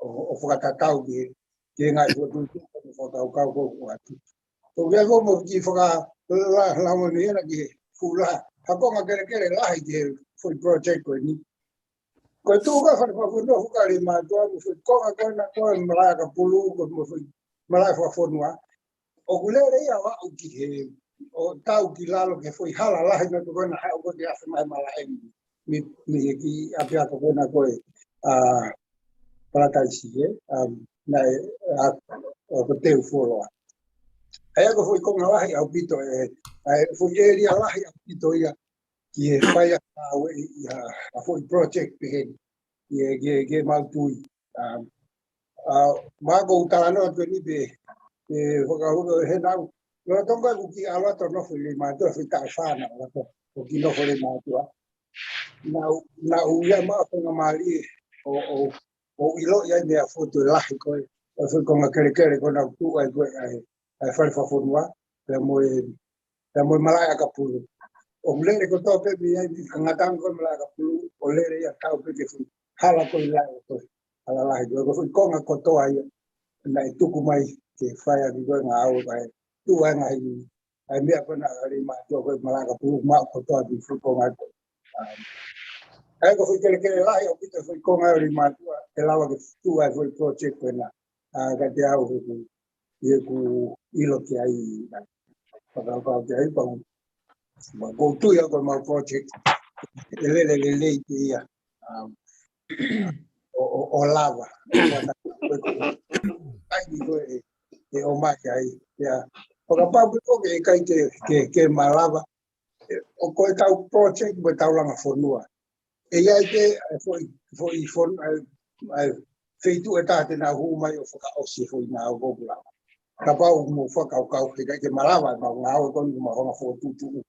ʻo, ʻo fakatatau ki, ki he ngaahi fokotuʻutuʻu, ʻo fakakaukau ko ʻoku atu. Ko vea ko mo ki faka, la, la mo ni ena ki he fula. Ha konga kelekele lahi ki he foʻi project ko ni. Ko e tuʻu ka fale fakafonua fuka le mātuʻa mo foʻi konga ko ena ko e malaʻe ka pulu ko mo foʻi malaʻe fakafonua. ʻOku lele ia ʻo aʻu ki he, ʻo tau ki lalo ki he foʻi hala lahi na ko ena haʻu ko e afe mai malaʻe mi, mi he ki ʻapiako ko ena ko e, ʻa Palataisi, ē, um, naʻe, ʻa, ʻo ko Teu Fuoloa. ʻA ia ko e foʻi konga lahi ʻaupito ē, ʻa e foʻi ʻēlia lahi ʻaupito ia ki he fai ʻa e ngāue ʻi ha, ha foʻi project pehē ni, ki he, ki he, ki he mautui. Um, ʻa, ma ko u talanoa atu eni pē, pē fakahoko he naʻu. Lolotonga ʻeku kiʻi ʻalu atu ʻo nofo ʻi Leimātuʻa, foʻi taʻu ʻe fā naʻa ku ʻalu atu ʻo kiʻi nofo Leimātuʻa. Naʻa ku, naʻa ku ʻi ai maʻu ha faingamālie ʻo, ʻo, ʻo ʻiloʻi ai meia Fotu e lahi ko ē, ʻo e foʻi konga kelekele ko ē naʻa ku tuʻu ai ko ē ʻa e, ʻa e fale fakafonua, pea mo e, pea mo e malaʻe ʻakapulu. ʻO lele kotoa pē mei ai, mei he kangatanga ko ē malaʻe ʻakapulu, ʻo lele ia ʻo tau pē ki he foʻi hala ko ē lahi ko ē, hala lahi ko ē, ko e foʻi konga kotoa ia naʻe tuku mai ke fai ʻaki ko ē ngāue, ʻa e tuʻu ai ngaahi, ʻa e meʻa ko ē naʻe ʻi Leimātuʻa ko ē malaʻe ʻakapulu, maʻu kotoa pē foʻi konga ko ē. Um, ʻa ia ko e foʻi kelekele lahi ʻaupito e foʻi konga ʻo Leimātuʻa, ʻe lava ke tuʻu ai e foʻi project ko ena. ʻA, ka te au heʻeku, heʻeku ʻilo ki ai, ʻa, fakakaukau ki ai, pau, ma ko u tui au ko e mau project, ʻe lele lelei pē ia, um, ʻo, ʻo, ʻo lava, ʻo lava, ʻa ia ko e, ʻe ʻomai ai, ia, fakapapau pē ko e ʻikai ke, ke, ke malava, ʻo ko e tau project mo e tau langa fonua. ʻE ʻi ai pē, ʻa e foʻi, foʻi fon-, ʻa e, ʻa e feituʻu ʻe taha te nau hū mai ʻo fakaʻosi e foʻi ngāue ko ē ʻoku lava. Kapau mo fakakaukau ke ʻikai ke malava e mau ngāue ko eni ʻoku mau hanga ʻo fokotuʻutuʻu.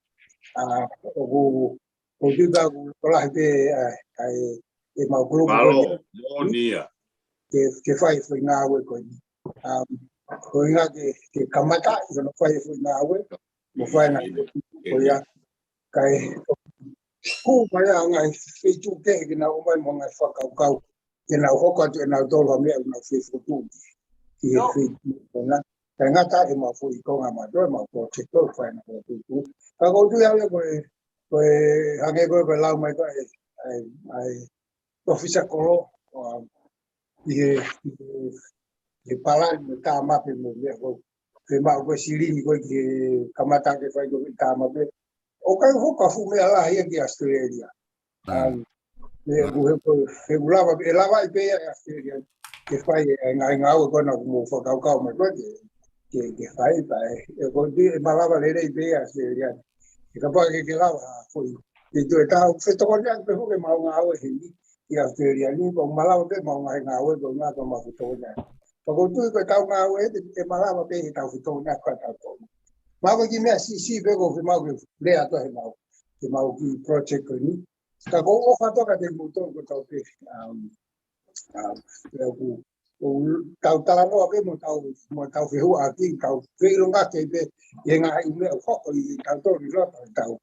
ʻA, ʻoku, ʻoku ou tui pē ʻoku tokolahi pē, ʻa, ʻa e, e mau kulupu ko eni. Mālō, moʻoni ia. Ke, ke fai e foʻi ngāue ko eni. Um, ko e ʻuhinga ke, ke kamata, ʻi hono fai e foʻi ngāue, mo fai ngaahi ko ia. Kae hū mai ʻa e ngaahi feituʻu kehe ke nau ʻomai mo e ngaahi fakakaukau, ke nau hoko atu ʻe nautolu ha meʻa ʻoku nau fie fokotuʻu ki he feituʻu ko ena. Kae ngata e mau foʻi konga mautolu, mau project ʻoku fai ʻena fokotuʻutuʻu. Ka ko u tui au ia ko e, ko e hangē ko e, ko e lau mai ko ē, ʻa e, ʻa e, ʻa e ʻofisa kolo, ʻo, ʻi he, ʻi he, ʻi he palani mo e tāmape mo e meʻa ko ē. Ke maʻu ko ē silini ko ē ke kamata ke fai ko ē tāmape. ʻOku ʻikai hoko ha fuʻu meʻa lahi ia ki ʻAositelēlia. Mm. Um, he ʻoku, he ʻoku, he ʻoku lava, ʻe lava ai pē ia ʻi ʻAositelēlia. Ke fai e, e ngaahi ngāue ko ena ʻoku mou fakakaukau mai ko ē ke, ke, ke fai pē ē. ʻE ko e, ʻe malava lelei pē ia ʻi ʻAositelēlia. He kapau ʻe ʻikai ke lava ha foʻi. Ke toe tau fetokoniʻaki pē foki ʻemau ngāue heni ʻi ʻAositelēlia ni, pea ʻoku malava pē ʻemau ngaahi ngāue ko ena ke mau fetokoniʻaki. Pea ko u tui ko e tau ngāue ʻe, ʻe malava pē he tau fetokoniʻaki ko ē ʻa tautolu. Mau ko e kiʻi meʻa siʻisiʻi pē ʻoku ou fiemaʻu ke lea atu he mau, ke mau kiʻi project ko eni. Ka ko u ʻofa atu kiate kimoutolu kotoa pē, um, um, pea ʻoku, ʻoku tau talanoa pē mo tau, mo tau fehuʻaki, tau feʻilongaki pē ʻi he ngaahi meʻa ʻoku hoko ʻi tautolu ʻi loto ʻi he tau,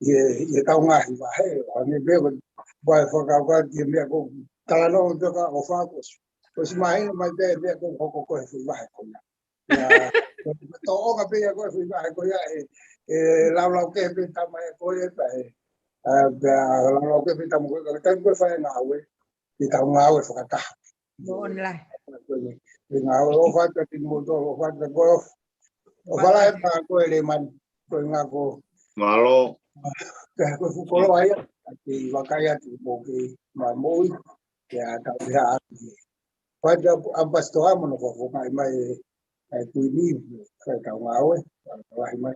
ʻi he, ʻi he tau ngaahi vahe, ʻo hangē pē ko e vahe fakakaukau ki he meʻa ko ē talanoa ʻo toka ʻo fakaʻosi. Ko e ʻosi mahino mai pē meʻa ko ē hoko ko ē he foʻi vahe ko ia. Ia, ko e tōʻonga pē ia ko ē foʻi vahe ko ia ʻe, ʻe laulau kehe pē tama ʻe ko ē pē ē. ʻA, pea laulau kehe pē tama ko ē, ka ko e taimi ko ē fai ngāue, ke tau ngāue fakataha. Mo online. Ke ngāue ʻofa atu kiate kimoutolu, ʻofa atu ko ē. ʻOfa lahi atu ko ē Leimani, ko e ngā ko. Mālō. Ka ko e fuʻu koloa ia, ʻa e kei vakai atu mo kei ma moʻui, ke ʻatā pē atu. Pea ʻa, ʻa Pasitoa mo hono fakafofongaʻi mai ʻe, ʻe Kuini, fai tau ngāue, ʻa, lahi mai.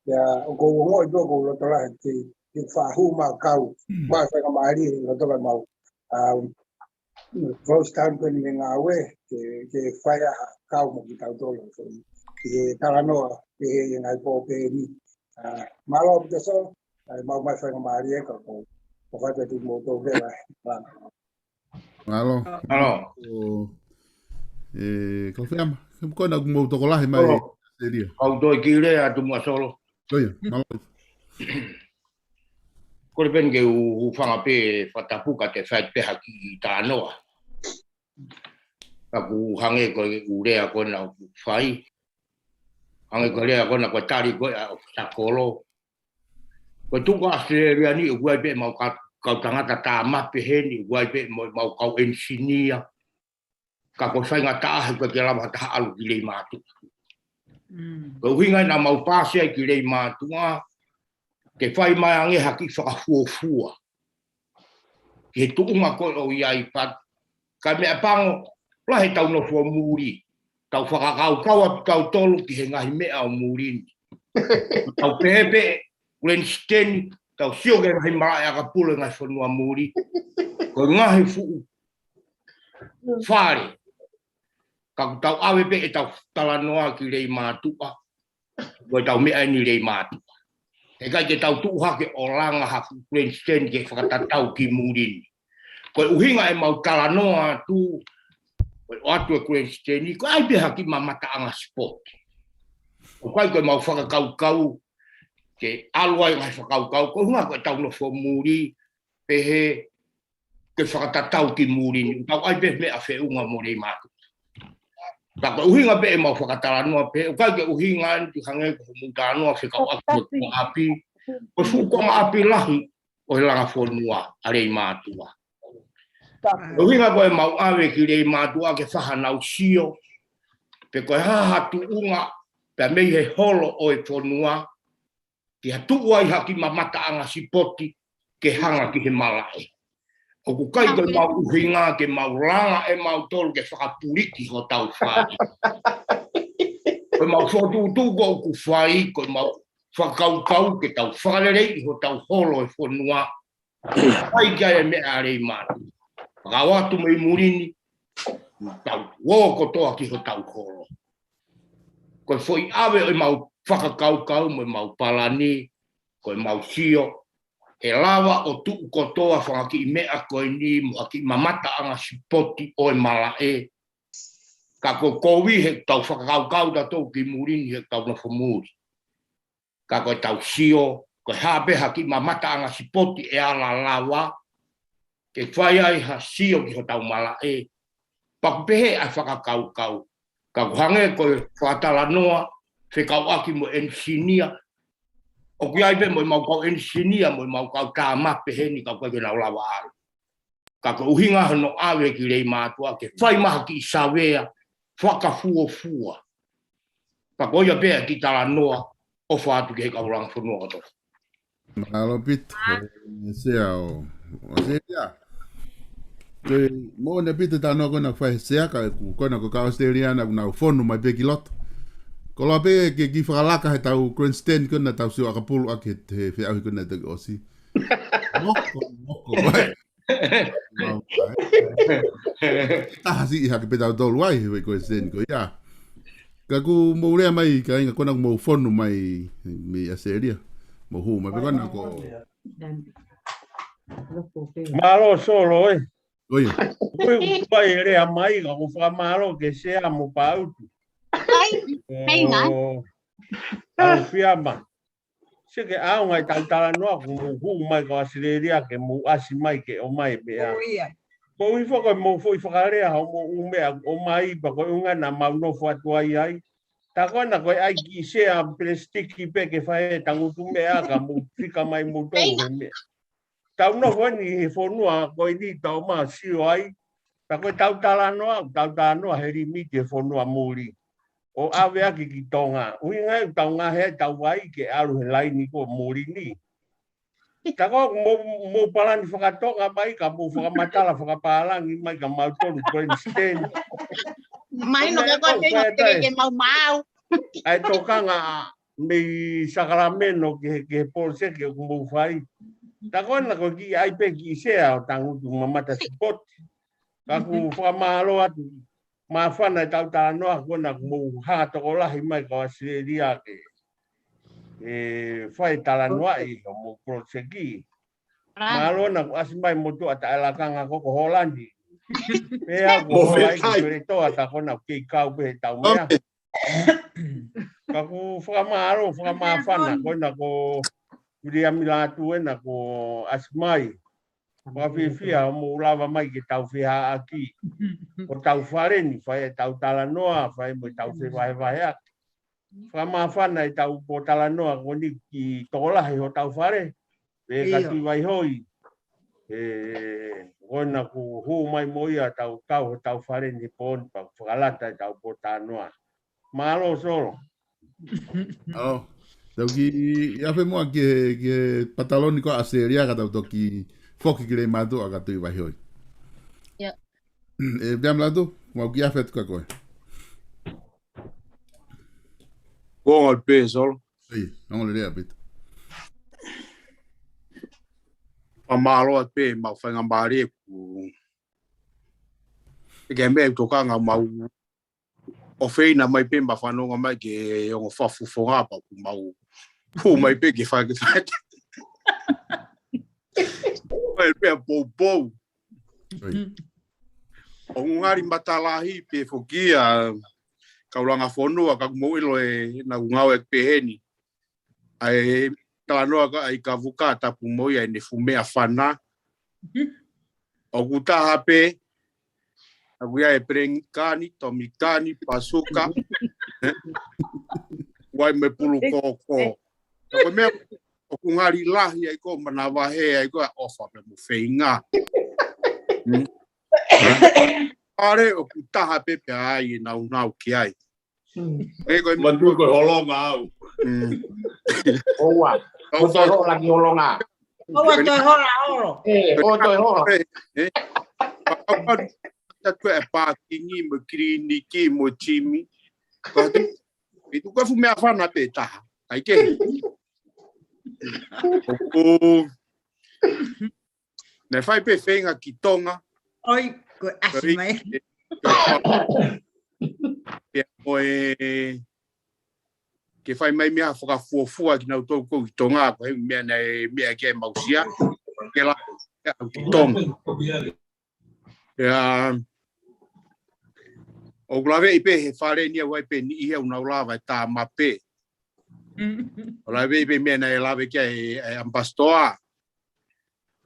Pea ʻoku ou ongoʻi pē ʻoku ou loto lahi ke, ke fakahū mai kau, Mm. mai faingamālie, loto mai mau. Um, close down ko eni mei he ngāue, ke, ke fai ʻa e kau mo kitautolu, so, ke talanoa, ke he ngaahi pō pē ni. Uh, mālō ʻaupito Solo, ʻa e mau mai faingamālie ka ko, ko fai pē atu kimoutolu ke la, la. Mālō. Mālō. ʻO, ʻe, Kalafiama, he ko ena ʻoku mou tokolahi mai Solo. ʻAositelēlia. Kau toe kiʻi lea atu muʻa Solo. ʻIo, mālō. Kole pē ke u, u hūfanga pē fakatapu kae fai pē ha kiʻi talanoa. Ka ʻoku hangē ko e ʻū lea ko ena ʻoku fai. Hangē ko e lea ko ena ko e tali ko ē ʻa ʻOfisa Kolo. Ko e tuʻu ʻa ʻAositelēlia ni, ʻoku ʻi ai pē ʻemau ka-, kau tangata tāmape heni, ʻoku ʻi ai pē ʻemau, ʻemau kau ʻenisinia. Ka ko e faingataʻa he ʻoku ʻikai ke lava ha taha ʻalu ki Leimātuʻa. Mm. Ko e ʻuhinga ia naʻa mau pāsi ai ki Leimātuʻa, ke fai mai ange ha kiʻi fakafuofua. Ki he tuʻunga ko ē ʻoku ʻi ai pē, Ka meʻapango, lahi ʻetau nofo muli. Tau fakakaukau atu tautolu ki he ngaahi meʻa ʻo muli ni. Tau pehē pē, Kulenisiteni, tau sio ki he ngaahi malaʻe ʻakapulu ʻo e ngaahi fonua muli. Ko e ngaahi fuʻu fale. Ka ʻoku tau ʻave pē ʻetau talanoa ki Leimātuʻa. Ko ʻetau meʻa eni Leimātuʻa. He ʻikai ke tau tuʻu hake ʻo langa ha fuʻu Kulenisiteni ke fakatatau ki muli ni. Ko e ʻuhinga ʻemau talanoa atu, ko e ʻoatu e Kulenisiteni, ko e ʻai pē ha kiʻi mamataʻanga sipoti. ʻOku ʻikai ko ʻemau fakakaukau, ke ʻalu ai ngaahi fakakaukau, ko e ʻuhinga ko ʻetau nofo muli, pehē, ke fakatatau ki muli ni, ʻoku tau ʻai pē meʻa feʻunga mo Leimātuʻa. Ka ko e ʻuhinga pē ʻemau fakatalanoa pē, ʻoku ʻikai ke ʻuhinga eni ke hangē ko hoʻomou talanoa fekauʻaki mo e konga ʻapi, ko e fuʻu konga ʻapi lahi ʻo e langa fonua ʻa Leimātuʻa. Ko e ʻuhinga ko ʻemau ʻave ki Leimātuʻa ke fai hanau sio, pe ko e hā ha tuʻunga, pea mei he holo ʻo e fonua, ke ha tuʻu ai ha kiʻi mamataʻanga sipoti ke hanga ki he malaʻe. ʻOku ʻikai ko ʻemau ʻuhinga ke mau langa ʻemautolu ke fakapuliki hotau fale. Ko ʻemau fokotuʻutuʻu ko ʻoku fai, ko ʻemau fakakaukau ke tau fakaleleiʻi hotau holo ʻo e fonua. ʻAi ki ai e meʻa ʻa Leimātuʻa. Fakauatu mei muli ni, tau ō kotoa ki hotau holo. Ko e foʻi ʻave ʻo ʻemau fakakaukau mo ʻemau palani, ko ʻemau sio, ʻe lava ʻo tuʻu kotoa fanga kiʻi meʻa ko eni mo ha kiʻi mamataʻanga sipoti ʻo e malaʻe. Ka ko e kovi he tau fakakaukau tautolu ki muli ni he tau nofo muli. Ka ko ʻetau sio, ko e hā pē ha kiʻi mamataʻanga sipoti ʻe ala lava, ke fai ai ha sio ki hotau malaʻe, pea ʻoku pehē ʻa e fakakaukau. Ka ʻoku hangē ko e fakatalanoa, fekauʻaki mo e enisinia, ʻoku ʻi ai pē mo ʻemau kau enisinia, mo ʻemau kau tāmape heni ka ʻoku ʻikai ke nau lava ʻalu. Ka ko e ʻuhinga hono ʻave ki Leimātuʻa ke fai mai ha kiʻi savea fakafuofua. Ka ko ia pē ʻa e kiʻi talanoa ʻofa atu ki he kau langa fonua kotoa. Mālō Pita, e, Sea ʻo, ʻo Sea. Ko e moʻoni ʻa Pita talanoa ko ena ʻoku fai he Sea ka ʻoku, ko ena ko e kau ʻAositelēlia ʻoku nau fonu mai pē ki loto. Koloa pē ke kiʻi fakalaka he tau Kulenisiteni ko ena tau sio ʻakapulu ʻaki he, he feʻauhi ko ena toki ʻosi. Moko, moko, vai. Taha siʻi hake pē tautolu ai, he ko e Kulenisiteni ko ia. Ka ʻoku mou lea mai, kāinga ko ena ʻoku mou fonu mai mei ʻAositelēlia. Mou hū mai pē ko ena ko. Mālō Solo, ē. ʻOi. Kui kuai e lea mai, ka ʻoku fakamālō ki he Sea mo Pautu. Ai, hei ngā. ʻO, ʻAofiama. Sio ki he ʻaonga ʻetau talanoa, ʻoku mou hū mai ki ʻAositelēlia ke mou ʻasi mai ke ʻomai e meʻa. ʻO ia. Ko e ʻuhi foki ko ʻemau foʻi fakalea, hoʻomou meʻa, ʻomai pea ko e ʻuhinga naʻa mau nofo atu ai ai. Tā ko ena ko e ʻai kiʻi sea pelesitiki pē ke fai e tangutu meʻa ka mou fika mai moutolu he meʻa. Tau nofo eni he fonua ko eni tau ma sio ai. Tā ko e tau talanoa, tau talanoa he limiti he fonua muli. ʻO ʻave ʻaki ki Tonga. ʻUhinga ʻoku tau ngaohi ai tau vai ke ʻalu he laini ko muli ni. Tā ko ʻoku mou, mou palani fakatonga mai ka mou fakamatala fakapālangi mai kia mautolu Kulenisiteni. Mahino ko e ko e feinga ke mau maau. ʻA e tokanga mei Sakalameno ki he, ki he poloseki ʻoku mou fai. Tā ko ena ko e kiʻi ʻai pē kiʻi sea ʻo tangutu mamata sipoti. Ka ʻoku fakamālō atu. Māfana ʻetau talanoa ko ena ʻoku mou hanga tokolahi mai ki ʻAositelēlia ke, e, fai talanoaʻi hoʻomou poloseki. Mālō naʻa ku ʻasi mai motuʻa taʻelakanga ko ko Hōlani. Pea ʻoku hola ai ki Peletoa tā ko ena ʻoku kei kau pē he tau meʻa. Ka ʻoku fakamālō, fakamāfana, ko ena ko Viliami Lātū ena kuo ʻasi mai. Fakafiefia hoʻomou lava mai ke tau fehaʻaki. Ko hotau fale ni, fai ʻetau talanoa, fai mo ʻetau fevahevaheʻaki. Fakamāfana ʻetau pōtalanoa ko eni ki tokolahi hotau fale. Pea ka Tuʻi Vaihoi. ʻE, ko ena kuo hū mai mo ia tau kau hotau fale ni pō ni pea fakalata ʻetau pōtalanoa. Mālō Solo. ʻAo. Tau kiʻi afe muʻa ki he, ki he pataloni ko ʻAositelēlia ka tau toki foki ki Leimātuʻa ka Tuʻi Vaihoi. ʻIo. ʻE, pea malatu, mau ki afe atu ka koe. Ko ngā pē, Solo. Ei, ongo lelei ʻaupito. Fakamālō atu pē, mau faingamālie ku. ʻE ke mea tokanga mau ʻofeina mai pē ma fanonga mai ke ongo fafufonga pa ku mau. Pu mai pē ke fai ke fai. Mai pē a poupou. Oi. ʻOku ngali matalahi pē foki ʻa kaulanga fonua ka ku mou ʻilo ʻe na ngau e peheni. ʻAi talanoa ka ʻai ka vuka tapu mo ia ʻene fumeʻa fana. ʻOku taha pē, ʻoku ia e Pelengikani, Tomikani, Pasuka, Uai me Pulukōkō. Ka ko e meʻa ʻoku ngali lahi ai ko manavahē ai ko ʻa ʻofa pē mo feinga. ʻAle ʻoku taha pē pea ai e naunau ki ai. Ei, ko e matu ko e holonga au. ʻOua. Ko e toe hola ki holonga. ʻOua toe hola holo. ʻE, ʻo toe hola. ʻE, ʻe. Pau pau, ta ko e pākingi mo kiliniki mo timi. Ko tu, ʻi tu ko e fumeʻa fana pē taha. ʻAi ke. ʻO, Ne fai pē feinga ki Tonga. ʻOi, ko e ʻasi mai. Pea mo e, ke fai mai meʻa fakafuofua kinautolu ko ki Tonga, ko e meʻa naʻe meʻa ke mau sia, ke la, ki Tonga. Pea, ʻoku laveʻi pē he fale ni ʻa Uai pē ni ia ʻoku nau lava e tā mape. ʻOku laveʻi pē meʻa naʻe lave ki ai e, e ambassador.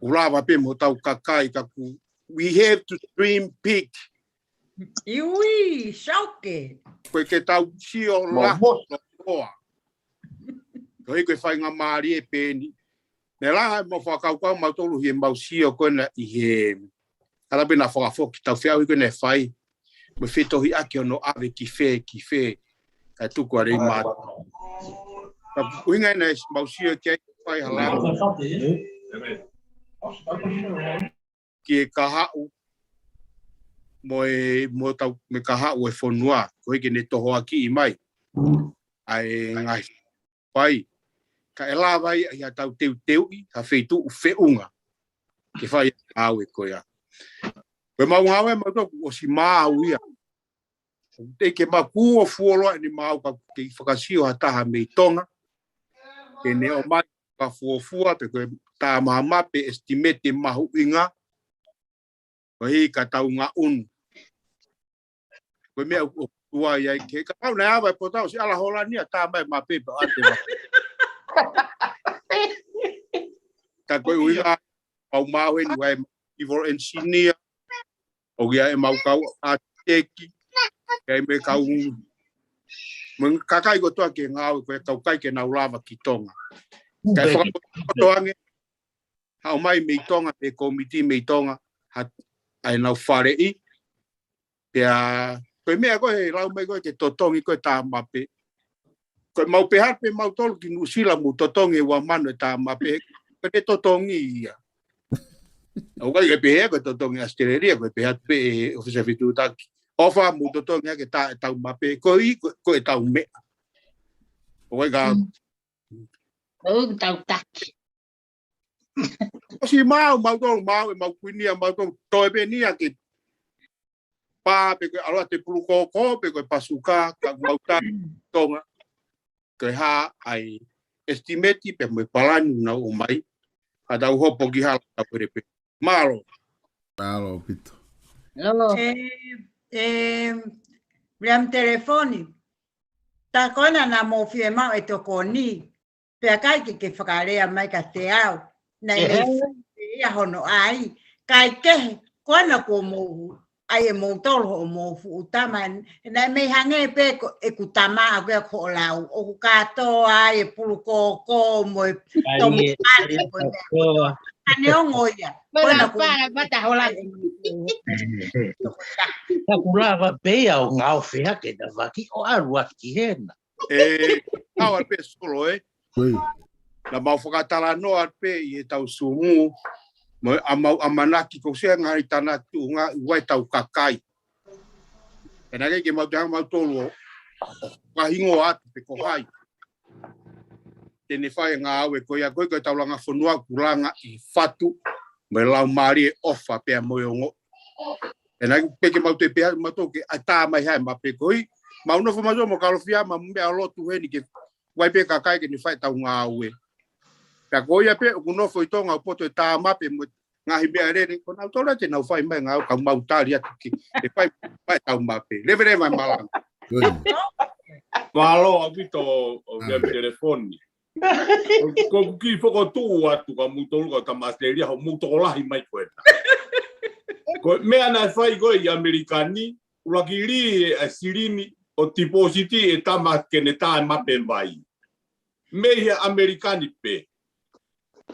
ʻOku lava pē mo tau kakai ka ku, we have to dream big. ʻIui, shauke. Ko e ke tau sio la loa. Ko e ko e faingamālie pē ni. Ne la mo fakakaukau mautolu he mau sio ko ena ʻi he. Kala pē na fakafoki tau feau ko ena e fai. Mo fetohi ake ono ʻave ki fē, ki fē. Ka tuku a rei mā. Ka kuinga ena e mau sio ki ai fai hala. Ki e kahaʻu, mo e, mo tau, me kahaʻu e fonua, ko e ke ne toho aki ʻi mai. ʻAi ngaahi fai, ka e lava ai, ʻi ha tau teuteuʻi, ha feitu feʻunga. Ke fai au e ko ia. Ko e mau ngāue, mau tau, ʻosi mau ia. Te ke maku o fuoloa ni mau ka ke fakasio ha taha mei Tonga. Ke ne o mai ka fuofua pe ko e tā maha mape estimate mahuʻinga. Ko hi ka tau ngaʻunu. Ko e meʻa ʻoku tua i ai ke ka pau na ava e potau si ala hola ni a tā mai mape pa ate ma. Ka ko e uinga pau mau heni wai civil engineer. ʻOku ʻi ai e mau kau ʻa teki, ʻi ai me kau, mo e kakai kotoa ke ngāue, ko e kau kai ke nau lava ki Tonga. Kae fakakotoange, haʻu mai mei Tonga, mei komiti mei Tonga, ha, ʻai nau faleʻi, pea, ko e meʻa ko e lau mai ko e ke totongi ko e tā mape, Ko e mau pehē pē mautolu ki Nuʻusila mo totongi e ua mano e tā mape. Ko e totongi ia. ʻOku ʻikai ke pehē ko e totongi ʻAositelēlia, ko e pehē pē ʻe ʻofisa fetuʻutaki. ʻOfa mo totongi ake tā e tau mape. Ko i, ko, ko e tau meʻa. ʻOku ʻikai ka Mm. ʻOku tau taki. ʻOsi mau, mautolu, mau, e mau kuini ʻa mautolu, toe pē ni ake. Pā, pe ko e ʻalu atu e Pulukōkō, pe ko e Pasuka, ka mau tā Tonga. Ko e hā ʻai estimate, pe mo e palani, nau ō mai. Ka tau hopo ki hala, tau pere pē. Mālō. Mālō, Pito. Mālō. E, e, William Telefoni. Tā ko ena naʻa mou fiemaʻu e tokoni. Pea ʻikai ke ke fakalea mai ka te au. Naʻe ʻEhe. Mei ia hono ʻai. Kae kehe, ko ena kuo mou, ʻai e moutolu hoʻomou fuʻu tama. Naʻe mei hangē pē ko ʻeku tama ʻaku ia ko hoʻo lau. ʻOku kātoa ai e Pulukōkō mo e Tomi Pale ko e meʻa. Ka neongo ia. Ko ena kuo mou mata hola. Ka ku lava pē ia ʻo ngaohi hake na vaki ʻo ʻalu atu ki hena. E, au atu pē Solo, ē. Ui. Naʻa mau fakatalanoa atu pē ʻi he tau sumu. Mo e ʻamau ʻamanaki ko e ʻuhinga ʻi he tānaki tuʻunga ʻi he ʻetau kakai. Pea naʻe ʻikai ke mau toe hanga mautolu ʻo fakahingoa atu pe ko hai te ne fai e ngāue ko ia, ko e ko e tau langa fonua ʻoku langa ʻi he fatu mo e laumālie ʻofa pea mo e ongo. Pea naʻe ʻikai ke mau toe pehē mautolu ke ʻatā mai ha mape ko ia. Mau nofo mautolu mo Kalofia mo e meʻa lotu heni ke ʻai pē kakai ke ne fai ʻetau ngāue. Pea ko ia pē ʻoku nofo ʻi Tonga ʻo poto e tā mape mo e ngaahi meʻalele, ko nautolu ia te nau fai mai e ngāue, ka mau tali atu ke, ʻe fai mai ʻetau mape. Leveleva e malanga. Mālō ʻaupito ʻo meʻa telefoni. Ko, ko e kiʻi fokotuʻu atu kia moutolu kau tama ʻAositelēlia, hoʻomou tokolahi mai ko ena. Ko e meʻa naʻe fai ko ē ʻi ʻAmelika ni, ʻuluaki lī e silini ʻo tipōsiti e tama ke ne tā e mape vai. Mei he ʻAmelika ni pē.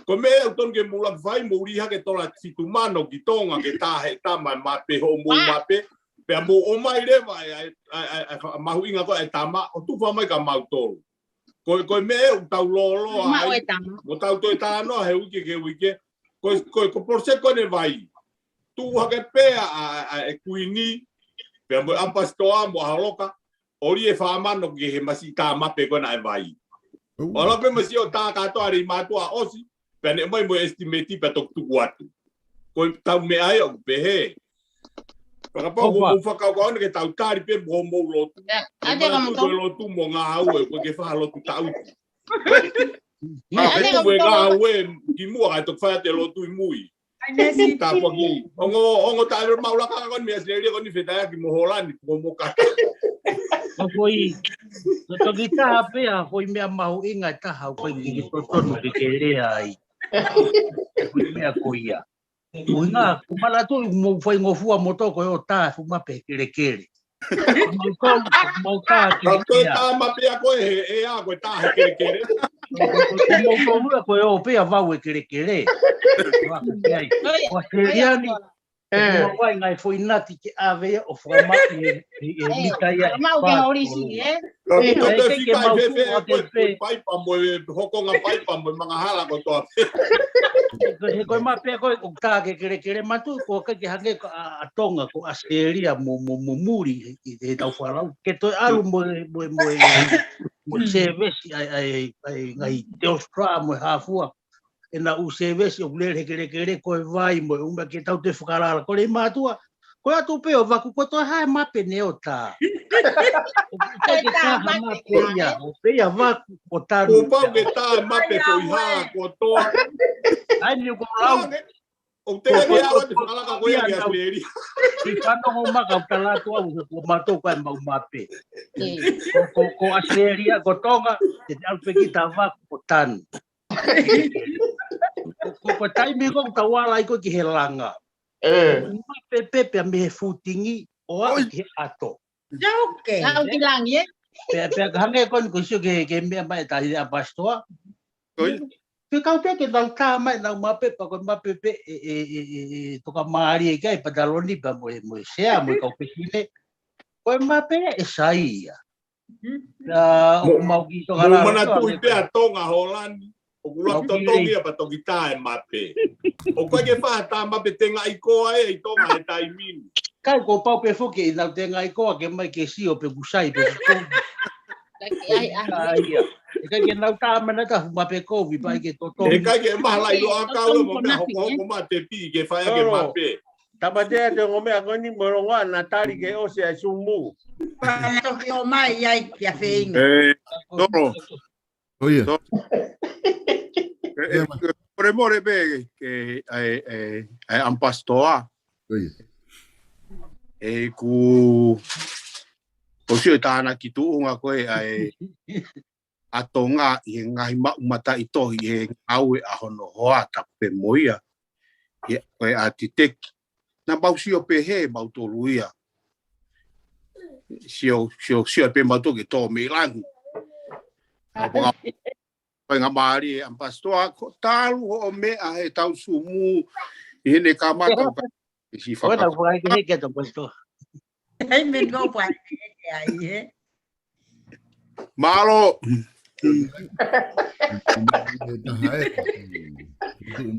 Ko e meʻa ʻoku totonu ke mou ʻuluaki fai, mou lī hake tola fitu mano ki Tonga ke tā he tama e mape, hoʻomou mape. Pea mou ʻomai leva e, e, e, e, e mahuʻinga ko ē e tama ʻo tufa mai kia mautolu. Ko, ko e meʻa ʻoku tau lōloa ai, mo tau toe talanoa he uike ki he uike. Ko, ko, ko e poloseki ko eni e vai. Tuʻu hake pē ʻa, ʻa, ʻa e Kuini, pea mo e ʻApasitoa mo ʻAholoka, ʻo lī e fā mano ki he masiʻi tā mape ko ena e vai. ʻO lau pē masiʻi ʻo tā kātoa ʻa e mātuʻa ʻosi, pea ne ʻomai mo e estimate pea toki tuku atu. Ko ʻetau meʻa ia ʻoku pehē. Fakapapau ko hoʻomou fakakaukau eni ke tau tali pē mo hoʻomou lotu. Ko e lotu mo e ngāue, ʻoku ʻikai ke fai ha lotu taʻutu. Ka ko e ngāue ki muʻa kae toki fai atu e lotu ʻi mui. Tāpuaki. Ongo, ongo taʻe maʻu laka ko eni mei ʻAositelēlia ko eni fetaiaki mo Hōlani, mo, mo kata. Ko e, ko e toki taha pē ʻa e foʻi meʻa mahuʻinga ʻe taha ʻoku ʻikai ke totonu ke ke lea ai. Ko e meʻa ko ia. ʻUhinga, ʻoku manatu ʻoku mou faingofua moutolu ko e ʻo tā e fuʻu mape he kelekele. Mautolu, mautolu tā ki he ʻea. Ka ko e tā mape ia ko ē he ʻea, ko e tā he kelekele. Ko, ko, ko moutolu ia ko e ʻo pē ia vau e kelekele. Ko ʻAositelēlia ni, ʻoku mau ʻai ngaahi foʻi nati ke ʻave ia ʻo fakamaʻu ʻi he, ʻi he mita ia ʻe fā. Ka ko e fika ʻi fēfē ko e paipa mo e hokonga paipa mo e mangahala kotoa pē. He ko e mape ko ē ʻoku tā ki he kelekele, mātuʻa, ʻoku ʻikai ke hangē ko ʻa, ʻa Tonga, ko ʻAositelēlia mo, mo, mo muli he, he, he tau falau. Ke toe ʻalu mo e, mo e, mo e, mo e sēvesi ʻa e, ʻa e, ʻa e ngaahi Telstra mo e hā fua. ʻEna ʻū sēvesi ʻoku lele he kelekele ko e vai mo e ʻū meʻa ke tau toe fakalala. Ko e mātuʻa, ko e ʻatu pē ʻo vaku ko e toe hā e mape ne ʻo tā. ʻOku ʻikai ke tā ha mape ia, ʻo pē ia vaku ʻo tanu. Kuo pau ke tā e mape ko e hā kotoa. ʻAi ni ʻoku lau. ʻOku teʻeki ke ʻalu atu e fakalaka ko ia ki ʻAositelēlia. ʻI fanongo mai kau tala atu au he ko mautolu ko e maʻu mape. Ko, ko, ko ʻAositelēlia, ko Tonga, te te ʻalu pē kita vaku ʻo tanu. Ko, ko, ko e taimi ko ē ʻoku tau ala ai ko ē ki he langa. ʻOku mape pē pea mei he footing ʻo aʻu ki he ʻato. Aʻu ki langi, ē? Pea, pea ka hangē ko eni ko e sio ki he, ki he meʻa mai ʻa e taʻahine ʻApasitoa. Pea kau pē ke nau tā mai ʻenau mape pea ko e mape pē ʻe, ʻe, ʻe, ʻe, ʻe tokamālie ki ai pataloni pea mo e, mo e sea mo e kau pēsine. Ko e mape ʻe sai ia. Pea ʻoku mau kiʻi toka lalo. Mou manatuʻi pē ʻa Tonga, Hōlani. ʻOku ʻuluaki totongi ia pea toki tā e mape. ʻOku ʻikai ke fai ha tā mape tengaʻi koa ʻi Tonga he taimi ni. ʻIkai, kuo pau pē foki ʻenau tengaʻi koa ke mai ke sio pe ʻoku sai pe ʻoku kovi. ʻIkai ke nau tā mai ha fuʻu mape kovi pea ʻikai ke totongi. ʻIkai ke mahala ʻi loa kau mo meʻa hokohoko ma te pī ke fai ake mape. Tāmatea te ongo meʻa ko eni mo longoaʻa naʻa tali ke ʻosi ʻa e sumu. Pea toki ʻomai ai kia feinga. ʻE, tolo. ʻOi. ʻE, ʻe, mole mole pē ke, ʻe, ʻe, ʻe, ʻApasitoa. ʻOi. ʻE, ku, ʻosi ʻo tānaki tuʻunga ko ē, ʻa e, ʻa Tonga ʻi he ngaahi maʻu mataʻitohi ʻi he ngāue ʻa hono hoa tapu pē mo ia. ʻI he, ko e ʻatiteki. Naʻa mau sio pē he mautolu ia. Sio, sio, sio pē mautolu ke tō mei langi. Pea faingamālie ʻApasitoa, ko talu hoʻo meʻa he tau sumu ʻi heʻene kamata ʻo ka ʻi si faka. Ko e tau fakaike he ke tau ʻApasitoa. Hei, men ko pa ai, he. Mālō.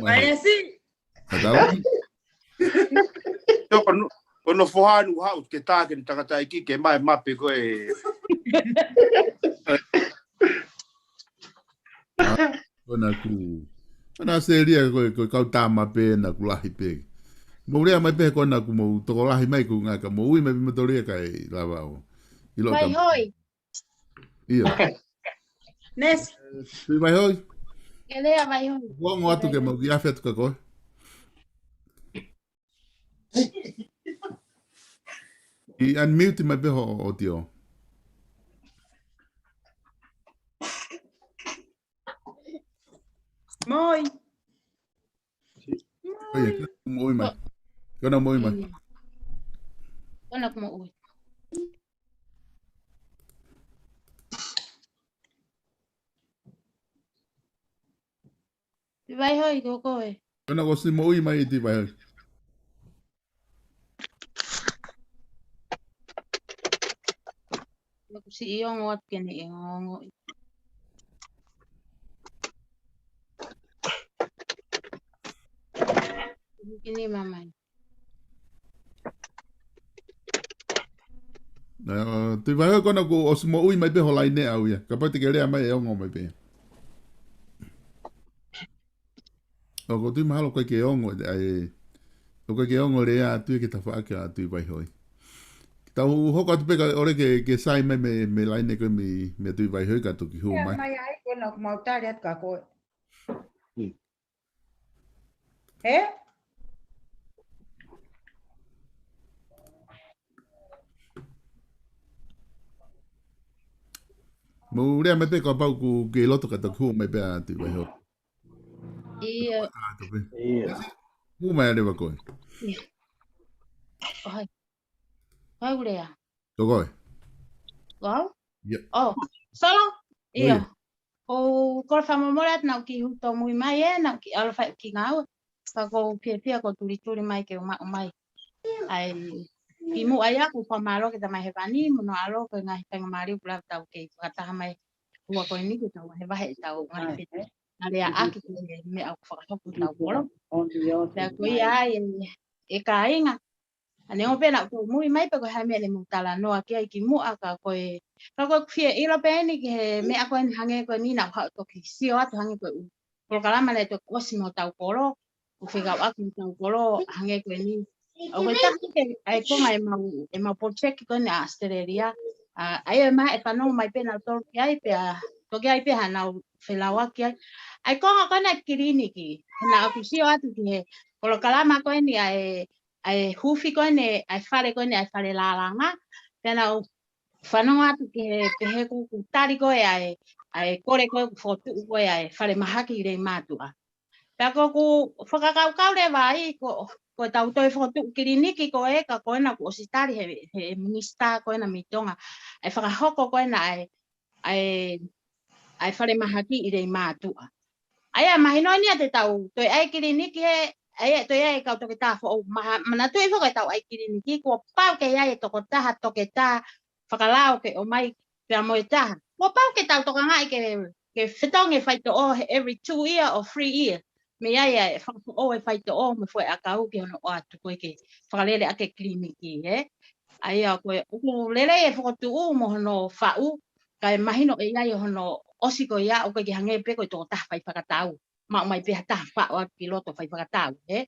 Ai, si. Tau. Tō ko no, ko no foha nu hau ke tā ke ni tangataʻeiki ke mai mape ko e. Ko ena ku. Ko ena selia ko e, ko e kau tā mape na ku lahi pē. Mou lea mai pē ko ena ku mou tokolahi mai ku ngaka mou ui mai pē mou tolia kai lava o. Ilo Vai ka hoi. Ia. Nes. Tui Vaihoi. Ke lea Vaihoi. Kuo ongo atu ke mau ki afe atu ka koe. I unmute mai pē ho ʻautio. Moi. Ko ia, ko ena mou ui mai. Ko ena mou ui mai. Ko ena mou ui. Tui Vaihoi ko koe. Ko ena kuo ʻosi mou ui mai Tui Vaihoi. Naʻá ku siʻi ongo atu ke ne ongo. Kini mamai. Ē, Tui Vaihoi ko ena kuo ʻosi mou ui mai pē ho laine au ia. Kapau te ke lea mai ʻe ongo mai pē. ʻOku ou tui mahalo ko e ke ongo, ʻa e, ʻoku ke ongo lea atu ia ke tafaʻaki ʻa Tui Vaihoi. Tau hoko atu pē ka ʻoua ke, ke sai mai mei, mei he laine ko ē mei, mei Tui Vaihoi ka toki hū mai. Mai ai, ko ena ʻoku mau tali atu ka koe. He? Mou lea mai pē kapau ʻoku ke loto ka toki hū mai pē ʻa Tui Vaihoi. Ia. Ia. Hū mai leva koe. Ia. ʻOhai. Kau lea. Ko koe. Ko au? Ia. ʻŌ. Solo? Ia. ʻOku ou kole fakamomole atu naʻá ku kiʻi hū tōmui mai ē, naʻá ku kiʻi ʻalu fai ki ngāue. Ka ʻoku ou fiefia ko e tulituli mai ke u maʻu mai. ʻAi, kimuʻa ia ʻoku ou fakamālō ki he Tamai Hēvani, mo hono ʻAlo ko e ngaahi faingamālie kuo lava ʻetau kei fakataha mai. Ua ko eni ke tau vahevahe ʻetau ngaahi fetau. Ngaahi leaʻaki ki he meʻa ʻoku fakahoko ʻi hotau kolo. Pea ko ia ai ē, ʻe kāinga. ʻA neongo pē naʻá ku tōmui mai pe ko e hā e meʻa ne mou talanoa ki ai kimuʻa ka ko e, ka ko e ʻoku ou fie ʻilo pē eni ki he meʻa ko eni hangē ko eni naʻá ku haʻu ʻo toki sio atu hangē ko e ʻū polokalama naʻe toki ʻosi mei hotau kolo, ʻoku fekauʻaki mo hotau kolo, hangē ko eni. ʻOku ʻi ai e taha ke ʻai konga ʻemau, ʻemau project ko eni ʻa ʻAositelēlia. ʻA, ʻa ia ʻe maʻu e fanongo mai pē nautolu ki ai pea, toki ʻai pē haʻanau felauʻaki ai. ʻAi konga ko ena kiliniki, naʻá ku sio atu ki he polokalama ko eni ʻa e, ʻa e huufi ko eni, ʻa e fale ko eni, ʻa e fale lālanga. Pea naʻá ku fanongo atu ki he, pehē ko ʻeku tali ko ē ʻa e, ʻa e kole ko ē ʻoku fokotuʻu ko ē ʻa e falemahaki ʻi Leimātuʻa. Pea ko ʻeku fakakaukau leva ai, ko, ko ʻetau toe fokotuʻu kiliniki ko ē, ka ko ena kuo ʻosi tali he, he minisitā ko ena mei Tonga. ʻA e fakahoko ko ena ʻa e, ʻa e, ʻa e falemahaki ʻi Leimātuʻa. ʻA ia, mahino eni ia te tau toe ʻai kiliniki he, ʻa ia, toe ʻai e kau toketā foʻou, maha, manatuʻi foki ʻetau ʻai kiliniki, kuo pau ke ʻi ai e tokotaha, toketā, fakalao ke ʻomai pea mo e taha. Kuo pau ke tau tokangaʻi ke, ke fetongi e faitoʻo he every two year or three year. Mei ai ʻa e fakafoʻou e faitoʻo mo e foʻi ʻakau ki hono ʻoatu ko ē ke fakalele ʻaki e kiliniki, ē. ʻA ia ko e ʻoku lelei e fokotuʻu mo hono faʻu, kae mahino ʻe ʻi ai hono ʻosi ko ia ʻoku ʻikai ke hangē pē ko e tokotaha fai fakatau. Maʻu mai pē ha taha faʻo atu ki loto fai fakatau, ē.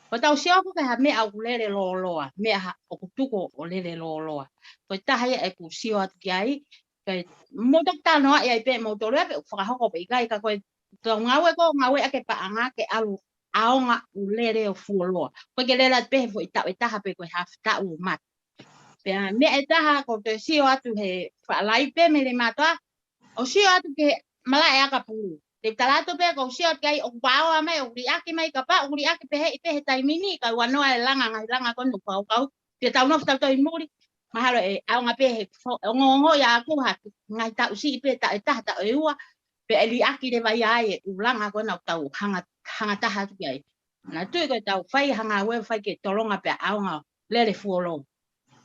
Ko ʻetau sio ko ē ki ha meʻa ʻoku lele lōloa, meʻa ha ʻoku tuku ʻo lele lōloa. Ko e taha ia ʻeku sio atu ki ai, kae mou toki talanoaʻi ai pē moutolu ia pe ʻoku fakahoko pe ʻikai ka ko ʻetau ngāue ko e ngāue ʻaki e paʻanga ke ʻalu ʻaonga ʻo lele ʻo fuoloa. ʻOku ʻikai ke lele atu pē he foʻi taʻu ʻe taha pe ko e haʻafi taʻu ʻo mate. Pea meʻa ʻe taha ʻoku ou toe sio atu he fakalaipe mei Leimātuʻa, ʻo sio atu ki he malaʻe ʻakapulu. Te u tala atu pē ʻoku ou sio atu ki ai ʻoku paoa mai, ʻoku liʻaki mai kapau, ʻoku liʻaki pē he, ʻi pē he taimi ni, ka ua noa e langa, ngaahi langa ko eni ʻoku fakakaukau. Pea tau nofo tautolu ʻi muli, mahalo ʻe ʻaonga pē he fo-, ongoongo ia ʻaku ha, ngaahi taʻu siʻi pē taʻu ʻe taha, taʻu ʻe ua, pea ʻe liʻaki leva ia ai e ʻū langa ko ena ʻoku tau hanga, hanga taha atu ki ai. Manatuʻi ko ʻetau fai ha ngāue fai ke tolonga pea ʻaonga lele fuoloa.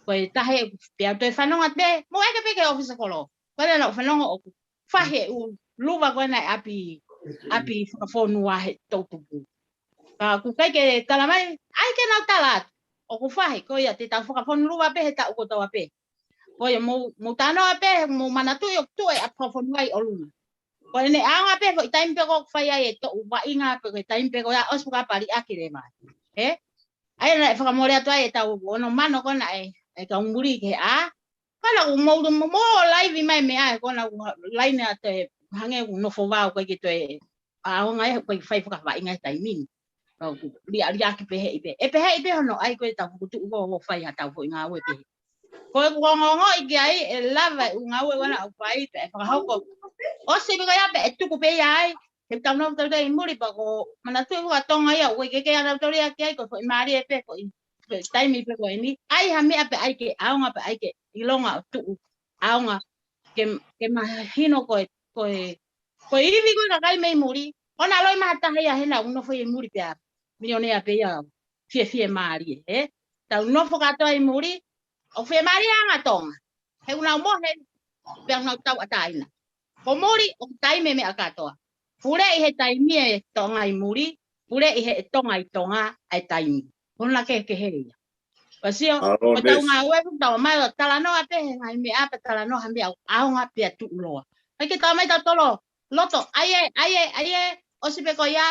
Ko e taha e, pea toe fanongo atu pē, mou ʻeke pē ki he ʻōfisa kolo. Ko ena naʻá ku fanongo ʻoku fahi e ʻū luva ko ena ʻi ʻapi, ʻapi fakafonua he toʻutupu. Ka ʻoku ʻikai ke tala mai, ʻai ke nau tala atu. ʻOku fahi, ko ia te tau fakafonua pē he taʻu kotoa pē. Ko ia mou, mou talanoa pē, mou manatuʻi ʻoku tuʻu e ʻapi fakafonua ʻi ʻolunga. Ko ʻene ʻaonga pē, foʻi taimi pē ko ē ʻoku fai ai e toʻu vaʻinga pē, ko e taimi pē ko ia ʻosi fakapaliʻaki leva. Ē? ʻA ia naʻe fakamole atu ai e tau ono mano ko ena ʻe, ʻe kau muli ke ʻā. Ka naʻa ku mou, mou, mou laivi mai meʻa ē ko ena ʻoku laine atu e hangē ʻoku nofo vau ʻikai ke toe ʻaonga ē, ʻikai fai fakavaʻinga he taimi ni. Ka ʻoku liʻaliʻaki pē heʻi pē. ʻE pehē ʻi pē hono ʻai ko e tau fukutuʻu ko ʻo fai ha tau foʻi ngāue pē. Ko e kuo ongoongoʻi ki ai ʻe lava e ʻū ngāue ko ena ʻoku fai pē ʻe fakahoko. ʻOsi pē ko ia pē ʻe tuku pē ia ai. He tau nau tau tau ʻi muli pea ko manatuʻi ua Tonga ia, ʻoku ʻikai ke ke anau tau lea ki ai, ko e foʻi mālie pē, foʻi, foʻi taimi pē ko eni. ʻAi ha meʻa pē ʻai ke ʻaonga pē ʻai ke ʻilonga ʻo tuʻu ʻaonga ke, ke mahino ko e, ko e, ko e ivi ko e kakai mei muli. ʻOua naʻa loi mai ha taha ia hena ʻoku nofo ʻi muli pea milionea pē ia fiefia mālie, ē? Tau nofo kātoa ʻi muli, ʻoku fiemālie anga Tonga. He ʻoku nau mohe, pea ʻoku nau tauʻatāina. Ko muli, ʻoku taimi e meʻa kātoa. Puleʻi he taimi e Tonga ʻi muli, puleʻi he Tonga ʻi Tonga ʻa e taimi. Ko ena ke, ke hele ia. Ka sio, ko e tau ngāue ʻoku tau mai ʻo talanoa pē he ngaahi meʻa pē talanoa ha meʻa ʻaonga pea tuʻuloa. ʻIkai ke tau mai tau tolo, loto, ʻai ē, ʻai ē, ʻai ē, ʻosi pē ko ia,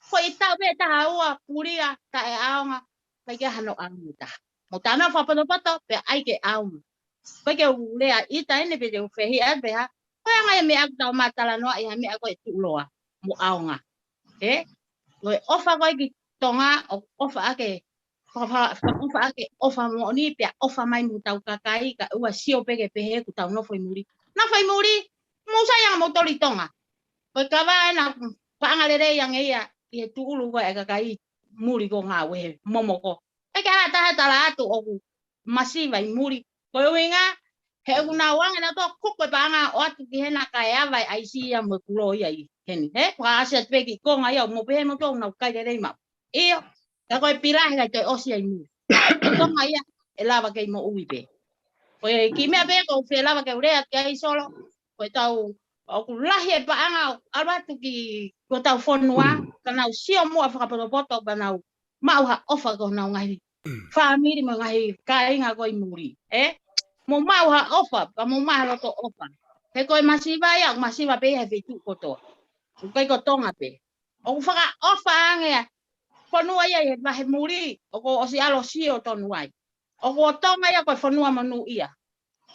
ko e tau pē taha ua, pulia, taʻe ʻaonga, ʻikai ke hano ʻaonga taha. Mou talanoa fakapotopoto, pea ʻai ke ʻaonga. ʻIkai ke u lea ʻita eni pe te u fehiʻa pē ha. Ko e anga e meʻa ʻoku tau mai talanoa ʻi ha meʻa ko e tuʻuloa, mo ʻaonga. Ē? Ko e ʻofa ko ē ki Tonga, ʻoku ʻofa ake, ʻofa, ʻofa ake, ʻofa moʻoni, pea ʻofa mai mo tau kakai, kae ʻoua sio pē ke pehē ʻoku tau nofo ʻi muli. Nofo ʻi muli, mou sai anga mou toli Tonga. Ko e kava ena paʻanga lelei ange ia, ʻi he tuʻulu ko e kakai muli ko ngāue he momoko. ʻIkai ke ʻi ai ha taha tala atu ʻoku masiva ʻi muli. Ko e ʻuhinga, he ʻoku nau ange nautolu kuku e paʻanga ʻo ʻatu ki hena kae ava e ʻaisi ia mo e kulo ia ʻi heni. He, fakaʻasi atu pē ki konga ia, mou pehē moutolu ʻoku nau kai lelei maʻu. ʻIo, ka ko e pila he ʻikai toe ʻosi ai muli. Ko Tonga ia, ʻe lava kei moʻui pē. Ko e kiʻi meʻa pē ʻoku ou fie lava ke u lea ki ai Solo, ko e tau, ʻoku lahi e paʻanga ʻoku ʻalu atu ki, ko e tau fonua, ka nau sio muʻa fakapotopoto, ka nau maʻu ha ʻofa ko honau ngaahi fāmili mo e ngaahi kāinga ko ē ʻi muli, ē? Mou maʻu ha ʻofa, ka mou maʻu ha loto ʻofa. He ko e masiva ia, ʻoku masiva pē ia he feituʻu kotoa. ʻOku ʻikai ko Tonga pē. ʻOku fakaʻofa ange ʻa e fonua ia ʻi he vahe muli, ʻoku ʻosi ʻalu ʻo sio tonu ai. ʻOku ʻo Tonga ia ko e fonua monūʻia.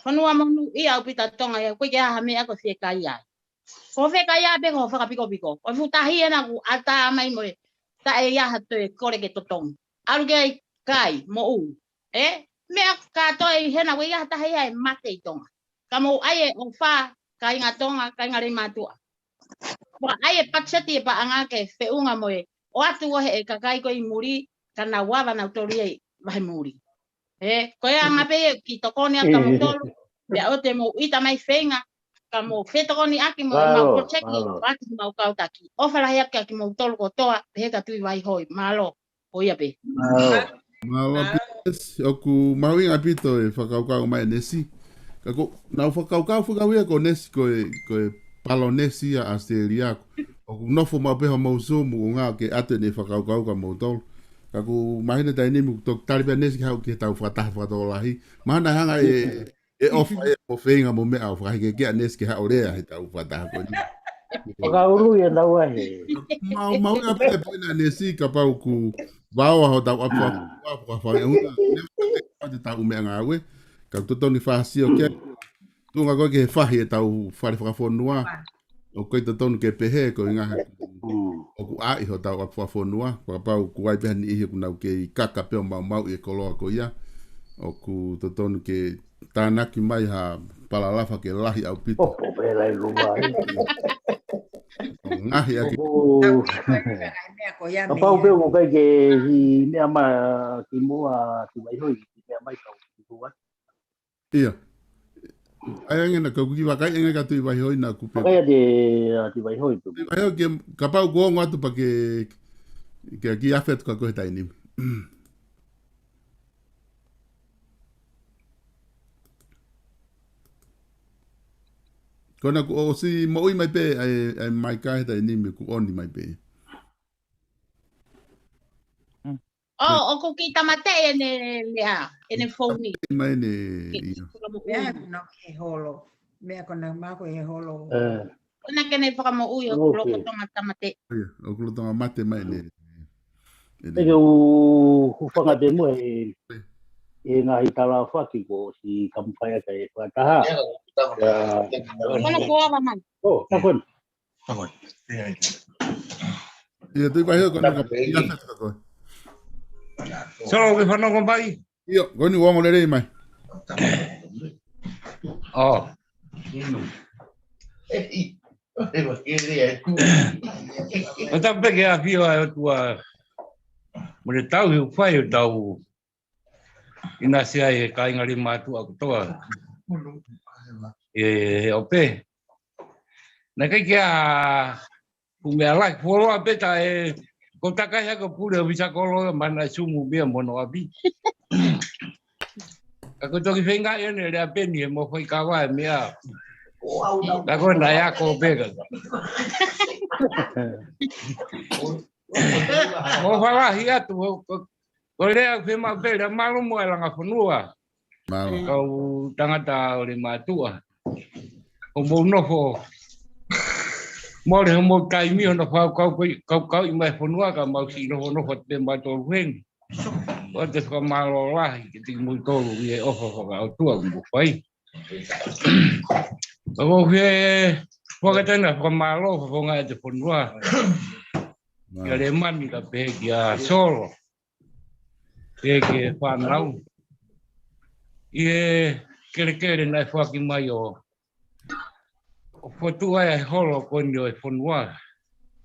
Fonua monūʻia ʻaupito Tonga ia, ʻoku ʻikai ke ʻi ai ha meʻa ko e fiekaia ai. Ko e fiekaia pē ko e fakapikopiko. Ko e fuʻu tahi ena ʻoku ʻatā mai mo e taʻe ʻi ai ha toe kole ke totongi. ʻAlu ke kai, moʻui. Ē? Meʻa kātoa ʻi hena ʻoku ʻikai ha taha ia ʻe mate ʻi Tonga. Ka mou ʻai e ʻofa, kāinga Tonga, kāinga Leimātuʻa. Mou ʻai e patiseti e paʻanga ke feʻunga mo e ʻoatu ʻo he e kakai ko ē ʻi muli, ka nau ava nautolu ia ʻi vahe muli. Ē, ko e anga pē ia ke tokoni atu kia moutolu, pea ʻoua te mou ʻita mai feinga, ka mou fetokoniʻaki mo e mau Mālō, protect, mālō. ʻOatu mau kau taki. ʻOfa lahi atu kia kimoutolu kotoa, pehē kia Tui Vaihoi, mālō, ko ia pē. Mālō. Mālō, Nesi, ʻoku mahuʻinga ʻaupito e fakakaukau mai Nesi. Ka ko, naʻa ku fakakaukau fakau ia ko Nesi ko e, ko e palōnesi ʻa ʻAositelēlia. ʻOku nofo maʻu pē homou Zoom, ʻo ngā ke ʻatu ʻene fakakaukau kia moutolu. Ka ʻoku mahino taimi ni ʻoku toki tali pē ʻa Nesi ke haʻu ki he tau fakataha fakatokolahi. Mahalo naʻe hanga ʻe, ʻe ʻofa ʻe mo feinga mo meʻa ʻo fakaheke ke ʻa Nesi ke haʻu ʻo lea he tau fakataha ko eni. Fakaulu ia nau ahe. Mau, mau ia pē pē na Nesi kapau ʻoku vao ʻa hotau ʻapi fakafonua, fakafonua. Neongo te tau meʻangāue. Ka ʻoku totonu ke fakasio ki ai. Tuʻunga ko ē ki he fahi e tau fale fakafonua. ʻOku ʻikai totonu ke pehē ko e ngaahi ʻoku ʻai hotau ʻapi fakafonua. Fakapapau ʻoku ʻi ai pē ha niʻihi ʻoku nau kei kaka pē ʻo maumauʻi e koloa ko ia. ʻOku totonu ke tānaki mai ha palalafa ke lahi ʻaupito. Opo pē lahi luma ai. ʻO ngaohi ʻaki. Opo. Kapau pē ʻoku ʻikai ke ʻi meʻa mai ki muʻa Tui Vaihoi, ʻi meʻa mai kau ki muʻa. ʻIo. ʻAi ange na kau ki vakai ange kia Tui Vaihoi na kupe. Vakai atu, ʻa Tui Vaihoi tu. Tui Vaihoi ke kapau ʻoku ongo atu pea ke, ke kiʻi afe atu kia koe he taimi ni. Ko ena kuo ʻosi moʻui mai pē, ʻai, ʻai mai ka he taimi ni kuo ʻoni mai pē. ʻOku kiʻi tāmateʻi ʻene, ʻene founi. Mai ʻene, ʻio. Meʻa ko ena ki he holo. Meʻa ko ena mako he holo. Ko ena ke ne fakamoʻui ʻoku lolotonga tāmateʻi. ʻIo, ʻoku lolotonga mate mai ʻene. ʻIo. Te u hūfanga pē muʻa he ngaahi tala fakahoko ʻosi kamata ʻa e fakataha. Ko ena kuo ava mai. ʻIo, tā ko ena. ʻIo, tui vai hoko na ka ia fes ka koe. Solo ke fanongo mai. ʻIo, ko eni ʻoku ongo lelei mai. ʻO. ʻO tapu pē ke ʻafio ʻa e ʻOtua. Mo e tauhi ʻoku fai ʻo tau ʻinasi ai he kāinga Leimātuʻa kotoa. ʻE, ʻo pē. Naʻe ʻikai ke ʻi ai ha meʻa lahi, fuoloa pē taʻe, ko e takai hake pule ʻo visa kolo ma na sumu pē mo hono ʻapi. Ka ko e toki feinga ʻene lea pē ni he mo fai kava e meʻa. Ka ko e naʻe ako pē ka. Mo falahi atu, ko, ko, ko e lea ʻoku fiemaʻu pē, lea mālō mo e langa fonua. Mālō. Kau tangata ʻo Leimātuʻa. ʻOku mou nofo. Mole hoʻomou taimi hono fakaukau, kaukauʻi mai e fonua ka mau siʻi nofonofo atu pē mautolu heni. ʻOatu e fakamālō lahi kiate kimoutolu ʻi he ʻofa fakaʻotua ʻoku mou fai. Ka ʻoku ou fie fakatau ʻa e fakamālō fakafofonga ʻa e fonua. Mālō. Kia Lemani ka pehē kia Solo. Pehē ki he fānau. ʻI he kelekele naʻe foaki mai ʻo, ʻo fokotuʻu ai e holo ko eni ʻo e fonua,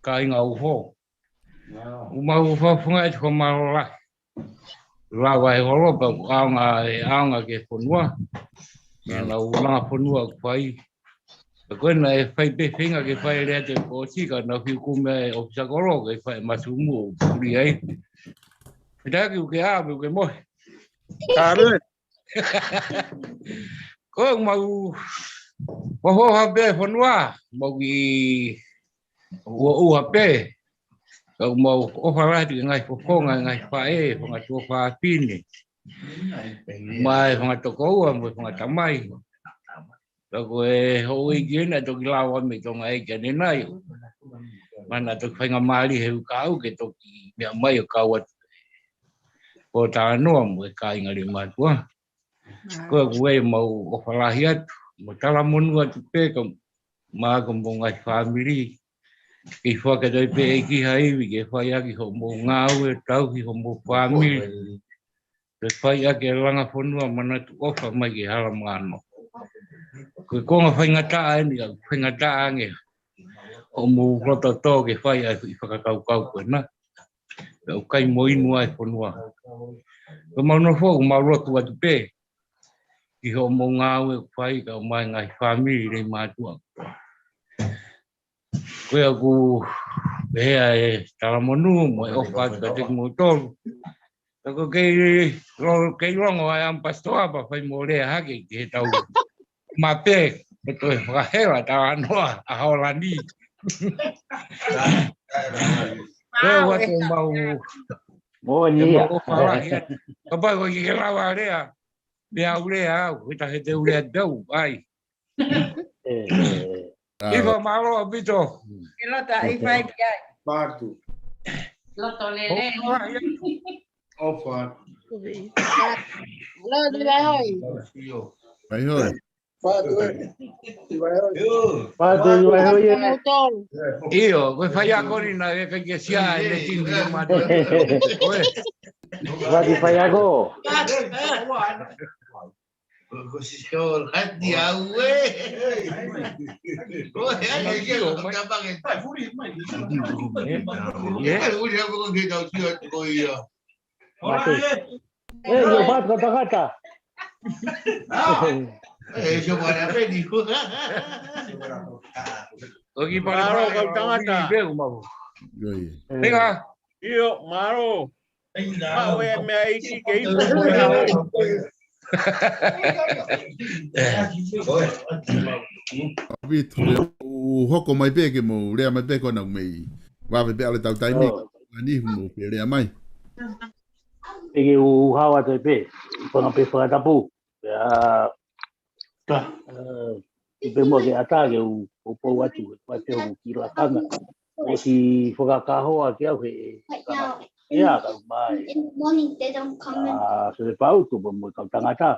kāinga ʻoku hō. ʻOku mau fakafofonga ʻa e fakamālō lahi. Lava e holo pea ʻoku ʻaonga, ʻe ʻaonga ki he fonua. ʻE nau langa fonua ʻoku fai. Ka ko ena ʻe fai pē feinga ke fai e lea te ko sika na fiu kume ai ʻo fisa kolo ke fai masumu ʻo puli ai. Pea taki ʻoku ke ʻā, ʻoku ke mohe. Kāre. Ko e mau, ʻohoha pē fonua, mau kiʻi ʻuha pē. Ka ʻoku mau ʻofa lahi atu ki he ngaahi fofonga, ngaahi faʻē, fanga tuofāfine. Mai fanga tokoua, mo e fanga tamai. Ka ko e houʻeiki ena toki lava mei Tonga ʻEiki ʻanenai. Mana toki faingamālie he ʻoku kau ke toki meʻa mai ʻo kau atu. Ko e talanoa mo e kāinga Leimātuʻa. Ko e ʻoku mau ʻofa lahi atu. Mo talamonū atu pē ka mo hoʻomou ngaahi fāmili. Ke fakatau pē ʻEiki ha ivi ke fai ʻaki hoʻomou ngāue tauhi hoʻomou fāmili. Ke fai ʻaki e langa fonua manatu ʻofa mai ki he hala mano. Ko e konga faingataʻa eni, ka faingataʻa ange hoʻomou loto tō ke fai ʻa e fakakaukau ko ena. Pea ʻoku ʻikai mo inu ai fonua. Ko mau nofo, ʻoku mau lotu atu pē. Ki hoʻomou ngāue ʻoku fai ka ʻomai ngaahi fāmili Leimātuʻa. Ko ia ʻoku pehē ʻa e talamonū mo e ʻofa atu kiate kimoutolu. Ka ko e kei lo-, kei longo ai ʻampasitoa pea fai mo lea hake ki he tau mape, ko e toe fakahela talanoa ʻa Hōlani. Ko ia ʻoku mau, mo ni mau ia. ʻOfa lahi atu. Kapau ko e ke lava lea, meʻa ʻoku lea au, he tahe te u lea tau, ʻai. ʻE, ʻe. ʻIfa mālō ʻaupito. Ke loto ʻIfa ʻEiki ai. Patu. Loto lele. ʻOfa. Loto lele hoi. Vai hoi. Patu, ʻe. Vai hoi. Patu, vai hoi, ʻe. Moutolu. ʻIo, ko e faiako ni naʻe ʻikai ke sia ʻene tini ʻe mate. Ko e. Vai faiako. Ko, ko si se o lati au e. Ko e ai ai ia ko tabange. Ai fuli mai. Ai fuli au ko ke tau tio ko ia. Mate. ʻE, io, pat kata kata. E, sio pale a peni. Ko ki pale pale kau tangata. Pea mau. Io, io. Pega. ʻIo, mālō. Mau e meʻa ʻEiki ke ipu. ʻAupito, ʻoku hoko mai pē ke mou lea mai pē ko ena mei. Vave pē ʻalu tau taimi. ʻO. Ani mo pē lea mai. Pea ke u hao atu pē, fanga pē fakatapu. Pea, ʻa, ʻi pē mo ke ʻatā ke u, u poupou atu, ʻe fai pē hoku kiʻi lakanga. ʻOsi fakakahoa ke au he, ka, ʻea, ka mai. In the morning, they don't come in. ʻA, so te pau tu, pea mo e kau tangata.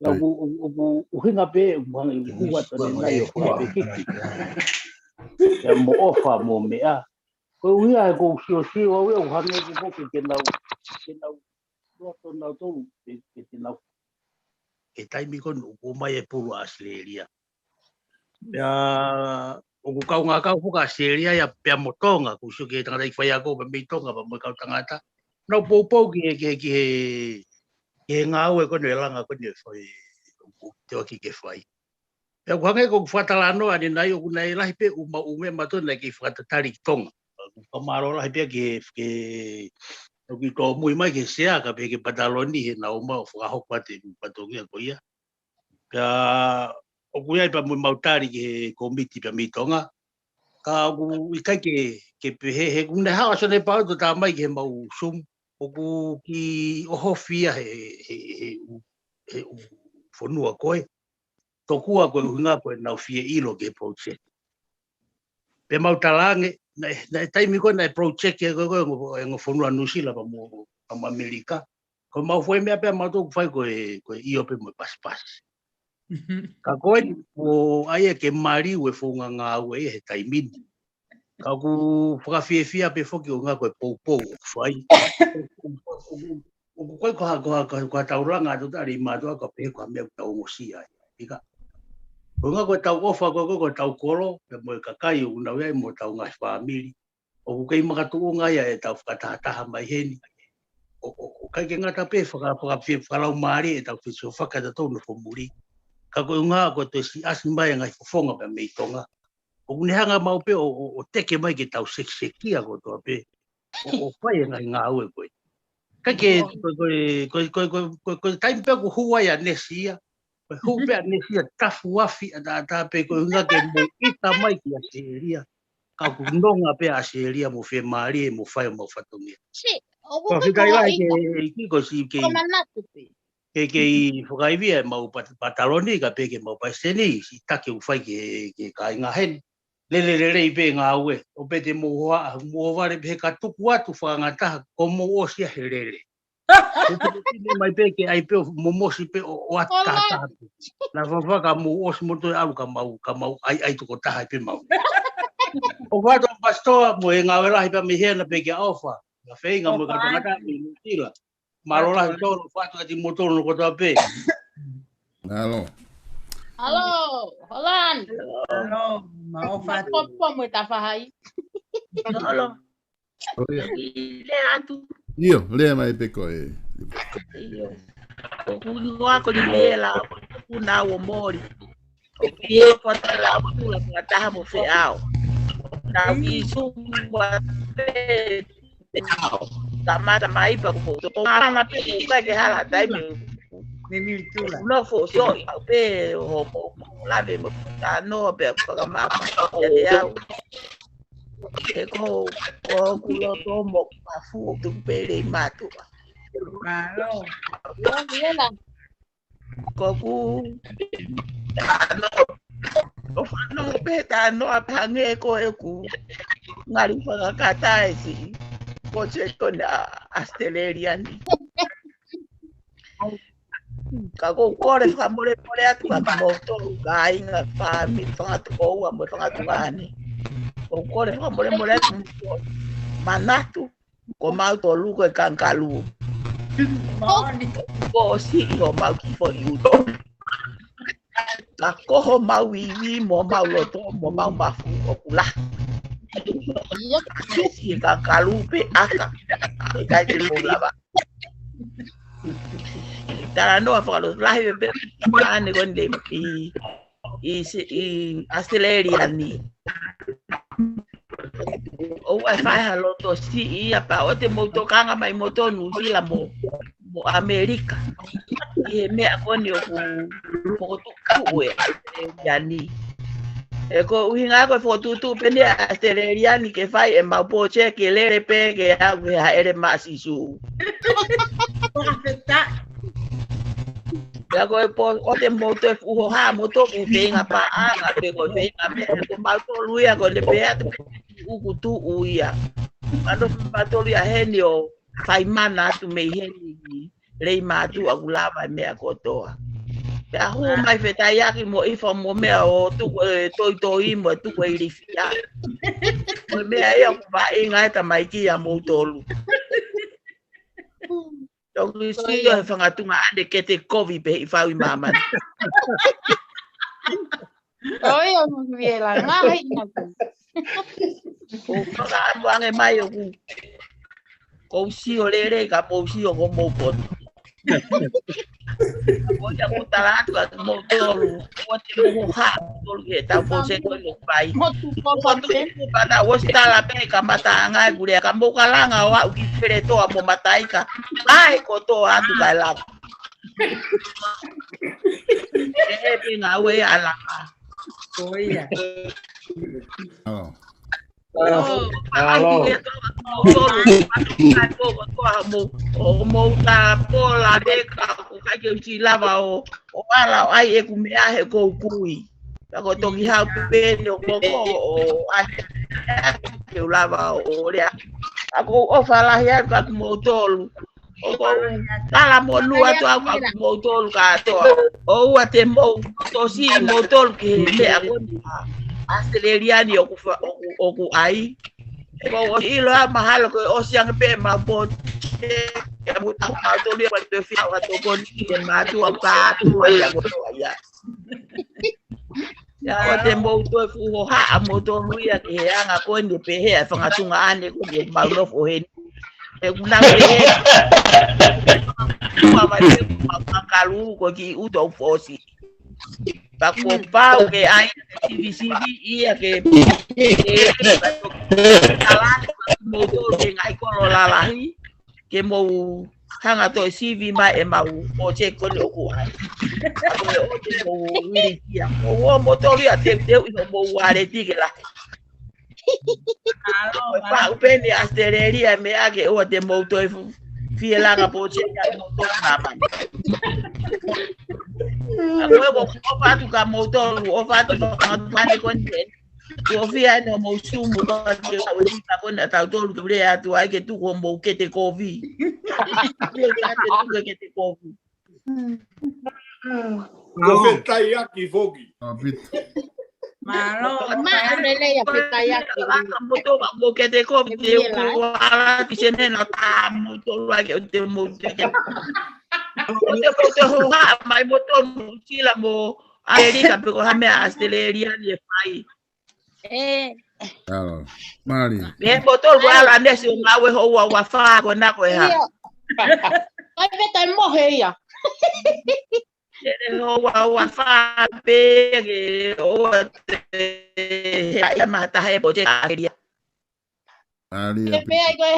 Ka ʻoku, ʻoku, ʻoku, ʻuhinga pē, ʻuhinga, ʻuhinga atu ʻanenai ʻo fakapekiki. Pea mo ʻofa, mo meʻa. Ko e ʻuhinga he ʻoku ou siosio au ia, ʻoku hangē ko ē ke nau, ke nau loto nautolu, ke, ke te nau. He taimi ko eni ʻoku ʻomai e pulu ʻa ʻAositelēlia. Pea ʻoku kaungā kau foki ʻAositelēlia ia pea mo Tonga, ʻoku ou sio ki he tangataʻeiki faiako pea mei Tonga, pea mo e kau tangata. Nau poupou ki he, ki he, ki he, ki he ngāue ko eni ʻe langa ko eni ʻe fai, ʻoku te oki ke fai. Pea ʻoku hangē ko ʻeku fakatalanoa ʻanenai ʻoku nau lahi pē ʻū mau ʻū meʻa mautolu naʻe kei fakatatali ki Tonga. ʻOku fakamālō lahi pē ki he, ki he, ʻoku tōmui mai ki he sea ka pehē ki he pataloni he naʻa nau ō mai ʻo fakahoko atu e fatongia ko ia. Pea ʻoku ʻi ai pē mo ʻemau tali ki he kōmiti pea mei Tonga. Ka ʻoku ʻikai ke, ke pehē he ʻoku ne haʻu ʻa Sione Pautu ʻo tā mai ki heʻemau Zoom. ʻOku kiʻi ʻohofi ia he, he, he, he ʻū, he ʻū fonua ko ē. Tokua ko e ʻuhinga ko ʻenau fie ʻilo ki he project. Pea mau talaange, naʻe, naʻe taimi ko ē naʻe project ia ko ē, ko ē, ongo, ongo fonua Nuʻusila pea mo, pea mo ʻAmelika. Ko ʻemau foʻi meʻa pē ʻamautolu ʻoku fai ko e, ko e ʻio pē mo e pasipasi. Ka ko eni, ʻoku ʻai ia ke maliu e founga ngāue ia he taimi ni. Ka ʻoku fakafiefia pē foki ʻuhinga ko e poupou ʻoku fai. ʻOku ʻikai ko ha, ko ha, ko ha, ko ha taulanga ʻa e totali mātuʻa ka pehē ko ha meʻa ʻoku tau ongosia ai. ʻIkai. ʻUhinga ko ʻetau ʻofa ko ē, ko ē, ko ʻetau kolo, pea mo e kakai ʻoku nau ʻi ai mo ʻetau ngaahi fāmili. ʻOku kei makatuʻunga ia ʻetau fakatahataha mai heni. ʻO, ʻo, ʻo ʻikai ke ngata pē faka-, faka-, fie-, fakalaumālie ʻetau fesiofaki ʻatautolu nofo muli. Ka ko e ʻuhinga ko e toe siʻisiʻi mai e ngaahi fofonga pea mei Tonga. ʻOku ne hanga maʻu pē ʻo, ʻo, ʻo teke mai ke tau sekisekia kotoa pē. ʻO, ʻo fai e ngaahi ngāue ko ē. Ka ke, ko, ko, ko taimi pē ʻoku hū ai ʻa Nesi ia. Ko e hū pē ʻa Nesi ia tafu afi ʻataʻatā pē ko e ʻuhinga ke mo ʻita mai ki ʻAositelēlia. Ka ʻoku nonga pē ʻAositelēlia mo fiemālie mo fai ʻemau fatongia. Ko e fitai lahi ke ʻEiki ko si ke ke, ke ʻi fakaivia ʻemau pat-, pataloni ka pehē ki heʻemau palesiteni, siʻi taki ʻoku fai ki he, ki he kāinga heni. Lele lelei pē ngāue, ʻo pehē te mou hoa, mou vale pē he ka tuku atu fakangataha, ko mou ʻosi ia he lele. ʻO pehē mai pē ke ʻai pē ʻo momosi pē ʻo, ʻo ʻatā pē. Naʻa fafaka mou ʻosi mo toe ʻalu ka mau, ka mau ʻai, ʻai tokotaha pē mau. ʻOku ʻatā pasitoa mo e ngāue lahi pē mei hena pē kia ʻOfa. Ka feinga mo e kau tangata mei Nuʻusila. Mālō lahi tolo, fatu ati mo tolo no kotoa pē. Mālō. Hello, Holland. Hello, ma o fatu. Popo mo e tafahai. Hello. ʻIo, lea mai pē koe. ʻIo. ʻOku ʻi ngoa ko ni mela, ʻoku nau ō moli. ʻOku ʻi ai ko e tala ʻoku tula fakataha mo Feʻao. Nau ʻi Suva pē. Kamata mai pea ko Tokongana pē ʻoku ʻikai ke hala taimi. Nofo sio au pē ʻo, ʻo, ʻo lave mo talanoa pē fakamāfana ʻiate au. He ko, ko hoku loto mo hoku mafu ʻoku tuku pē lelei mātuʻa. Mālō. Ko hoku talanoa, ʻo fanongo pē talanoa pē hangē ko ʻeku ngali fakakata e siʻi ko se ko na ʻAositelēlia ni. Ka ʻoku ou kole fakamolemole atu ka kimoutolu kāinga, fāmili, fanga tuʻa ua mo e fanga tuʻa ʻane. ʻOku ou kole fakamolemole atu, manatu, ko mautolu ko e kangalū. Ko siʻi homau kiʻi foʻi uto. Ka ko homau ivi mo homau loto mo homau mafu ʻoku lahi. Siʻi kangalū pē ʻaka. ʻIkai te mou lava. Talanoa fakalotu lahi pē, pē, ʻane ko eni ʻi, ʻi, ʻi ʻAositelēlia ni. ʻOua ʻe fai ha loto siʻi ia pea ʻoua te mou tokanga mai moutolu Nuʻusila mo, mo ʻAmelika. ʻI he meʻa ko eni ʻoku fokotuʻu ʻe ʻAositelēlia ni. He ko e ʻuhinga ko e fokotuʻutuʻu pē eni ʻa ʻAositelēlia ni ke fai ʻemau pō tse ke lele pē ke aʻu ki he hāʻele mai ʻa Sīsū. Pea ko e pō ʻoua te mou toe fuʻu hohaʻa moutolu ki he feinga paʻanga pe ko e feinga meʻa, ko mautolu ia ko ʻene pehē atu pē ʻoku tuʻu ia. Ano mautolu ia heni ʻo fai mana atu mei heni ki Leimātuʻa ʻoku lava e meʻa kotoa. Pea hū mai Fetaiaki mo ʻIfa mo meʻa ʻo tuku e toitoi mo e tuku e ilifia. Ko e meʻa ia ʻoku vaʻinga e tamaiki ia moutolu. Toki sio he fanga tuongaʻane ʻoku kete kovi pē ʻi fau ʻi māmani. ʻOi, ʻo Manuela, ngaahi ina ku. Ko ka amo ange mai ʻoku. Ko u sio lele ka mou sio ko mou poto. Ko ia ko tala atu atu moutolu. Ko te mou hohaʻa moutolu ke tau pō tse ko ʻoku pai. Motu ko Ko tu pē. Ku pana ʻosi tala pē ka mata angai kule ka mou kalanga ʻo aʻu ki Feletoa mo Mataika. Ai ko tō atu kai lava. E pē ngāue ʻa lava. Ko ia. Oh. Oh, ʻAlo. ʻO mou tā pola leka, ʻoku ʻikai ke u sio lava ʻo, ʻo ala ʻo ʻai ʻeku meʻa he ʻoku ou kui. Ka ko toki hau pē eni ʻo ko ko ʻo ʻai ke u lava ʻo lea. Ka ʻoku ou ʻofa lahi atu kia moutolu. ʻOku ou tala monū atu au kia moutolu kātoa. ʻOua te mou tō siʻi moutolu ki he meʻa ko eni ʻa ʻAositelēlia ni ʻoku fa-, ʻoku, ʻoku ʻai. ʻOku ou ʻilo ʻa mahalo ko e ʻosi ange pē ʻemau pō tse, ke mou tau mautolu ia, ʻoku ʻikai toe fie ʻoatu ko eni ki he mātuʻa kātoa ia ko toa ia. Ia ʻoua te mou toe fuʻu hohaʻa moutolu ia ki he anga ko eni pehē ʻa e fanga tuongaʻane ko eni ʻoku mau nofo heni. ʻOku nau pehē. Ua mai pē ʻoku mau makalu ko e kiʻi ʻuto ʻoku fosi. Pea kuo pau ke ʻai sivisivi ia ke, ke, ke tala atu moutolu ki he ngaahi kolo lalahi. Ke mou hanga toe sivi mai ʻemau pō tse ko eni ʻoku ʻai. Ka ko e ʻoua te mou ilifia. Mou ō moutolu ia teuteu ʻi homou ualeti ke lahi. Ko e paʻu pē eni ʻAositelēlia meʻa ke ʻoua te mou toe fu-, fie langa pō tse ia moutolu nāmani. Ka ko e ʻoku ʻofa atu kia moutolu, ʻofa atu mo ka mane ko eni. Kuo fie ʻai no mou sumu ka ke ʻoua te ka ko ena tautolu ke lea atu ai ke tuku homou kete kovi. Ke tuku kete kovi. Ko Fetaiaki foki. ʻApito. Mālō, mālō lelei ʻa Fetaiaki. Moutolu mo kete kovi te u ala ki sene na ka moutolu ai ke te mou te. Ko te ko te hohaʻa mai moutolu mo Sila mo ʻAmelika pe ko ha meʻa ʻAositelēlia ni ʻe fai. ʻE. ʻAlo. Mali. He moutolu ko ala nesi ʻo ngāue houa ua fā ko ena ko e hā. ʻIo. Ai, pē tai mohe ia. He houa ua fā pē ke ʻoua te he ai mata he pō tse ʻAositelēlia. ʻAli ʻe ʻapi. Pē ai ko e.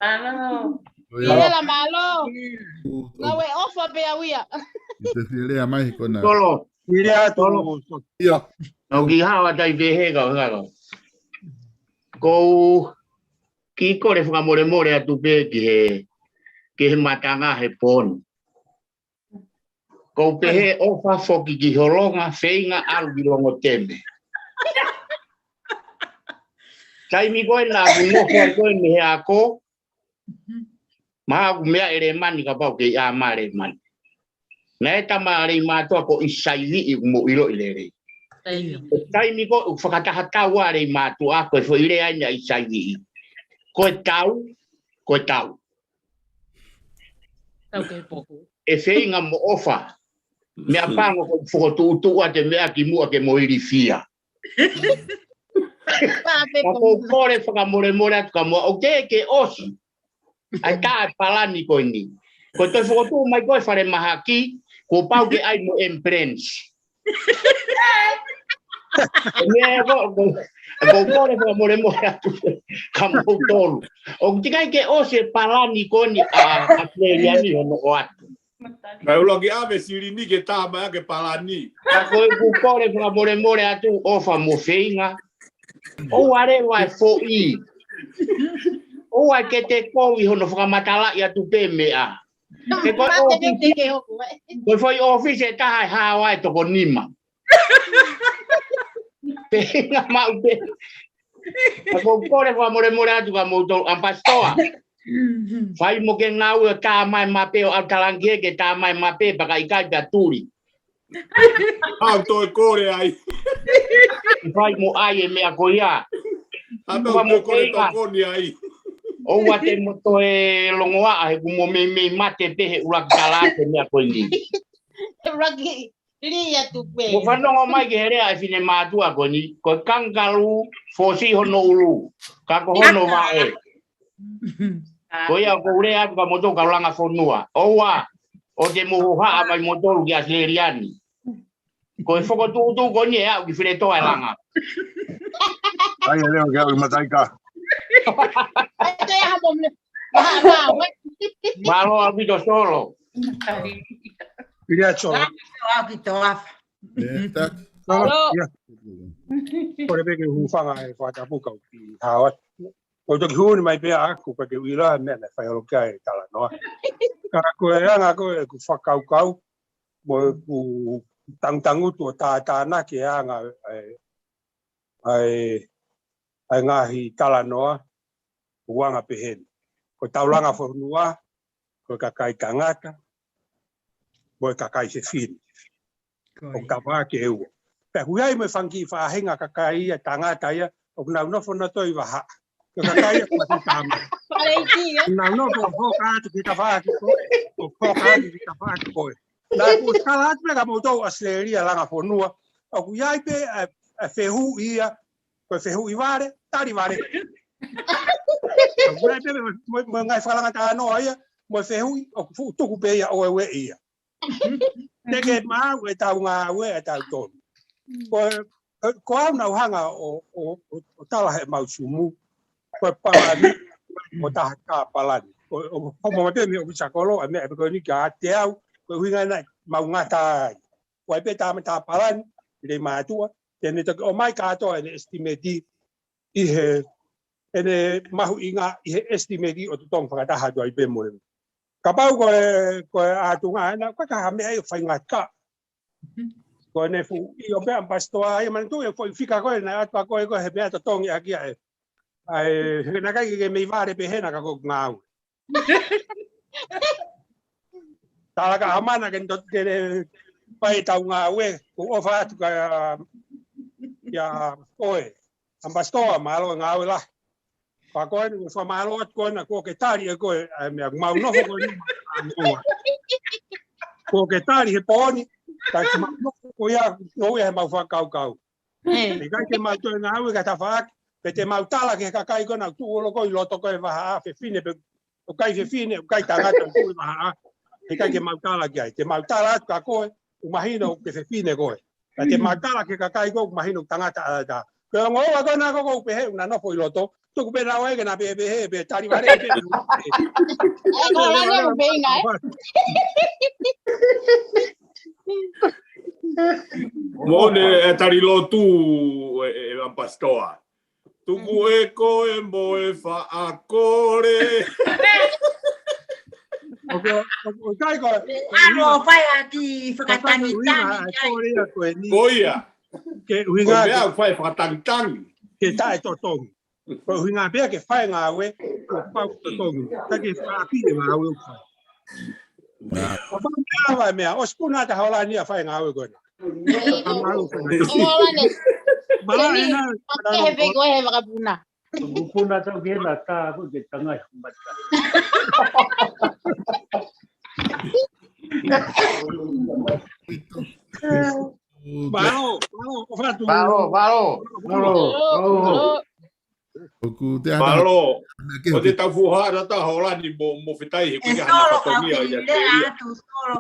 ʻAlo. ʻOi. Ia la mālō. ʻO, ʻo. Ngāue ʻofa pē au ia. ʻI te fie lea mai he ko ena. Tolo. Fie lea tolo. Ia. Au ki hawa tai pehē ka hanga. Ko u kiʻi kole fakamolemole atu pē ki he, ki he matanga he pō ni. Ko u pehē ʻofa foki ki Holonga, feinga ʻalu ki Longoteme. Taimi ko ē naʻa ku nofo ai ko ē mei he ako, mahalo ʻoku meʻa ʻe Lemani kapau ʻoku kei ʻā mai Lemani. Naʻe tama Leimātuʻa ko ʻIsaiviʻi ʻoku mou ʻiloʻi lelei. Taimi ko ē ʻoku fakataha tau ʻa Leimātuʻa ko e foʻi lea eni ʻa ʻIsaiviʻi. Ko e tau, ko e tau. Tau ke poku. ʻE feinga mo ʻofa. Meʻapango ko e fokotuʻutuʻu ʻa e meʻa ki muʻa ke mo ilifia. Ka ko u kole fakamolemole atu ka mo ʻoku ke ʻosi. ʻAi tā e palani ko eni. Ko e toe fokotuʻu mai ko e falemahaki, kuo pau ke ʻai mo ambulance. Meʻa ko, ko, ko u kole fakamolemole atu ka moutolu. ʻOku teʻeki ai ke ʻosi e palani ko eni ʻa, ʻAositelēlia ni hono ʻoatu. Kae ʻuluaki ʻave silini ke tā mai ʻa e palani. Ka ko ʻeku kole fakamolemole atu ʻofa mo feinga. ʻOua leva ʻe foʻi. ʻOua ʻe kete kovi hono fakamatalaʻi atu pē meʻa. He ko e ʻōfisi, ko e foʻi ʻōfisi ʻe taha ʻe hao ai toko nima. Pē ngā maʻu pē. Ka ko e kole fakamolemole atu ka mou tau ʻampasitoa. Fai mo ke ngāue ʻo tā mai mape ʻo au talangi ke tā mai mape pea ka ʻikai pea tuli. ʻA ʻoku toe kole ai. Fai mo ʻai e meʻa ko ia. ʻA ʻoku toe kole tokoni ai. ʻOua te mo toe longoaʻa he kuo mo meimei mate pē he ʻuluaki tala atu e meʻa ko eni. ʻUluaki lī atu pē. Mo fanongo mai ki he lea e finemātuʻa ko eni, ko e kangaroo, fosi hono ʻulu, ka ko hono vaʻe. Ko ia ʻoku ou lea atu kia moutolu kau langa fonua. ʻOua, ʻoua te mou hohaʻa mai moutolu ki ʻAositelēlia ni. Ko e fokotuʻutuʻu ko eni ʻe aʻu ki Filetoa e langa. ʻAi e leo ke aʻu ki Mataika. Mālō ʻaupito Solo. Pili atu Solo. Mālō ʻaupito Afa. Mālō. Kole pē ke u hūfanga he fakatapu kau ki Howard. Ko e toki hū ni mai pē ʻaʻaku pea ke u ʻilo e meʻa naʻe fai holo ki ai e talanoa. Ka ko e anga ko ʻeku fakakaukau, mo ʻeku tangutangutu ʻo tātānaki e anga ʻa e, ʻa e, ʻa e ngaahi talanoa, ʻoku anga pehē ni. Ko e taulanga fonua, ko e kakai tangata, mo e kakai fefine. ʻOku tafaʻaki ʻe ua. Pea ʻoku ʻi ai mo e fanga kiʻi faʻahinga kakai ia tangata ia, ʻoku nau nofo nautolu ʻi vahaʻa. Ko e kakai ia ʻoku mate tama. ʻOku nau nofo ʻo hoka atu ki he tafaʻaki ko ē, ʻo hoka atu ki he tafaʻaki ko ē. Naʻa ku tala atu pē kia moutolu ʻAositelēlia langa fonua, ʻoku ʻi ai pē ʻa e, ʻa e fehuʻi ia, ko e fehuʻi vale, tali vale. ʻOku ʻi ai pē mo, mo, mo e ngaahi fakalanga talanoa ia, mo e fehuʻi, ʻoku fuʻu tuku pē ia ʻo e ueʻi ia. Te ke maʻu e tau ngāue ʻa tautolu. Ko, ko au naʻa ku hanga ʻo, ʻo, ʻo, ʻo tala he mau sumu. Ko e palani, ʻo taha tā palani. Ko, ʻo, ʻo, mo mate mei ʻōfisi ʻa Kolo, ʻa e meʻa, ko eni kia te au, ko e ʻuhinga naʻa mau ngata ai. Ko e pē tā me tā palani, ʻi he mātuʻa, te ne toki ʻomai kātoa ʻene estimate ʻi he, ʻene mahuʻinga ʻi he estimate ʻo totongi fakataha atu ai pē mo e. Kapau ko e, ko e ʻatunga ena, ko e ka ha meʻa ʻe fai ngata. Ko ʻene fuʻu ʻio pē ʻampasitoa ia manatu e foʻi fika ko ē naʻe ʻatu ʻa koe ko ē he meʻa totongi ʻaki ʻa e. ʻAi, he naʻe ʻikai ke mei vale pē hena ka ko e ngāue. Tala ka ʻamana ke ne toki ke ne fai tau ngāue, ko e ʻofa atu kia, kia koe. ʻAmpasitoa, mālō e ngāue lahi. Pea ko eni, fakamālō atu ko ena, kuo ke tali ʻe koe, ʻa e meʻa, mau nofo ko eni, mau nofo. Kuo ke tali he pō ni, ka mau nofo ko ia, no ia he mau fakakaukau. ʻIkai ke mau toe ngāue ka tafaʻaki, pe te mau tala ki he kakai ko ena, tuʻu holo ko ē ʻi loto ko ē vahaʻa, fefine pe ʻoku ʻikai fefine, ʻoku ʻikai tangata ʻoku tuʻu ʻi vahaʻa. ʻIkai ke mau tala ki ai. Te mau tala atu kia koe, ʻoku mahino ʻoku ke fefine koe. Ka te mau tala ki he kakai ko ē, ʻoku mahino ʻoku tangata ʻataʻatā. Ko e ongo ua ko ena ko ē ʻoku pehē ʻoku na nofo ʻi loto. Tuku pē naua ke na pehē, pē tali vale, pē. ʻE, ko e langa ʻo pē ʻi ngā, ē? Mo ne e tali lotu e, e, e ʻampasitoa. Tuku ʻe koe mo e faʻa kole. ʻOku, ʻoku, ʻoku ʻikai ko e, ʻa ʻoku fai ʻaki fakatangitangi ʻa e kole ia ko eni. Ko ia. Ke ʻuhinga ko e meʻa ke fai fakatangitangi. Ke taʻetotongi. Ko e ʻuhinga pē ke fai ngāue, ko e pau totongi. Ka ke fakaʻapi e ngāue ʻoku fai. Ko e pau ke ava e meʻa, ʻosi puna ʻa Taholani ʻa fai ngāue ko ena. Ē, ʻo, ʻo, ʻo, ʻo, ʻo, Mala eni, ena, ʻoku ke he pē ko e he vakapuna. Ko puna tau ke na tā, ko ke tangai mata. Mālō, mālō, ʻo fatu. Mālō, mālō, mālō, mālō. ʻOku te ʻana. Mālō. Ko te tau fuha rata Holani mo, mo fetai he kuia hana Solo, fatongia ia lea atu, Solo.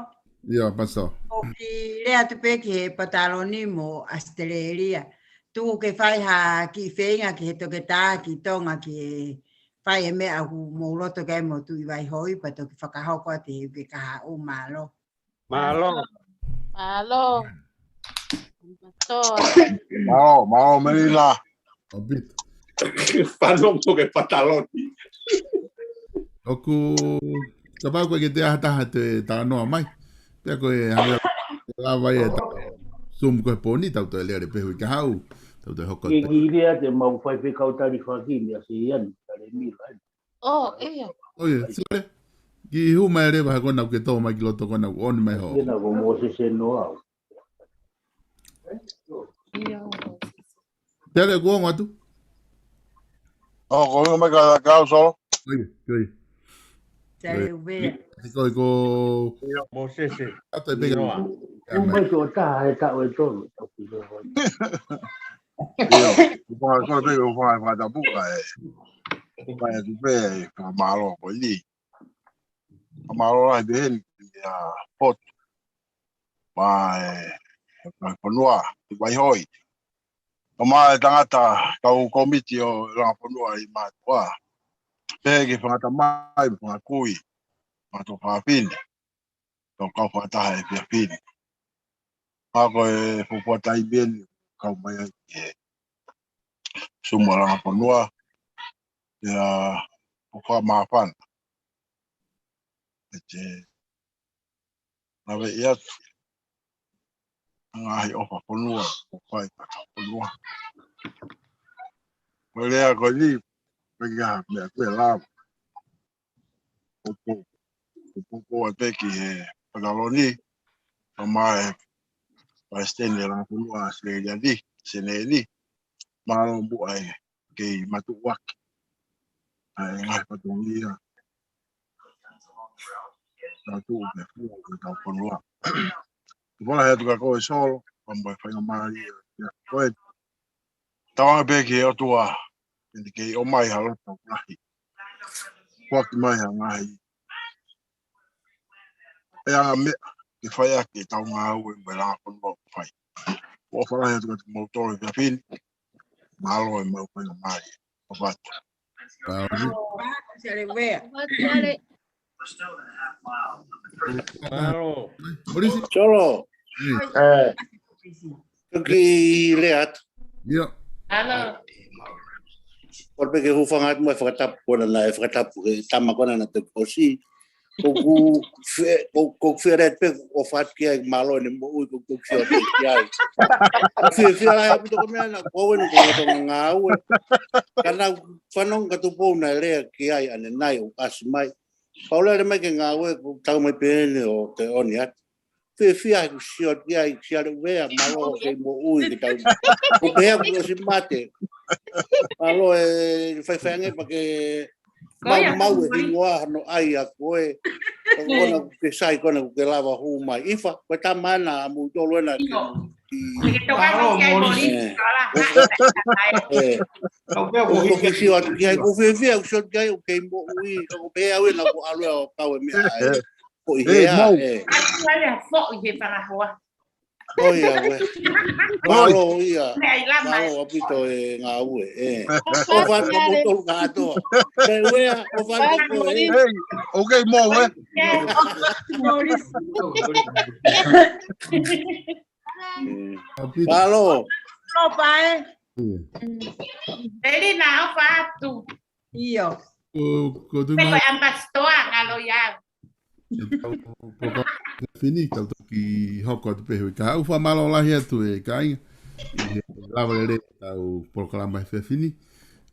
Ia, Pastor. ʻOku lea atu pē ki he pataloni mo ʻAositelēlia. Tuku ke fai ha kiʻi feinga ki he toketā ki Tonga ki he fai e meʻa ʻoku mou loto ke mo tuʻu ʻi Vaihoi pea toki fakahoko atu he uike kahaʻu, mālō. Mālō. Mālō. Mālō, mālō Melina. ʻAupito. Fanongo ke pataloni. ʻOku, kapau ko e ke te aha taha te talanoa mai. Pea ko e hanga lava e ta. Zoom ko e pō ni tau toe lele pē hui ka hau. Tau toe hoko. Ke ki lea te mau fai pe kau tali faki ni a se ian, tale mila. Oh, ia. Oh, ia, sole. Ki huma e leva ha kona ke tō mai ki loto kona on mai ho. Ia na ko Mōsese noa. Ia. Tele kuo ngatu. Oh, ko inga mai ka kau solo. Oi, oi. Tale uvea. Ko ko Mōsese. Ata i peka. Noa. Ko mai to taha he taʻu e tolu. Ia, ko panga solo pe ko panga e fakatapu ka e. Ko e tu pe e fakamālō ko i. Fakamālō lahi pe heni ia pot. Mai e fonua i Vaihoi. Ko mai e tangata kau komiti ʻo Langafonua ʻi mātuʻa. Pehē ki he fanga tamai, fanga kui, fanga tuofāfine. Tau kau fakataha he efiafi ni. Pea ko e fuofua taimi eni kau mai ai ki he Zoom ʻa Langafonua. Ia, ʻoku fakamāfana. ʻE te lave ia atu. Ngaahi ʻofa fonua, ʻofa ʻi ka fonua. Ko e lea ko eni, ko e ngaahi meʻa ko e lava. Ko ko, ko ko ko a peki he pataloni, ka mai e Palesiteni ʻa Langafonua Australia ni, Seneti ni, mālō muʻa e kei matuʻuaki. ʻA e ngaahi fatongia. Tau tuʻu ke fua ke tau fonua. Tupala he atu ka ko e solo, pambo e fainga mālie, ia ko e. Tau anga pē ki he ʻOtua, ke ni kei ʻomai ha loto lahi. Kuaki mai ha ngaahi. E anga meʻa, ke fai ake tau ngāue mo e Langafonua ʻoku fai. ʻOfa lahi atu ka te mau tolo i ka fini. Mālō e mau fainga mālie. ʻOfa atu. Tale uvea. Tale. Mālō. Morisi. Solo, Ui. toki lea atu. Ia. Mālō. Kore pe ke hūfanga atu mai fakatapu kona na e fakatapu ke tama kona na te kosi. Ko ku fe, ko, ko ku fia lea pe ʻofa atu ki ai mālō ne moʻui ko ku sio ki ai. Ko fia fia la ʻaupito ko meʻa na ko wena ko tonga ngāue. Ka na fanongo ka tupou na lea ki ai ʻanenai ʻo ʻasi mai. Paula le mai ke ngāue ko tau mai pene ʻo te oni atu. Fia fia he ku sio ki ai, sia le uvea, mālō ke moʻui ke tau. Ko pehea ku ʻosi mate. Mālō e faifai ange pa ke mau, mau e hingoa hano ai a koe. Ko kona ku ke sai, kona ku ke lava hū mai. Ifa, ko e tamana a mou tolu ena ke. Ke toka ko ke ai moli. Eh. Ko ke sio atu ki ai, ko fia fia, ku sio atu ki ai, ʻoku kei moʻui, ko pehea ue na ko ʻalu ʻo kau e meʻa ai. Ko i hea, e. Atu ai a foʻi he falahoa. Ko ia, ue. Mālō ia. Mālō ʻaupito e ngāue, e. ʻOfa atu mo tolu kātoa. Ke ue, ʻofa atu mo e. Hei, okay, mo e. Mālō. Lopa e. Elina, ʻofa atu. Io. Ko, ko tu Pe ko mai. Ambassador, ngalo ia. Tau, tau, fini, tau toki hoko atu pē hui ka. ʻOku fakamālō lahi atu e kāinga. ʻI he lava lele tau polokalama he fefini.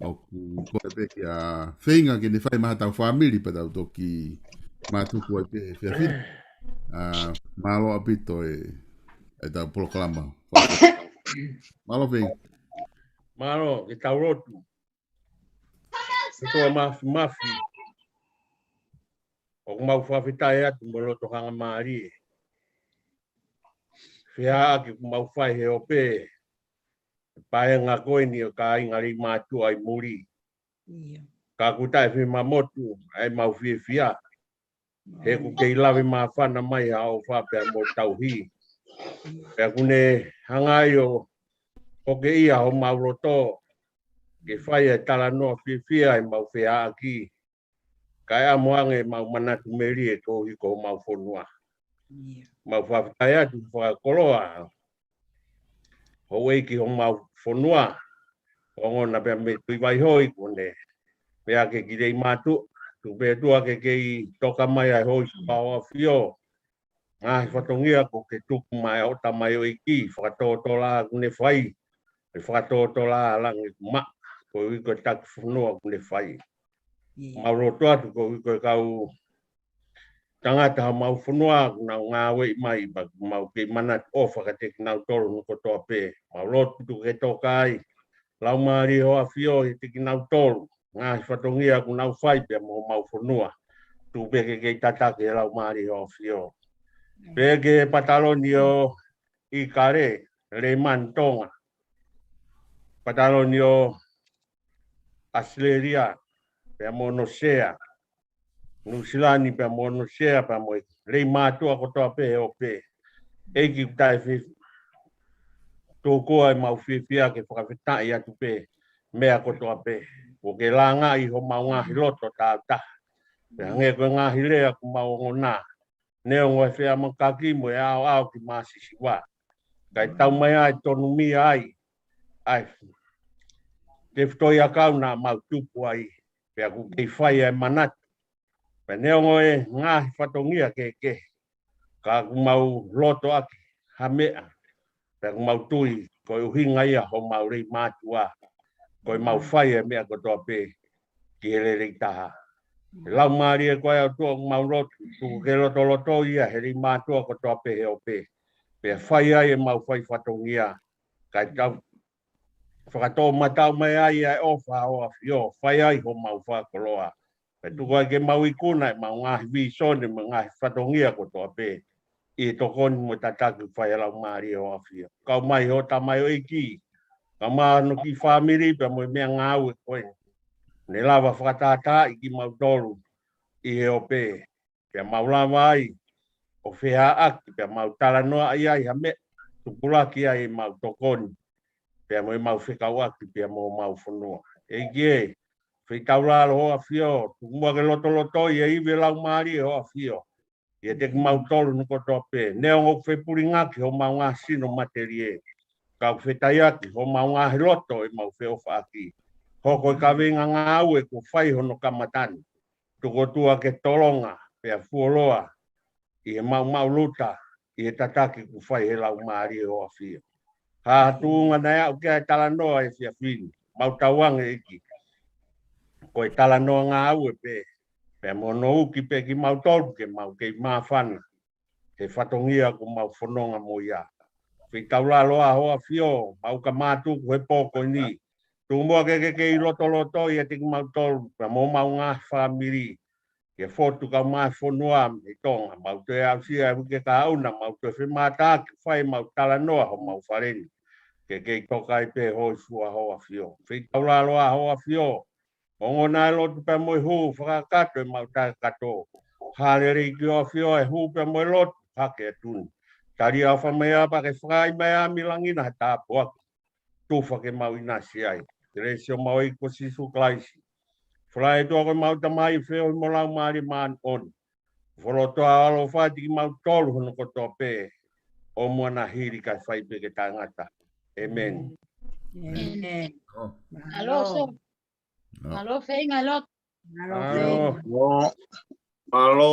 ʻOku kole pē kia feinga ke ne fai maha tau fāmili pea tau toki mātuku ai pē he fefini. ʻA, mālō ʻaupito e, e tau polokalama. Mālō feinga. Mālō, ke tau lotu. ʻOtua Māfimafi. ʻOku mau fakafetaʻi atu mo loto hangamālie. Feʻaʻaki kuo mau fai he ope. Paenga ko eni ʻo kāinga lei mātuʻa ʻi muli. Ka kuo taʻe fiemamotu, ʻa e mau fiefia. He ʻoku kei lave māfana mai ha ʻofa pea mo tauhi. Pea kuo ne hanga ai ʻo, ʻo ke ʻia homau loto. Ke fai e talanoa fiefia ʻemau feʻaʻaki. Kae ʻamu ange ʻemau manatu melie koeʻuhi ko homau fonua. Mau fakafetaʻi atu, fakakoloa. Houʻeiki homau fonua, ʻo Ongona pea mo Tuʻivai Hoi, kuo ne meʻa ke ki lei mātuʻa, tuku pē ʻOtua ke kei toka mai ʻa e houʻeiki ʻa hoʻo ʻAfio. Ngaahi fatongia kuo ke tuku mai ʻa hoʻo tamaioʻeiki, fakatōtōlaʻa kuo ne fai, ʻe fakatōtōlaʻa langi kuo maʻa, koeʻuhi ko e taki fonua kuo ne fai. Mau lotu atu koeʻuhi ko e kau tangata homau fonua kuo nau ngāueʻi mai, pea mau kei manatu ʻofa kiate kinautolu hono kotoa pē. Mau lotu tuku ke toka ai Laumālie hoʻo ʻAfio ʻiate kinautolu, ngaahi fatongia kuo nau fai pea mo homau fonua. Tuku pē ke kei tataki ʻe Laumālie hoʻo ʻAfio. Pea ki he pataloni ʻo ʻIkale, Leimani Tonga, pataloni ʻo ʻAositelēlia pea mo hono sea, Nuʻusila ni pea mo hono sea pea mo e lei mātuʻa kotoa pē he ʻope. ʻEiki, ʻoku taʻe fi-, tokua ʻemau fiefia ke fakafetaʻi atu pē meʻa kotoa pē. Kuo ke langaʻi homau ngaahi loto tāutaha. Pea hangē ko e ngaahi lea kuo mau ongona, neongo e feʻamakaki mo e ʻaoʻao ki māsisiva, kae tau mai ai, tonu mai ai ʻa e tefitoʻi ʻakau naʻa mau tupu ai, pea kuo kei fai ʻa e manatu. Pea neongo e ngaahi fatongia kehekehe, ka kuo mau loto ʻaki ha meʻa, pea kuo mau tui ko e ʻuhinga ia homau lei mātuʻa, ko ʻemau fai e meʻa kotoa pē ki he lelei taha. ʻE Laumālie, ko e ʻOtua, ʻoku mau lotu, tuku ke lotolotoʻi ʻe he lei mātuʻa kotoa pē he ʻope, pea fai ai ʻemau fai fatongia, kae tau fakatoʻomataʻu mai ai ʻa e ʻofa ʻa hoʻo ʻAfio, fai ai homau fakakoloa. Pea tuku ai ke mau ikuna ʻemau ngaahi vīsone mo e ngaahi fatongia kotoa pē ʻi he tokoni mo e tataki ʻoku fai ʻe Laumālie hoʻo ʻAfio. Kau mai hoʻo tamaioʻeiki, kau mai hono kiʻi fāmili pea mo e meʻangāue ko ē, ne lava fakatātāʻi kimautolu ʻi he ʻope, pea mau lava ai ʻo feʻaʻaki, pea mau talanoaʻi ai ha meʻa, tupulaki ai ʻemau tokoni, pea mo ʻemau fekauʻaki pea mo homau fonua. ʻEiki ē, feitaulalo hoʻo ʻAfio, tuku muʻa ke lotolotoʻi e ivi ʻo e Laumālie hoʻo ʻAfio ʻiate kimautolu hono kotoa pē. Neongo ʻoku fepulingaki homau ngaahi sino matelie, ka ʻoku fetaiaki homau ngaahi loto ʻemau feʻofaʻaki. Hoko e kaveinga ngāue kuo fai hono kamata ni, tuku ʻOtua ke tolonga pea fuoloa ʻi he maʻumaʻuluta ʻi he tataki ʻoku fai ʻe he Laumālie hoʻo ʻAfio. Ha tuʻunga naʻe aʻu ki ai e talanoa he efiafi ni, mau tauange ʻEiki, ko e talanoa ngāue pē, pea mo hono uki pē kimautolu ke mau kei māfana he fatongia ʻoku mau fononga mo ia. Feitaulalo ā hoʻo ʻAfio, mau ka mātuku he pō ko eni, tuku muʻa ke ke kei lotolotoʻi ʻiate kimautolu pea mo homau ngaahi fāmili, ke fotu kau mai fonua mei Tonga, mau toe aʻusia e uike kahaʻu na, mau toe femātaaki, fai mau talanoa homau fale ni, ke kei toka ai pē hōifua hoʻo ʻAfio. Feitaulalo ā hoʻo ʻAfio, ongona e lotu pea mo e hū, fakakakato ʻemau taʻekato. Hālelei ki hoʻo ʻAfio e hū pea mo e lotu, hake atu ni. Tali ʻofa mai ā pea ke fakaʻai mai ā mei langi na ha tāpuaki, tufa ke mau ʻinasi ai. Kelesi ʻo homau ʻEiki ko Sīsū Kalaisi, falaetua ko homau Tamai, feohi mo e Laumālie Māʻoniʻoni, folotoa ʻaloʻofa ʻiate kimautolu hono kotoa pē, ʻo muʻa na hili kae fai pē ke taʻengata. ʻĒmeni. ʻĒmeni. Mālō. Mālō, sō. Mālō, feinga lotu. Mālō, feinga. Mālō.